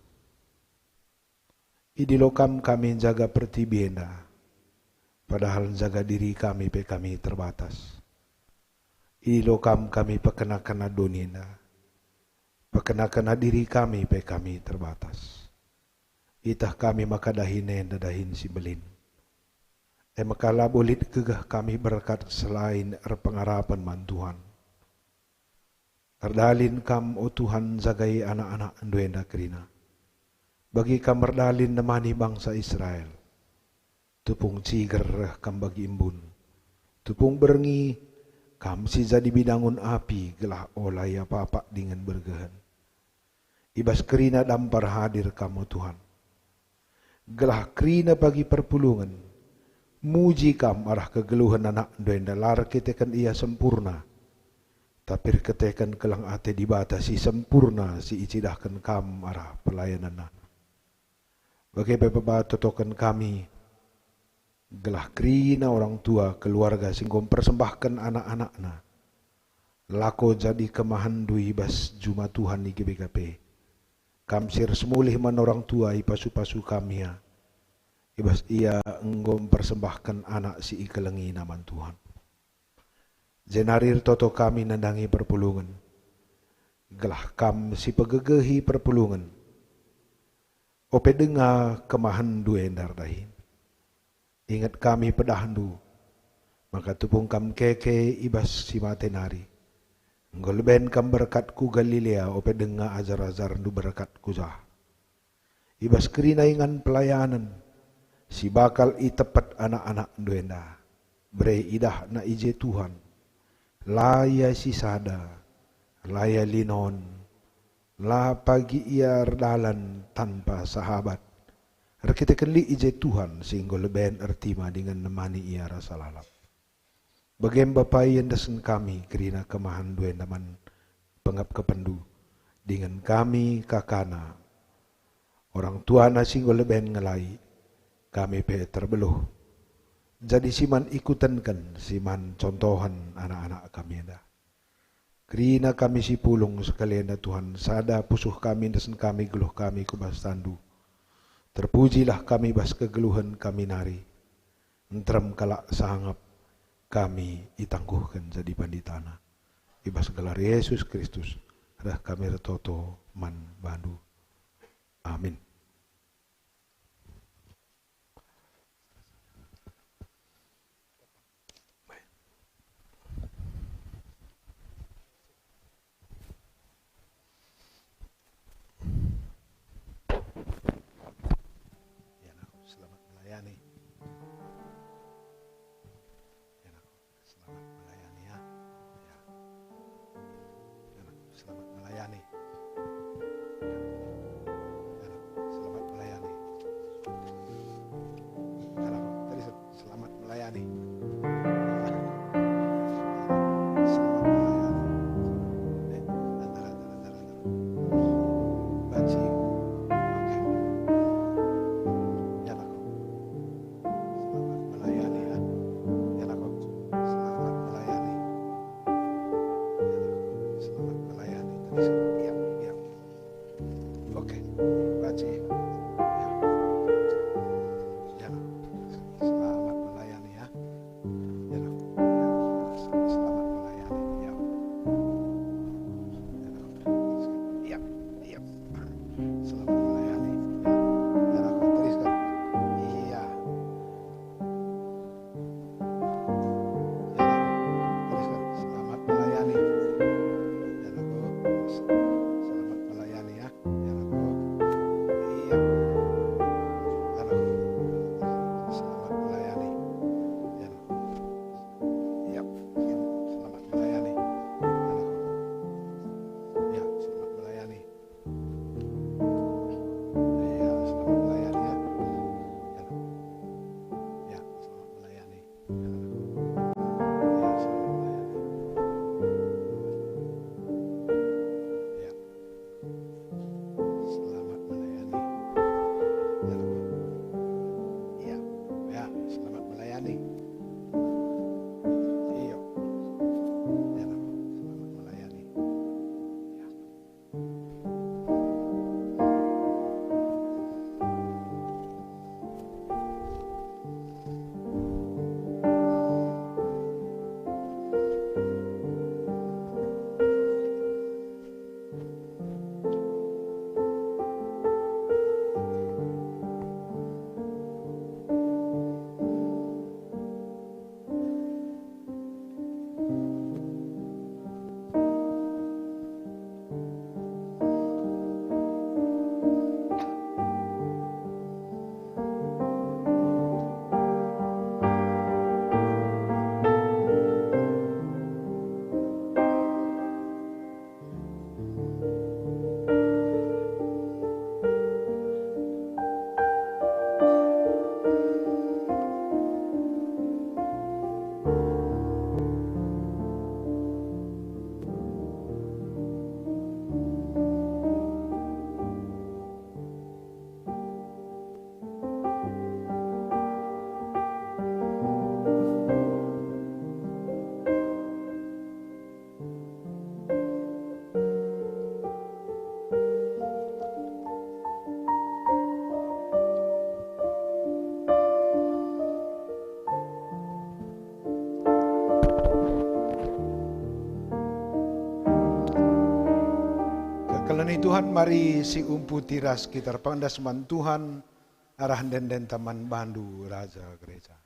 Idilo Kam kami njaga pertibi enda, padahal njaga diri kami pe kami terbatas. Idilo Kam kami pekena-kena doni enda, pekena-kena diri kami pe kami terbatas. Iteh kami maka dahin enda dahin si mbelin. E maka labo lit gegeh kami berkat selain erpengarapen man Tuhan. Erdalin Kam, o Tuhan, njagai anak-anakNdu enda kerina. Bagi Kam erdalin nemani bangsa Israel. Tupung ciger reh Kam bagi embun. Tupung berngi Kam si jadi bidangun api gelah ola iapapak dingen bergehen. I bas kerina dampar hadir Kam, o Tuhan. Gelah kerina pagi perpulungen, muji Kam arah kegeluhen anakNdu enda la erkiteken ia sempurna, tapi erkiteken keleng ate Dibata si sempurna si icidahken Kam arah pelayanenna. Bage pe baba totoken kami, gelah kerina orang tua keluarga si enggo mpersembahken anak-anakna, lako jadi kemahenNdu i bas juma Tuhan i G B K P. Kam si ersemulih man orang tua ipasu-pasu Kam ia, i bas ia enggo mpersembahken anak si ikelengina man Tuhan. Jenari ertoto kami nandangi perpulungen, gelah Kam si pegegehi perpulungen. Ope denga kemahenNdu enda erdahin. Inget kami pedahNdu, maka tupung Kam keke i bas si mate nari. Enggo leben Kam berkat ku Galilea, ope denga ajar-ajarNdu berkat ku jah. I bas kerina ingan pelayanen si bakal itepet anak-anakNdu enda, bere idahna i je Tuhan. La ia sisada, la ia linon, la pagi ia erdalan tanpa sahabat. Erkiteken lit i je Tuhan si enggo leben ertima dingen nemani ia rasa lalap. Bage me Bapa, iendesken kami kerina kemahenNdu enda man pengepkepenndu, dingen kami kakana, orang tuana si enggo leben ngelai, kami pe terbeluh. Jadi si man ikutenken, si man contohen anak-anak kami enda. Kerina kami si pulung sekali enda, Tuhan, sada pusuh kami, endesken kami, geluh kami ku bas tanNdu. Terpujilah kami bas kegeluhen kami nari. Nterem kalak sangap kami itangguhken jadi panditana. I bas gelar Yesus Kristus reh kami ertoto man bandu. Amin. Ya, anakku, selamat melayani. Ya, anakku, selamat melayani, ya. Ya. Ya, anakku, selamat melayani. Ya. Ya, anakku, Tuhan, mari siumputi ras kita erpandas man Tuhan arah ende-endenta man bandu Raja Gereja.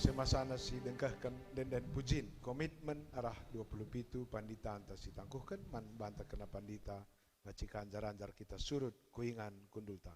Semasana si dengkehken ende-enden pujin, komitmen arah dua puluh pitu pandita ntah si tangkuhken man banta kena pandita, ngecika anjar-anjar kita surut ku ingan kundulta.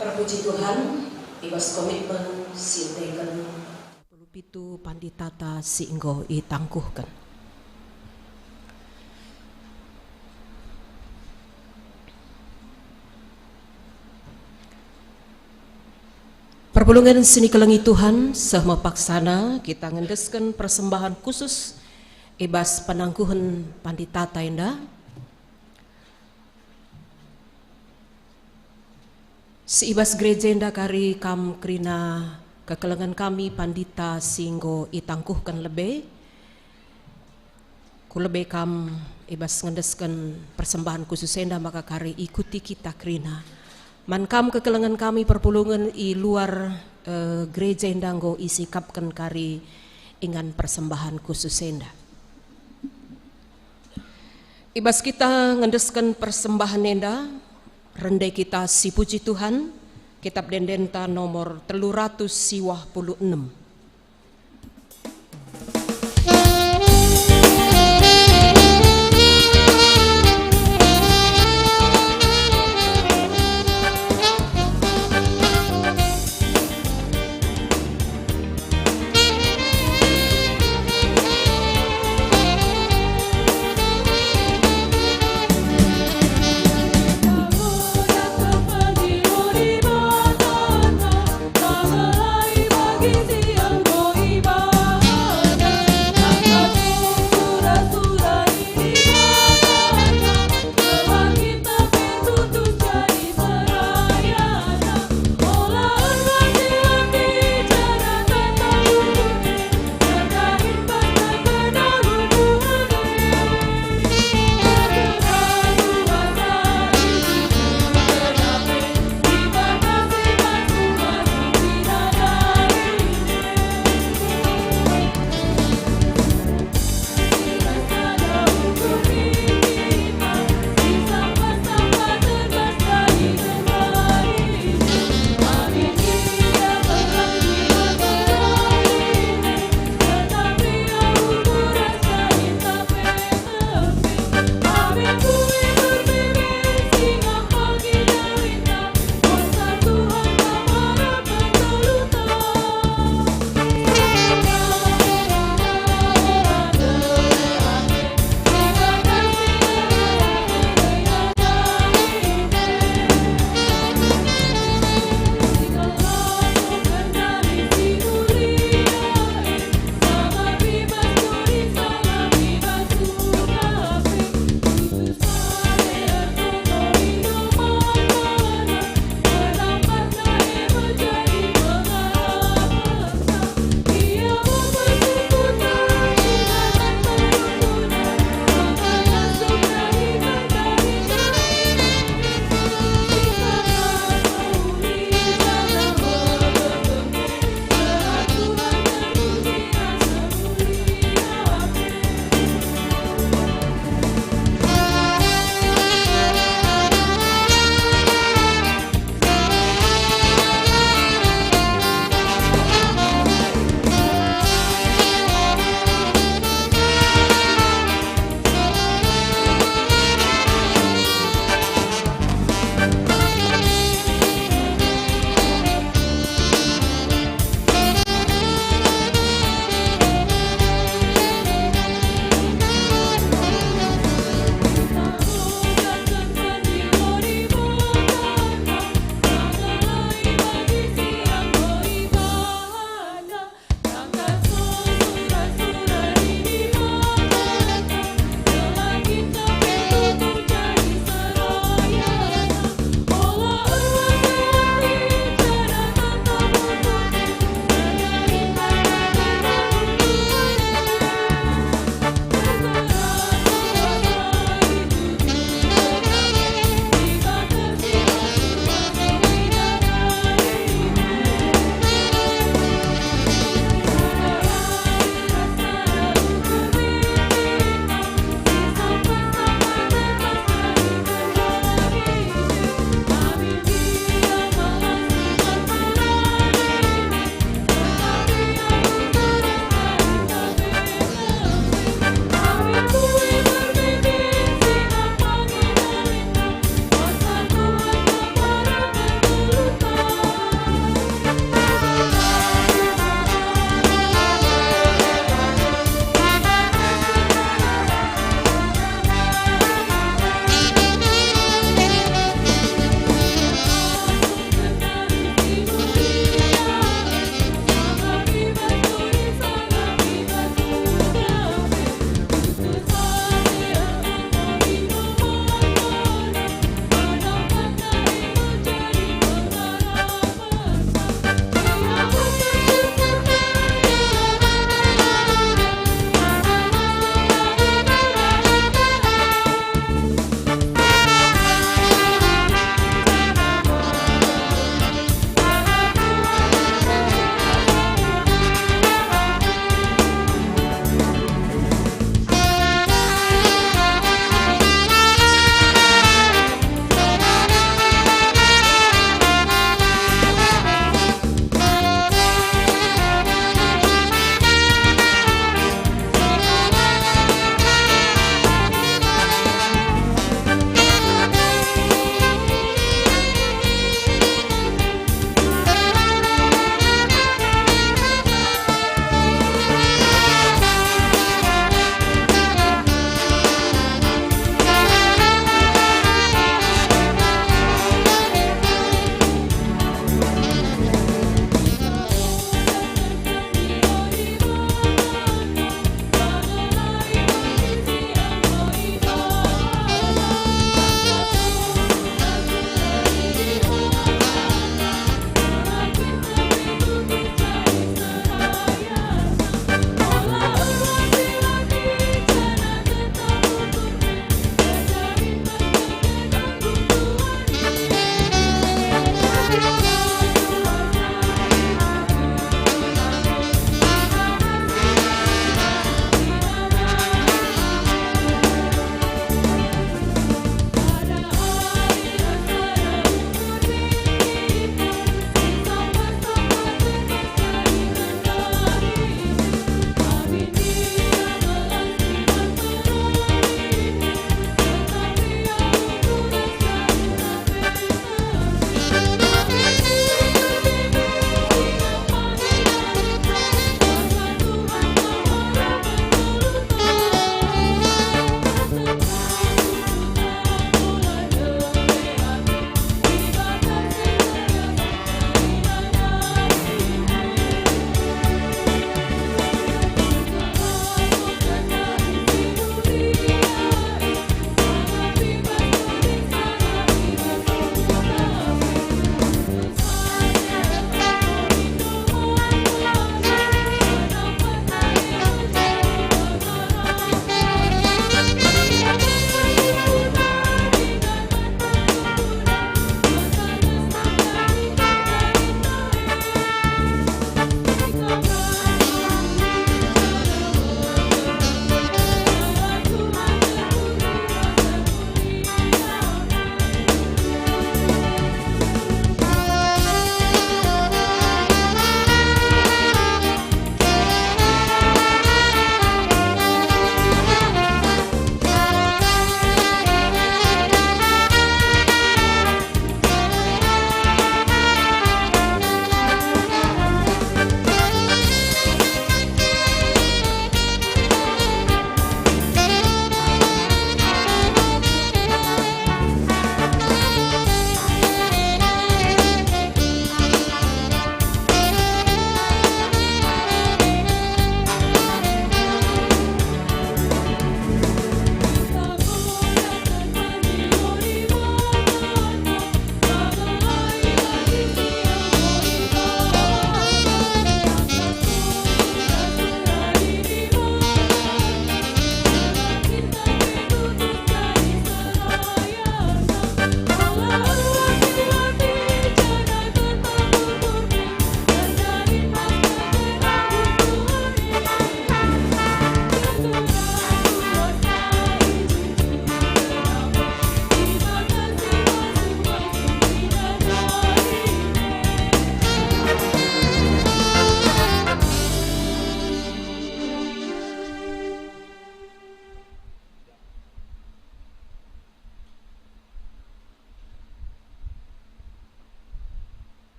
Terpuji Tuhan, i bas komitmen si teken. Puluh pitu panditata si enggo itangkuhken. Perpulungen si nikelengi Tuhan, seh me paksana kita ngendesken persembahan khusus i bas penangkuhen panditata enda. Si i bas gereja enda kari kam kerina kekelengen kami pandita si enggo itangkuhken lebe. Ku lebe kam i bas ngendesken persembahan khusus enda maka kari ikuti kita kerina. Man kam kekelengen kami perpulungen i luar, eh, gereja enda enggo isikapken kari ingan persembahan khusus enda. I bas kita ngendesken persembahan enda, rende kita sipuji Tuhan, Kitab Ende-endenta nomor telu ratus siwah puluh enem.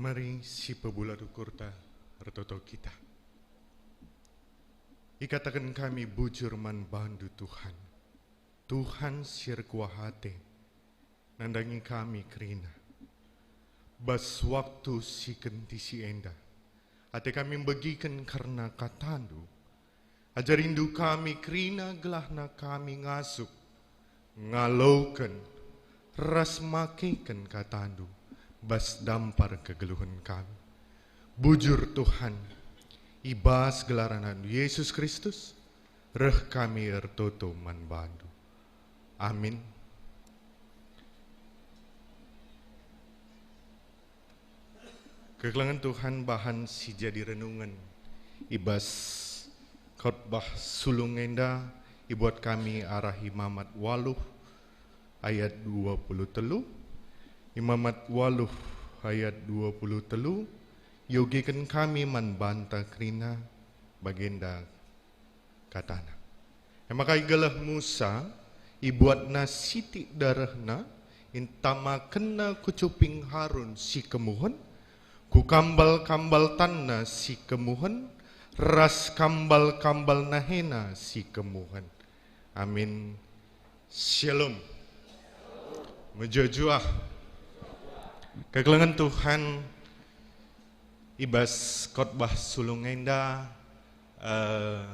Mari sipebulat ukurta ertoto kita. Ikataken kami bujur man bandu, Tuhan. Tuhan si erkuah ate, nandangi kami kerina. Bas waktu si kentisik enda, ate kami mbegiken kerna katandu. Ajarindu kami kerina gelahna kami ngasup, ngaloken, ras makeken katandu bas dampar kegeluhen kami. Bujur Tuhan, i bas gelar Anakndu Yesus Kristus, reh kami ertoto man bandu. Amin. Kekelengen Tuhan, bahan si jadi renungen i bas khotbah sulung enda ibuat kami arah Imamat waluh ayat dua puluh telu. Imamat waluh ayat dua puluh telu, iogiken kami man banta kerina bagenda katana. E maka i gelah Musa ibuatna sitik darehna, itamakenna ku cuping Harun si kemuhen, ku kambal-kambal tanna si kemuhen, ras kambal-kambal nahena si kemuhen. Amin. Shalom. Mejuah-juah. Kekelengen Tuhan, i bas khotbah sulung enda, eh,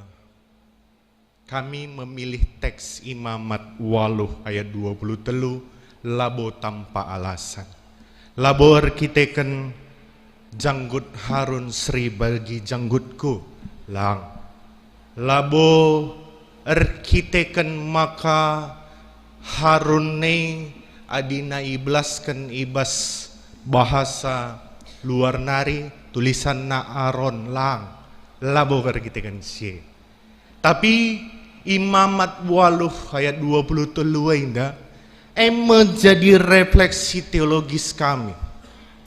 kami memilih teks Imamat waluh ayat dua puluh telu labo tanpa alasan. Labo erkiteken janggut Harun seri bagi janggutku, lang. Labo erkiteken maka Harun e adina ibelasken i bas bahasa luar nari tulisanna Aron, lang. Labo erkiteken si e. Tapi Imamat waluh ayat dua puluh telu enda, e me jadi refleksi teologis kami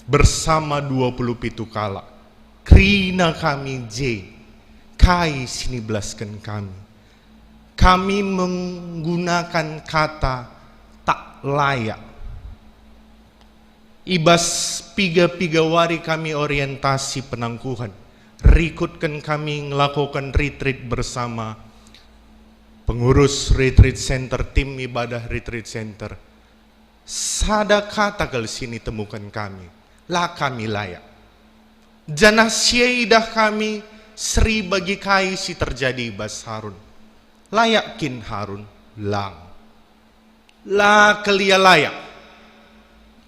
bersama dua puluh pitu kalak. Kerina kami je, kai si nibelasken kami. Kami menggunakan kata tak layak. I bas piga-piga wari kami orientasi penangkuhen, rikutken kami ngelakoken retreat bersama pengurus retreat center, tim ibadah retreat center. Sada kata kal si nitemuken kami, la kami layak. Janah si e idah kami seri bagi kai si terjadi i bas Harun. Layak kin Harun? Lang. La kal ia layak.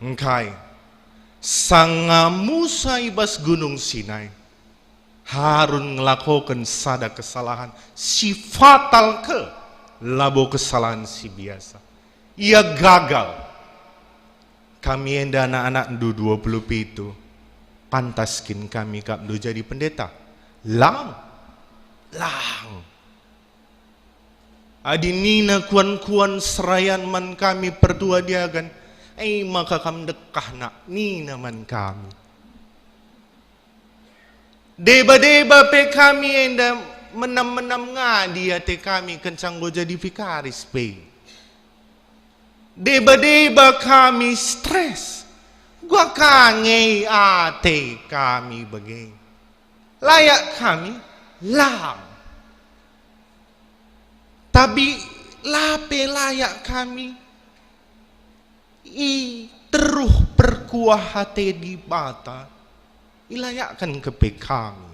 Engkai? Sanga Musa i bas Gunung Sinai, Harun ngelakoken sada kesalahan si fatal ke, labo kesalahan si biasa. Ia gagal. Kami enda anak-anakndu dua puluh pitu, pantas kin kami ikapndu jadi pendeta? Lang. Lang. Adi nina kuan-kuan serayan man kami pertua diagen, e maka kam ndekah, Nak, nina man kami. Deba-deba pe kami enda menam-menam ngadi ate kami kenca enggo jadi vikaris pe. Deba-deba kami stres. Gua ka nge ate kami bage. Layak kami? Lang. Tapi la pe layak kami, i teruh perkuah ate Dibata, ilayakkenke pe kami.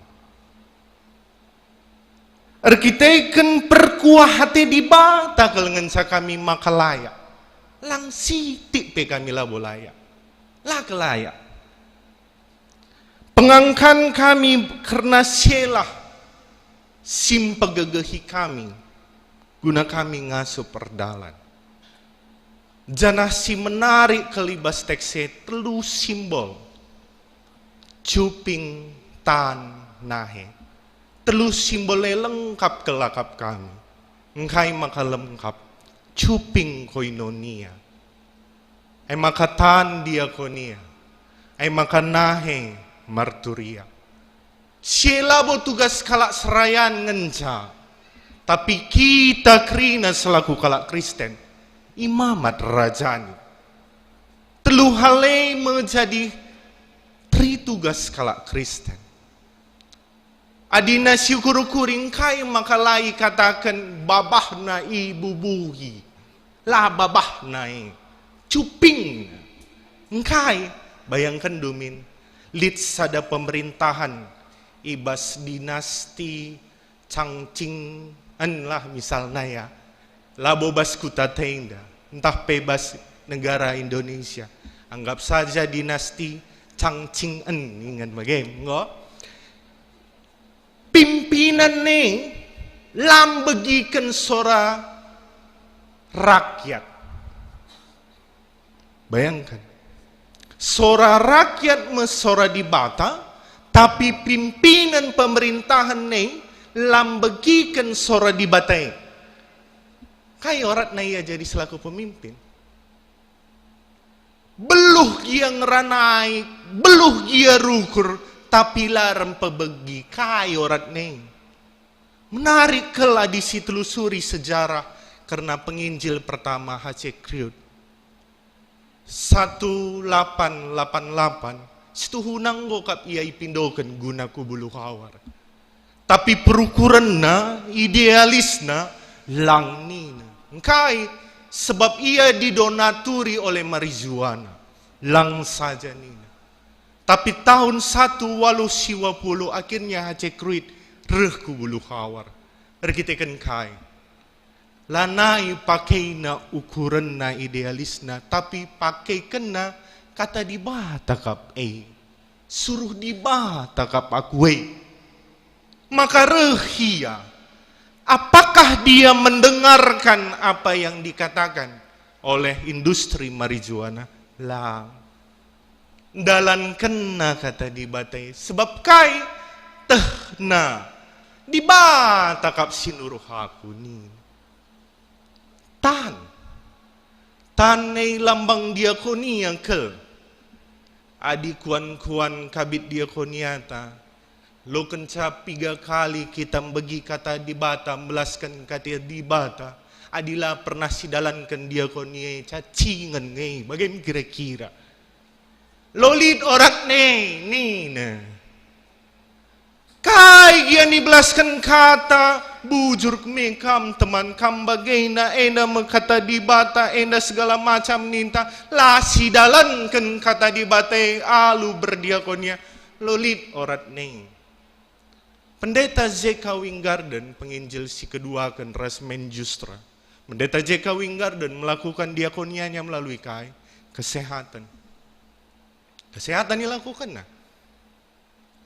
Erkiteken perkuah ate Dibata kal ngenca kami maka layak. Lang sitik pe kami labo layak. La kal layak. Pengangkan kami kerna si e lah si mpegegehi kami, guna kami ngasup erdalan. Janah si menarik kal i bas teks e, telu simbol, cuping, tan, nahe. Telu simbol e lengkap kal akap kami. Engkai maka lengkap? Cuping koinonia. E maka tan diakonia, e maka nahe marturia. Si e labo tugas kalak serayan ngenca, tapi kita kerina selaku kalak Kristen, imamat rajani. Telu hal e me jadi teri-, tugas kalak Kristen. Adina siukur-ukuri engkai maka la ikataken babahna ibubuhi? La babahna e, cupingna. Engkai? Bayangkenndu min, lit sada pemerintahan i bas dinasti Changchingen lah misalna ya, labo bas kuta Tenda, ntah pe bas negara Indonesia. Anggap saja dinasti Changchingen, inget bage, enggo? Pimpinan e la mbegiken sora rakyat. Bayangkan, sora rakyat me sora Dibata, tapi pimpinan pemerintahan e la mbegiken sora Dibata e. Kai oratna ia jadi selaku pemimpin? Beluh gia ngeranai, beluh gia rukur, tapi la erpebegi kai oratna e. Menarik kal adi sitelusuri sejarah kerna penginjil pertama H C Creed. Satu lapan lapan lapan, situhuna enggo kap ia ipindoken guna ku Buluh Awar. Tapi perukurenna, idealisna, lang nina. Engkai? Sebab ia didonaturi oleh marijuana. Lang saja nina. Tapi tahun satu waluh siwa puluh akhirnya H C Creed reh ku Buluh Awar. Erkiteken kai? Lanai pakeina ukurenna idealisna, tapi pakekenna kata Dibata kap e. Suruh Dibata kap aku e. Maka reh ia. Apakah dia mendengarkan apa yang dikatakan oleh industri marijuana? La. Ndalankenna kata Dibata e. Sebab kai? Tehna, Dibata kap si nuruh aku nina. Tan. Tan e lambang diakonia kal. Adi kuan-kuan kabit diakoniata, lo kenca piga kali kita mbegi kata Dibata, mbelasken kata Dibata, adi la pernah sidalanken diakonia e, cacingen nge, bage me kira-kira. Lo lit oratna e, nina. Kai gia nibelasken kata, bujur me kam teman, kam bagena, enda me kata Dibata, enda segala macam ninta, la sidalanken kata Dibata e alu berdiakonia, lo lit oratna e. Pendeta J K Wingardens, penginjil si keduaken ras Menjustra. Pendeta J K Wingardens melakukan diakonianya melalui kai? Kesehatan. Kesehatan ilakukanna.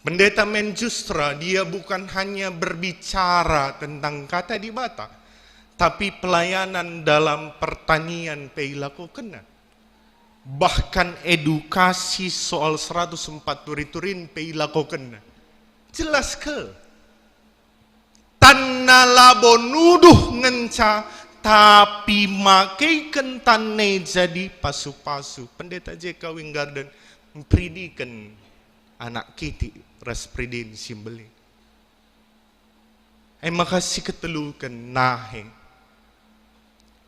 Pendeta Menjustra, dia bukan hanya berbicara tentang kata Dibata, tapi pelayanan dalam pertanian pe ilakukenna. Bahkan edukasi soal seratus empat turi-turin pe ilakukenna. Jelas kal. Tanna labo nuduh ngenca, tapi makeken tanna e jadi pasu-pasu. Pendeta J K Wingardens mpridiken anak kitik ras peridin si mbelin. E maka si keteluken nahe.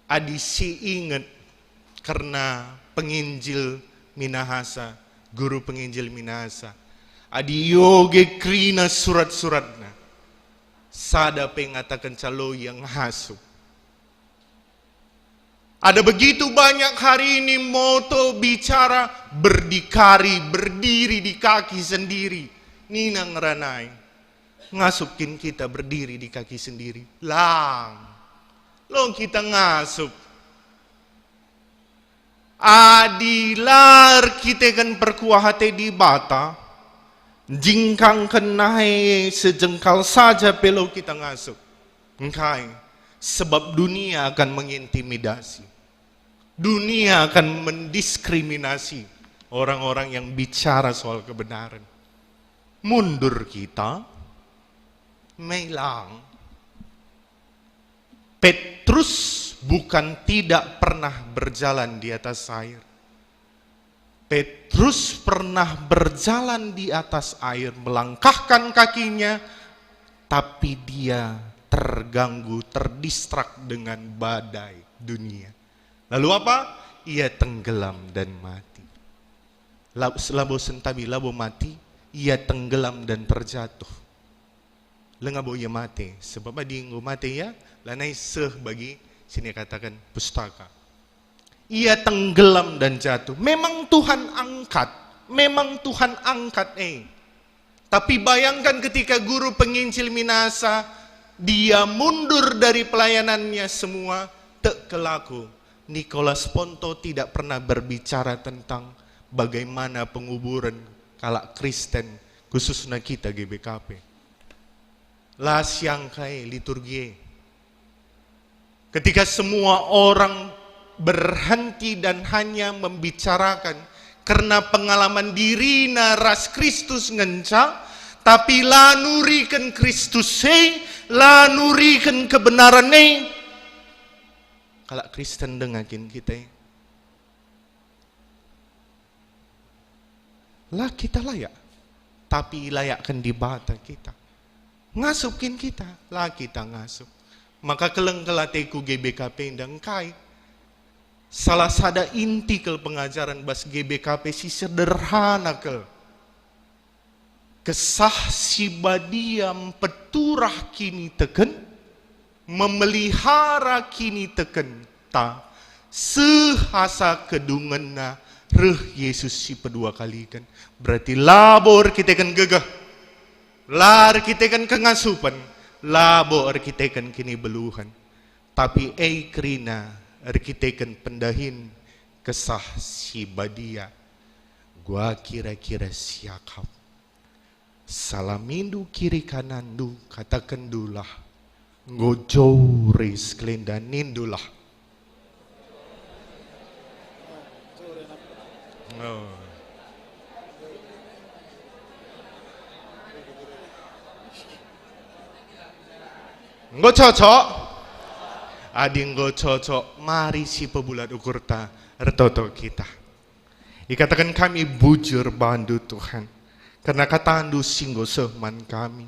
Adi si inget kerna penginjil Minahasa, guru penginjil Minahasa, adi ioge kerina surat-suratna, sada pe ngatakenca lo ia ngasup. Ada begitu banyak hari ini moto bicara berdikari, berdiri di kaki sendiri. Nina ngeranai, ngasup kin kita berdiri di kaki sendiri? Lang. Long kita ngasup. Adi la erkiteken perkuah ate Dibata, jingkangken nahe sejengkal saja pe lo kita ngasup. Engkai? Sebab dunia akan mengintimidasi. Dunia akan mendiskriminasi orang-orang yang bicara soal kebenaran. Mundur kita, melang. Petrus bukan tidak pernah berjalan di atas air. Petrus pernah berjalan di atas air, melangkahkan kakinya, tapi dia terganggu, terdistrak dengan badai dunia. Lalu apa? Ia tenggelam dan mati. Labo sentabi, labo mati, Ia tenggelam dan terjatuh. Langa bo ia mate, sebab adi enggo mate ia, lanai seh bagi si nikataken pustaka. Ia tenggelam dan jatuh. Memang Tuhan angkat, memang Tuhan angkat, eh. Tapi bayangkan ketika guru penginjil minasa, dia mundur dari pelayanannya semua, tek kelaku. Nicholas Ponto tidak pernah berbicara tentang bagaimana penguburan kalak Kristen, khususna kita G B K P. La siangkai liturgi e. Ketika semua orang berhenti dan hanya membicarakan kerna pengalaman dirina ras Kristus ngenca, tapi la nuriken Kristus e, la nuriken kebenaran e. Kalak Kristen denga kin kita e? La kita layak, tapi ilayakken Dibata kita. Ngasup kin kita? La kita ngasup. Maka keleng kal ateku G B K P enda engkai. Salah sada inti kal pengajaren bas G B K P si sederhana kal. Kesah Si Badia mpeturah kiniteken, memelihara kinitekenta, seh asa kedungenna reh Yesus si pedua kaliken. Berarti labo erkiteken gegeh, la erkiteken kengasupen, labo erkiteken kinibeluhen, tapi e kerina erkiteken pendahin Kesah Si Badia. Gua kira-kira siakap. Salamindu kiri kananndu, katakendulah, "Enggo jore sekelenda," nindulah. Oh. Enggo cocok? Adi enggo cocok, mari sipebulat ukurta, ertoto kita. Ikataken kami bujur bandu, Tuhan, kerna katandu si enggo seh man kami.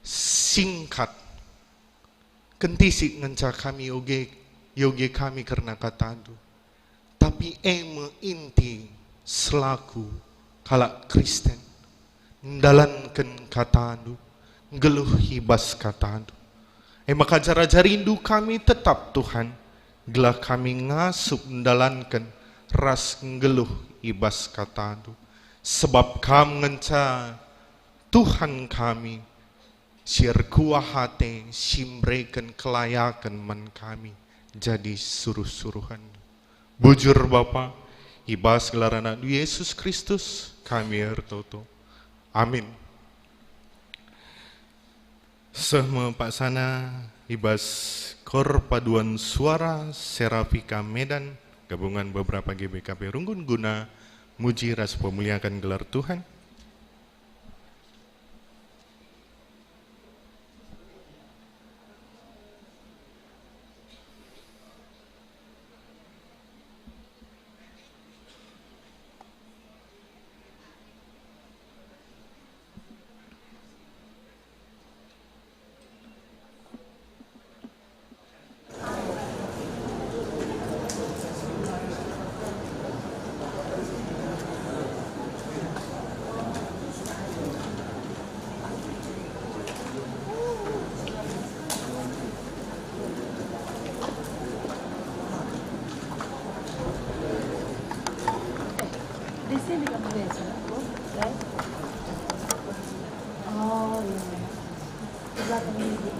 Singkat, kentisik ngenca kami ioge, ioge kami kerna katandu. Tapi e me inti selaku kalak Kristen, ndalanken katandu, nggeluh i bas katandu. E maka ajar-ajarindu kami tetap, Tuhan, gelah kami ngasup ndalanken ras nggeluh i bas katandu. Sebab Kam ngenca Tuhan kami, si erkuah ate, si mereken kelayaken man kami jadi suruh-suruhen. Bujur Bapa, i bas gelar AnakNdu Yesus Kristus, kami ertoto. Amin. Seh me paksana i bas Kor Paduan Suara Serafika Medan, gabungan beberapa G B K P Runggun guna muji ras pemuliaken gelar Tuhan. Di sini kamu biasa, Bu? Ya? Oh, iya. Di belakang ini, Bu.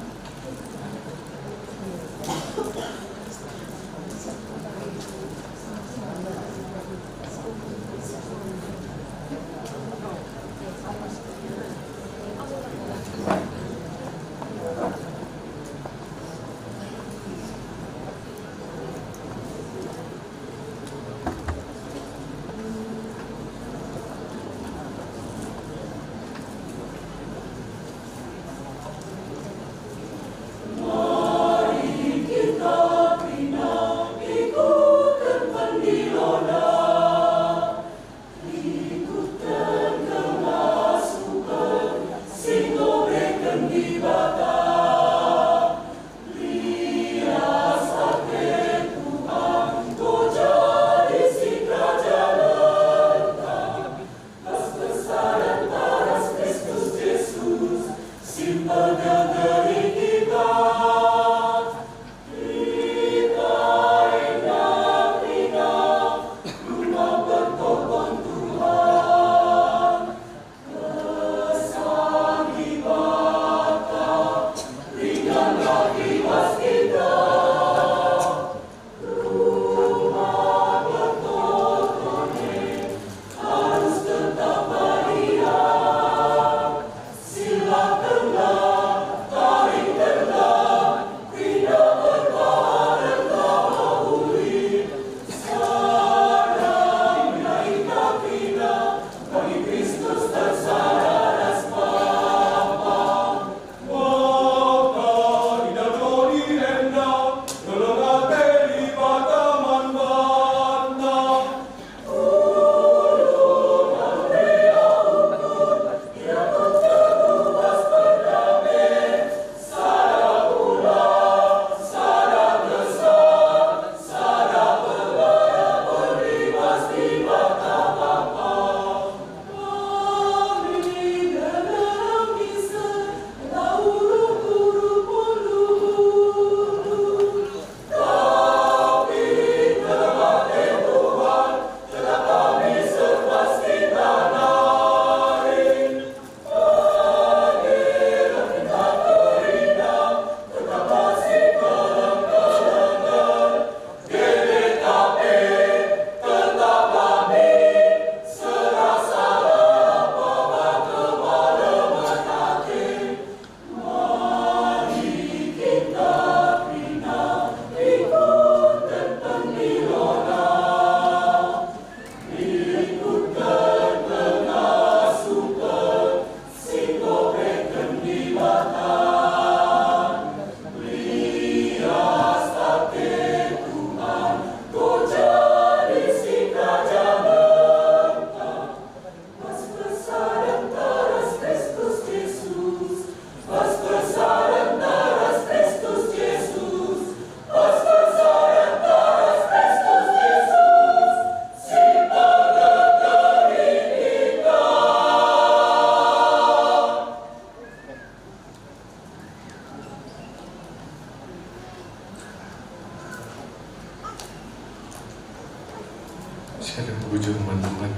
Sada bujur man Tuhan,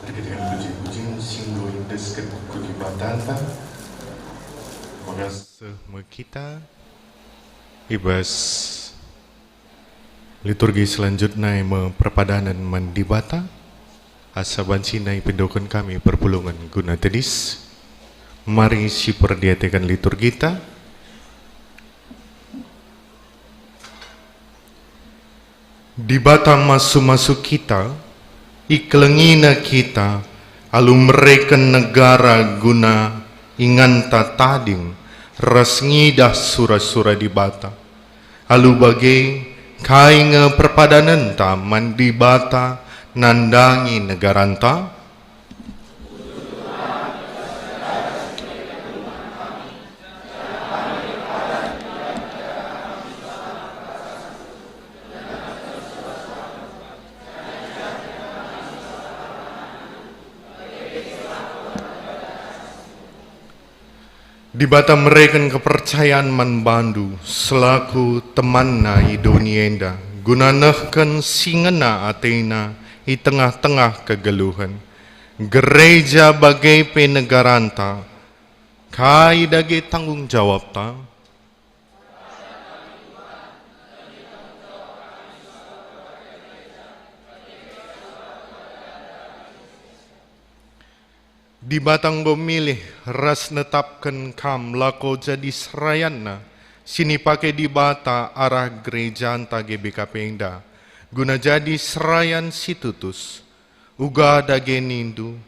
erkiteken puji-pujin si enggo iendesken ku Dibatanta. Maka seh me kita i bas liturgi selanjutna e me perpadanen man Dibata, asa banci nai pindoken kami perpulungen guna tedis. Mari siperdiateken liturgita. Dibata masu-masu kita, ikelengiNa kita, alu mereken negara guna inganta tading ras ngidah sura-sura Dibata. Alu bage, kai nge perpadanenta man Dibata nandangi negaranta? Dibata mereken kepercayan man bandu selaku temanNa i doni enda, guna nehken si ngena ateNa i tengah-tengah kegeluhen. Gereja bage pe negaranta, kai dage tanggung jawabta? Dibata enggo milih ras netapken kam lako jadi serayanNa, si nipake Dibata arah gerejanta G B K P enda, guna jadi serayan si tutus. Uga dage nindu,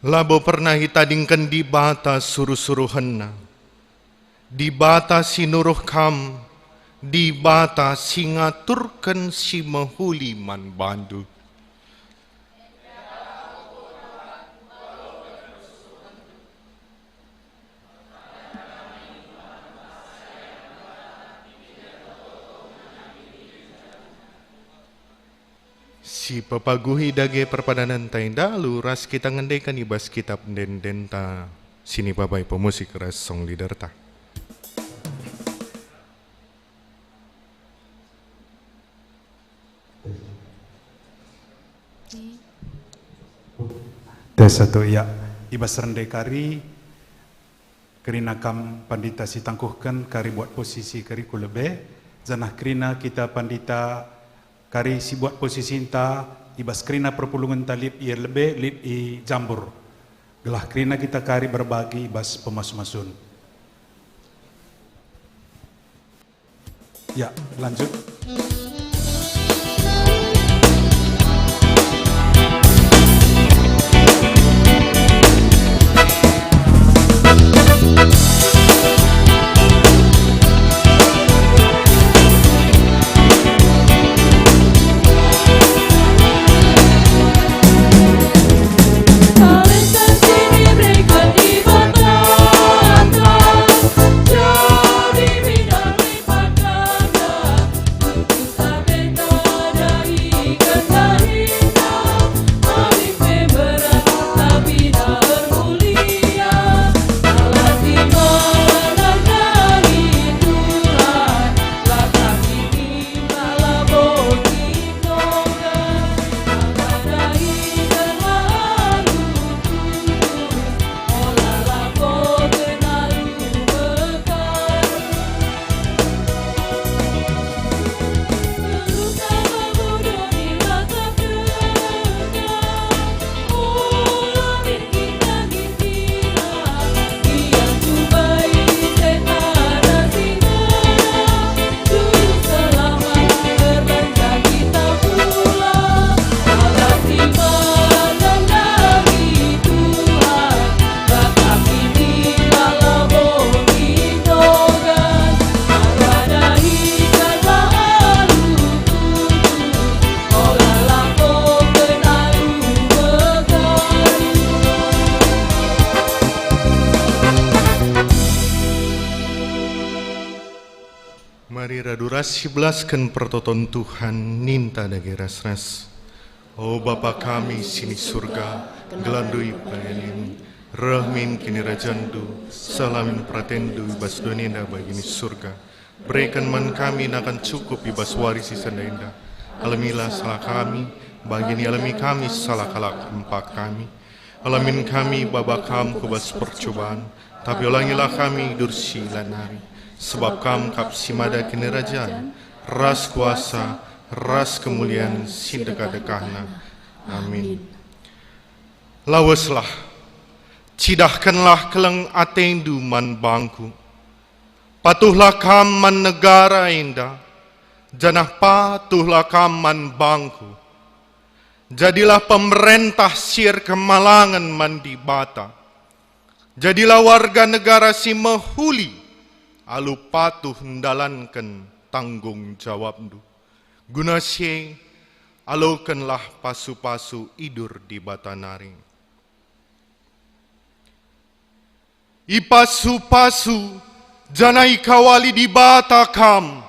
labo pernah itadingken Dibata suruh-suruhenNa. Dibata si nuruh kam, Dibata si ngaturken si mehuli man bandu. Si pepaguhi dage perpadanenta enda alu ras kita ngendeken i bas kitap ende-endenta si nipabai pemusik ras song leaderta. Tes satu, ya. I bas rende kari, kerina kam pandita si tangkuhken kari buat posisi kari ku lebe, janah kerina kita pandita kari si buat posisinta i bas kerina perpulungenta lit i lebe, lit i Jambur, gelah kerina kita kari berbagi i bas pemasu-masun. Ya, lanjut. Ari radu ras sibelasken pertoton Tuhan, ninta dage ras-ras. O Bapa kami si i Surga, gelarNdu ipegegehi, reh min kinirajanNdu, seh la min peratenNdu i bas doni enda bagi i Surga. Bereken man kami nakan cukup i bas wari si sendah enda. Alemilah salah kami, bagi ialemi kami salah kalak empak kami. Ola min kami baba Kam ku bas percuban, tapi olangilah kami i bas si la nari. Sebab Kam kap si mada kinirajan, ras kuasa, ras kemulian si ndekah-ndekahna. Amin. Laweslah, cidahkenlah keleng atendu man bangku. Patuhlah kam man negara enda, janah patuhlah kam man bangku. Jadilah pemerentah si erkemalangen man Dibata. Jadilah warga negara si mehuli alu patuh ndalanken tanggung jawabndu. Guna si e, alokenlah pasu-pasu idur Dibata nari. Ipasu-pasu janah ikawali Dibata kam.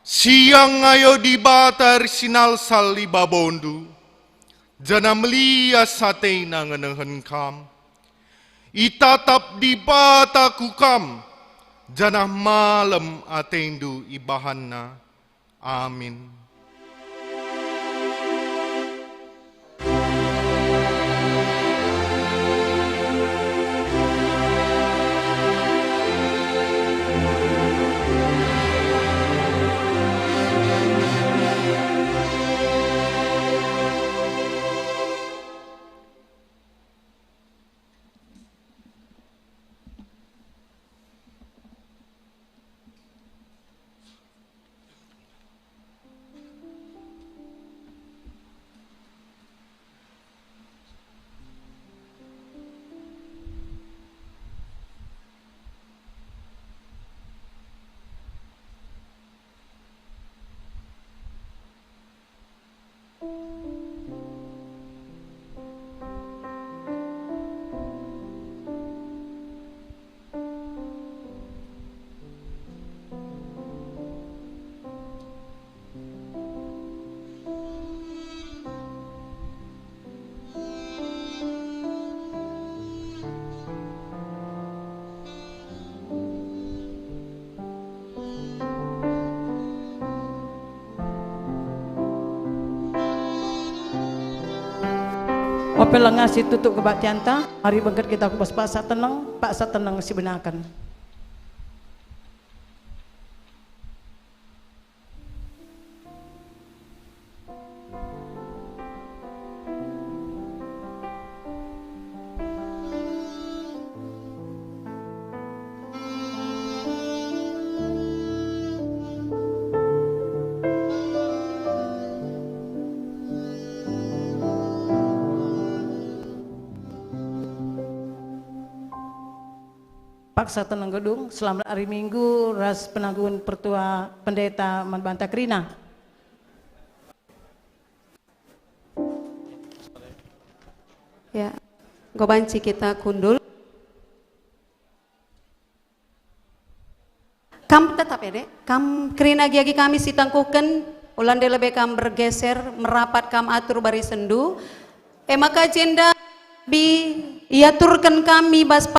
Siang ayo Dibata ersinalsal i babondu, janah melias ateNa ngenehen kam. Itatap Dibata ku kam, janah malem atendu ibahanNa. Amin. Ope langa si tutup kebaktianta, mari bengket kita ku bas paksa teneng, paksa teneng si benaken. Paksa teneng gedung, selamat ari Minggu ras penangguhen pertua pendeta man banta kerina. Ya, enggo banci kita kundul. Kam tetap ya, Dek. Kam kerina agi-agi kami si tangkuhken, ulande lebe kam bergeser, merapat kam atur barisenndu. E maka jenda bi iaturken kami bas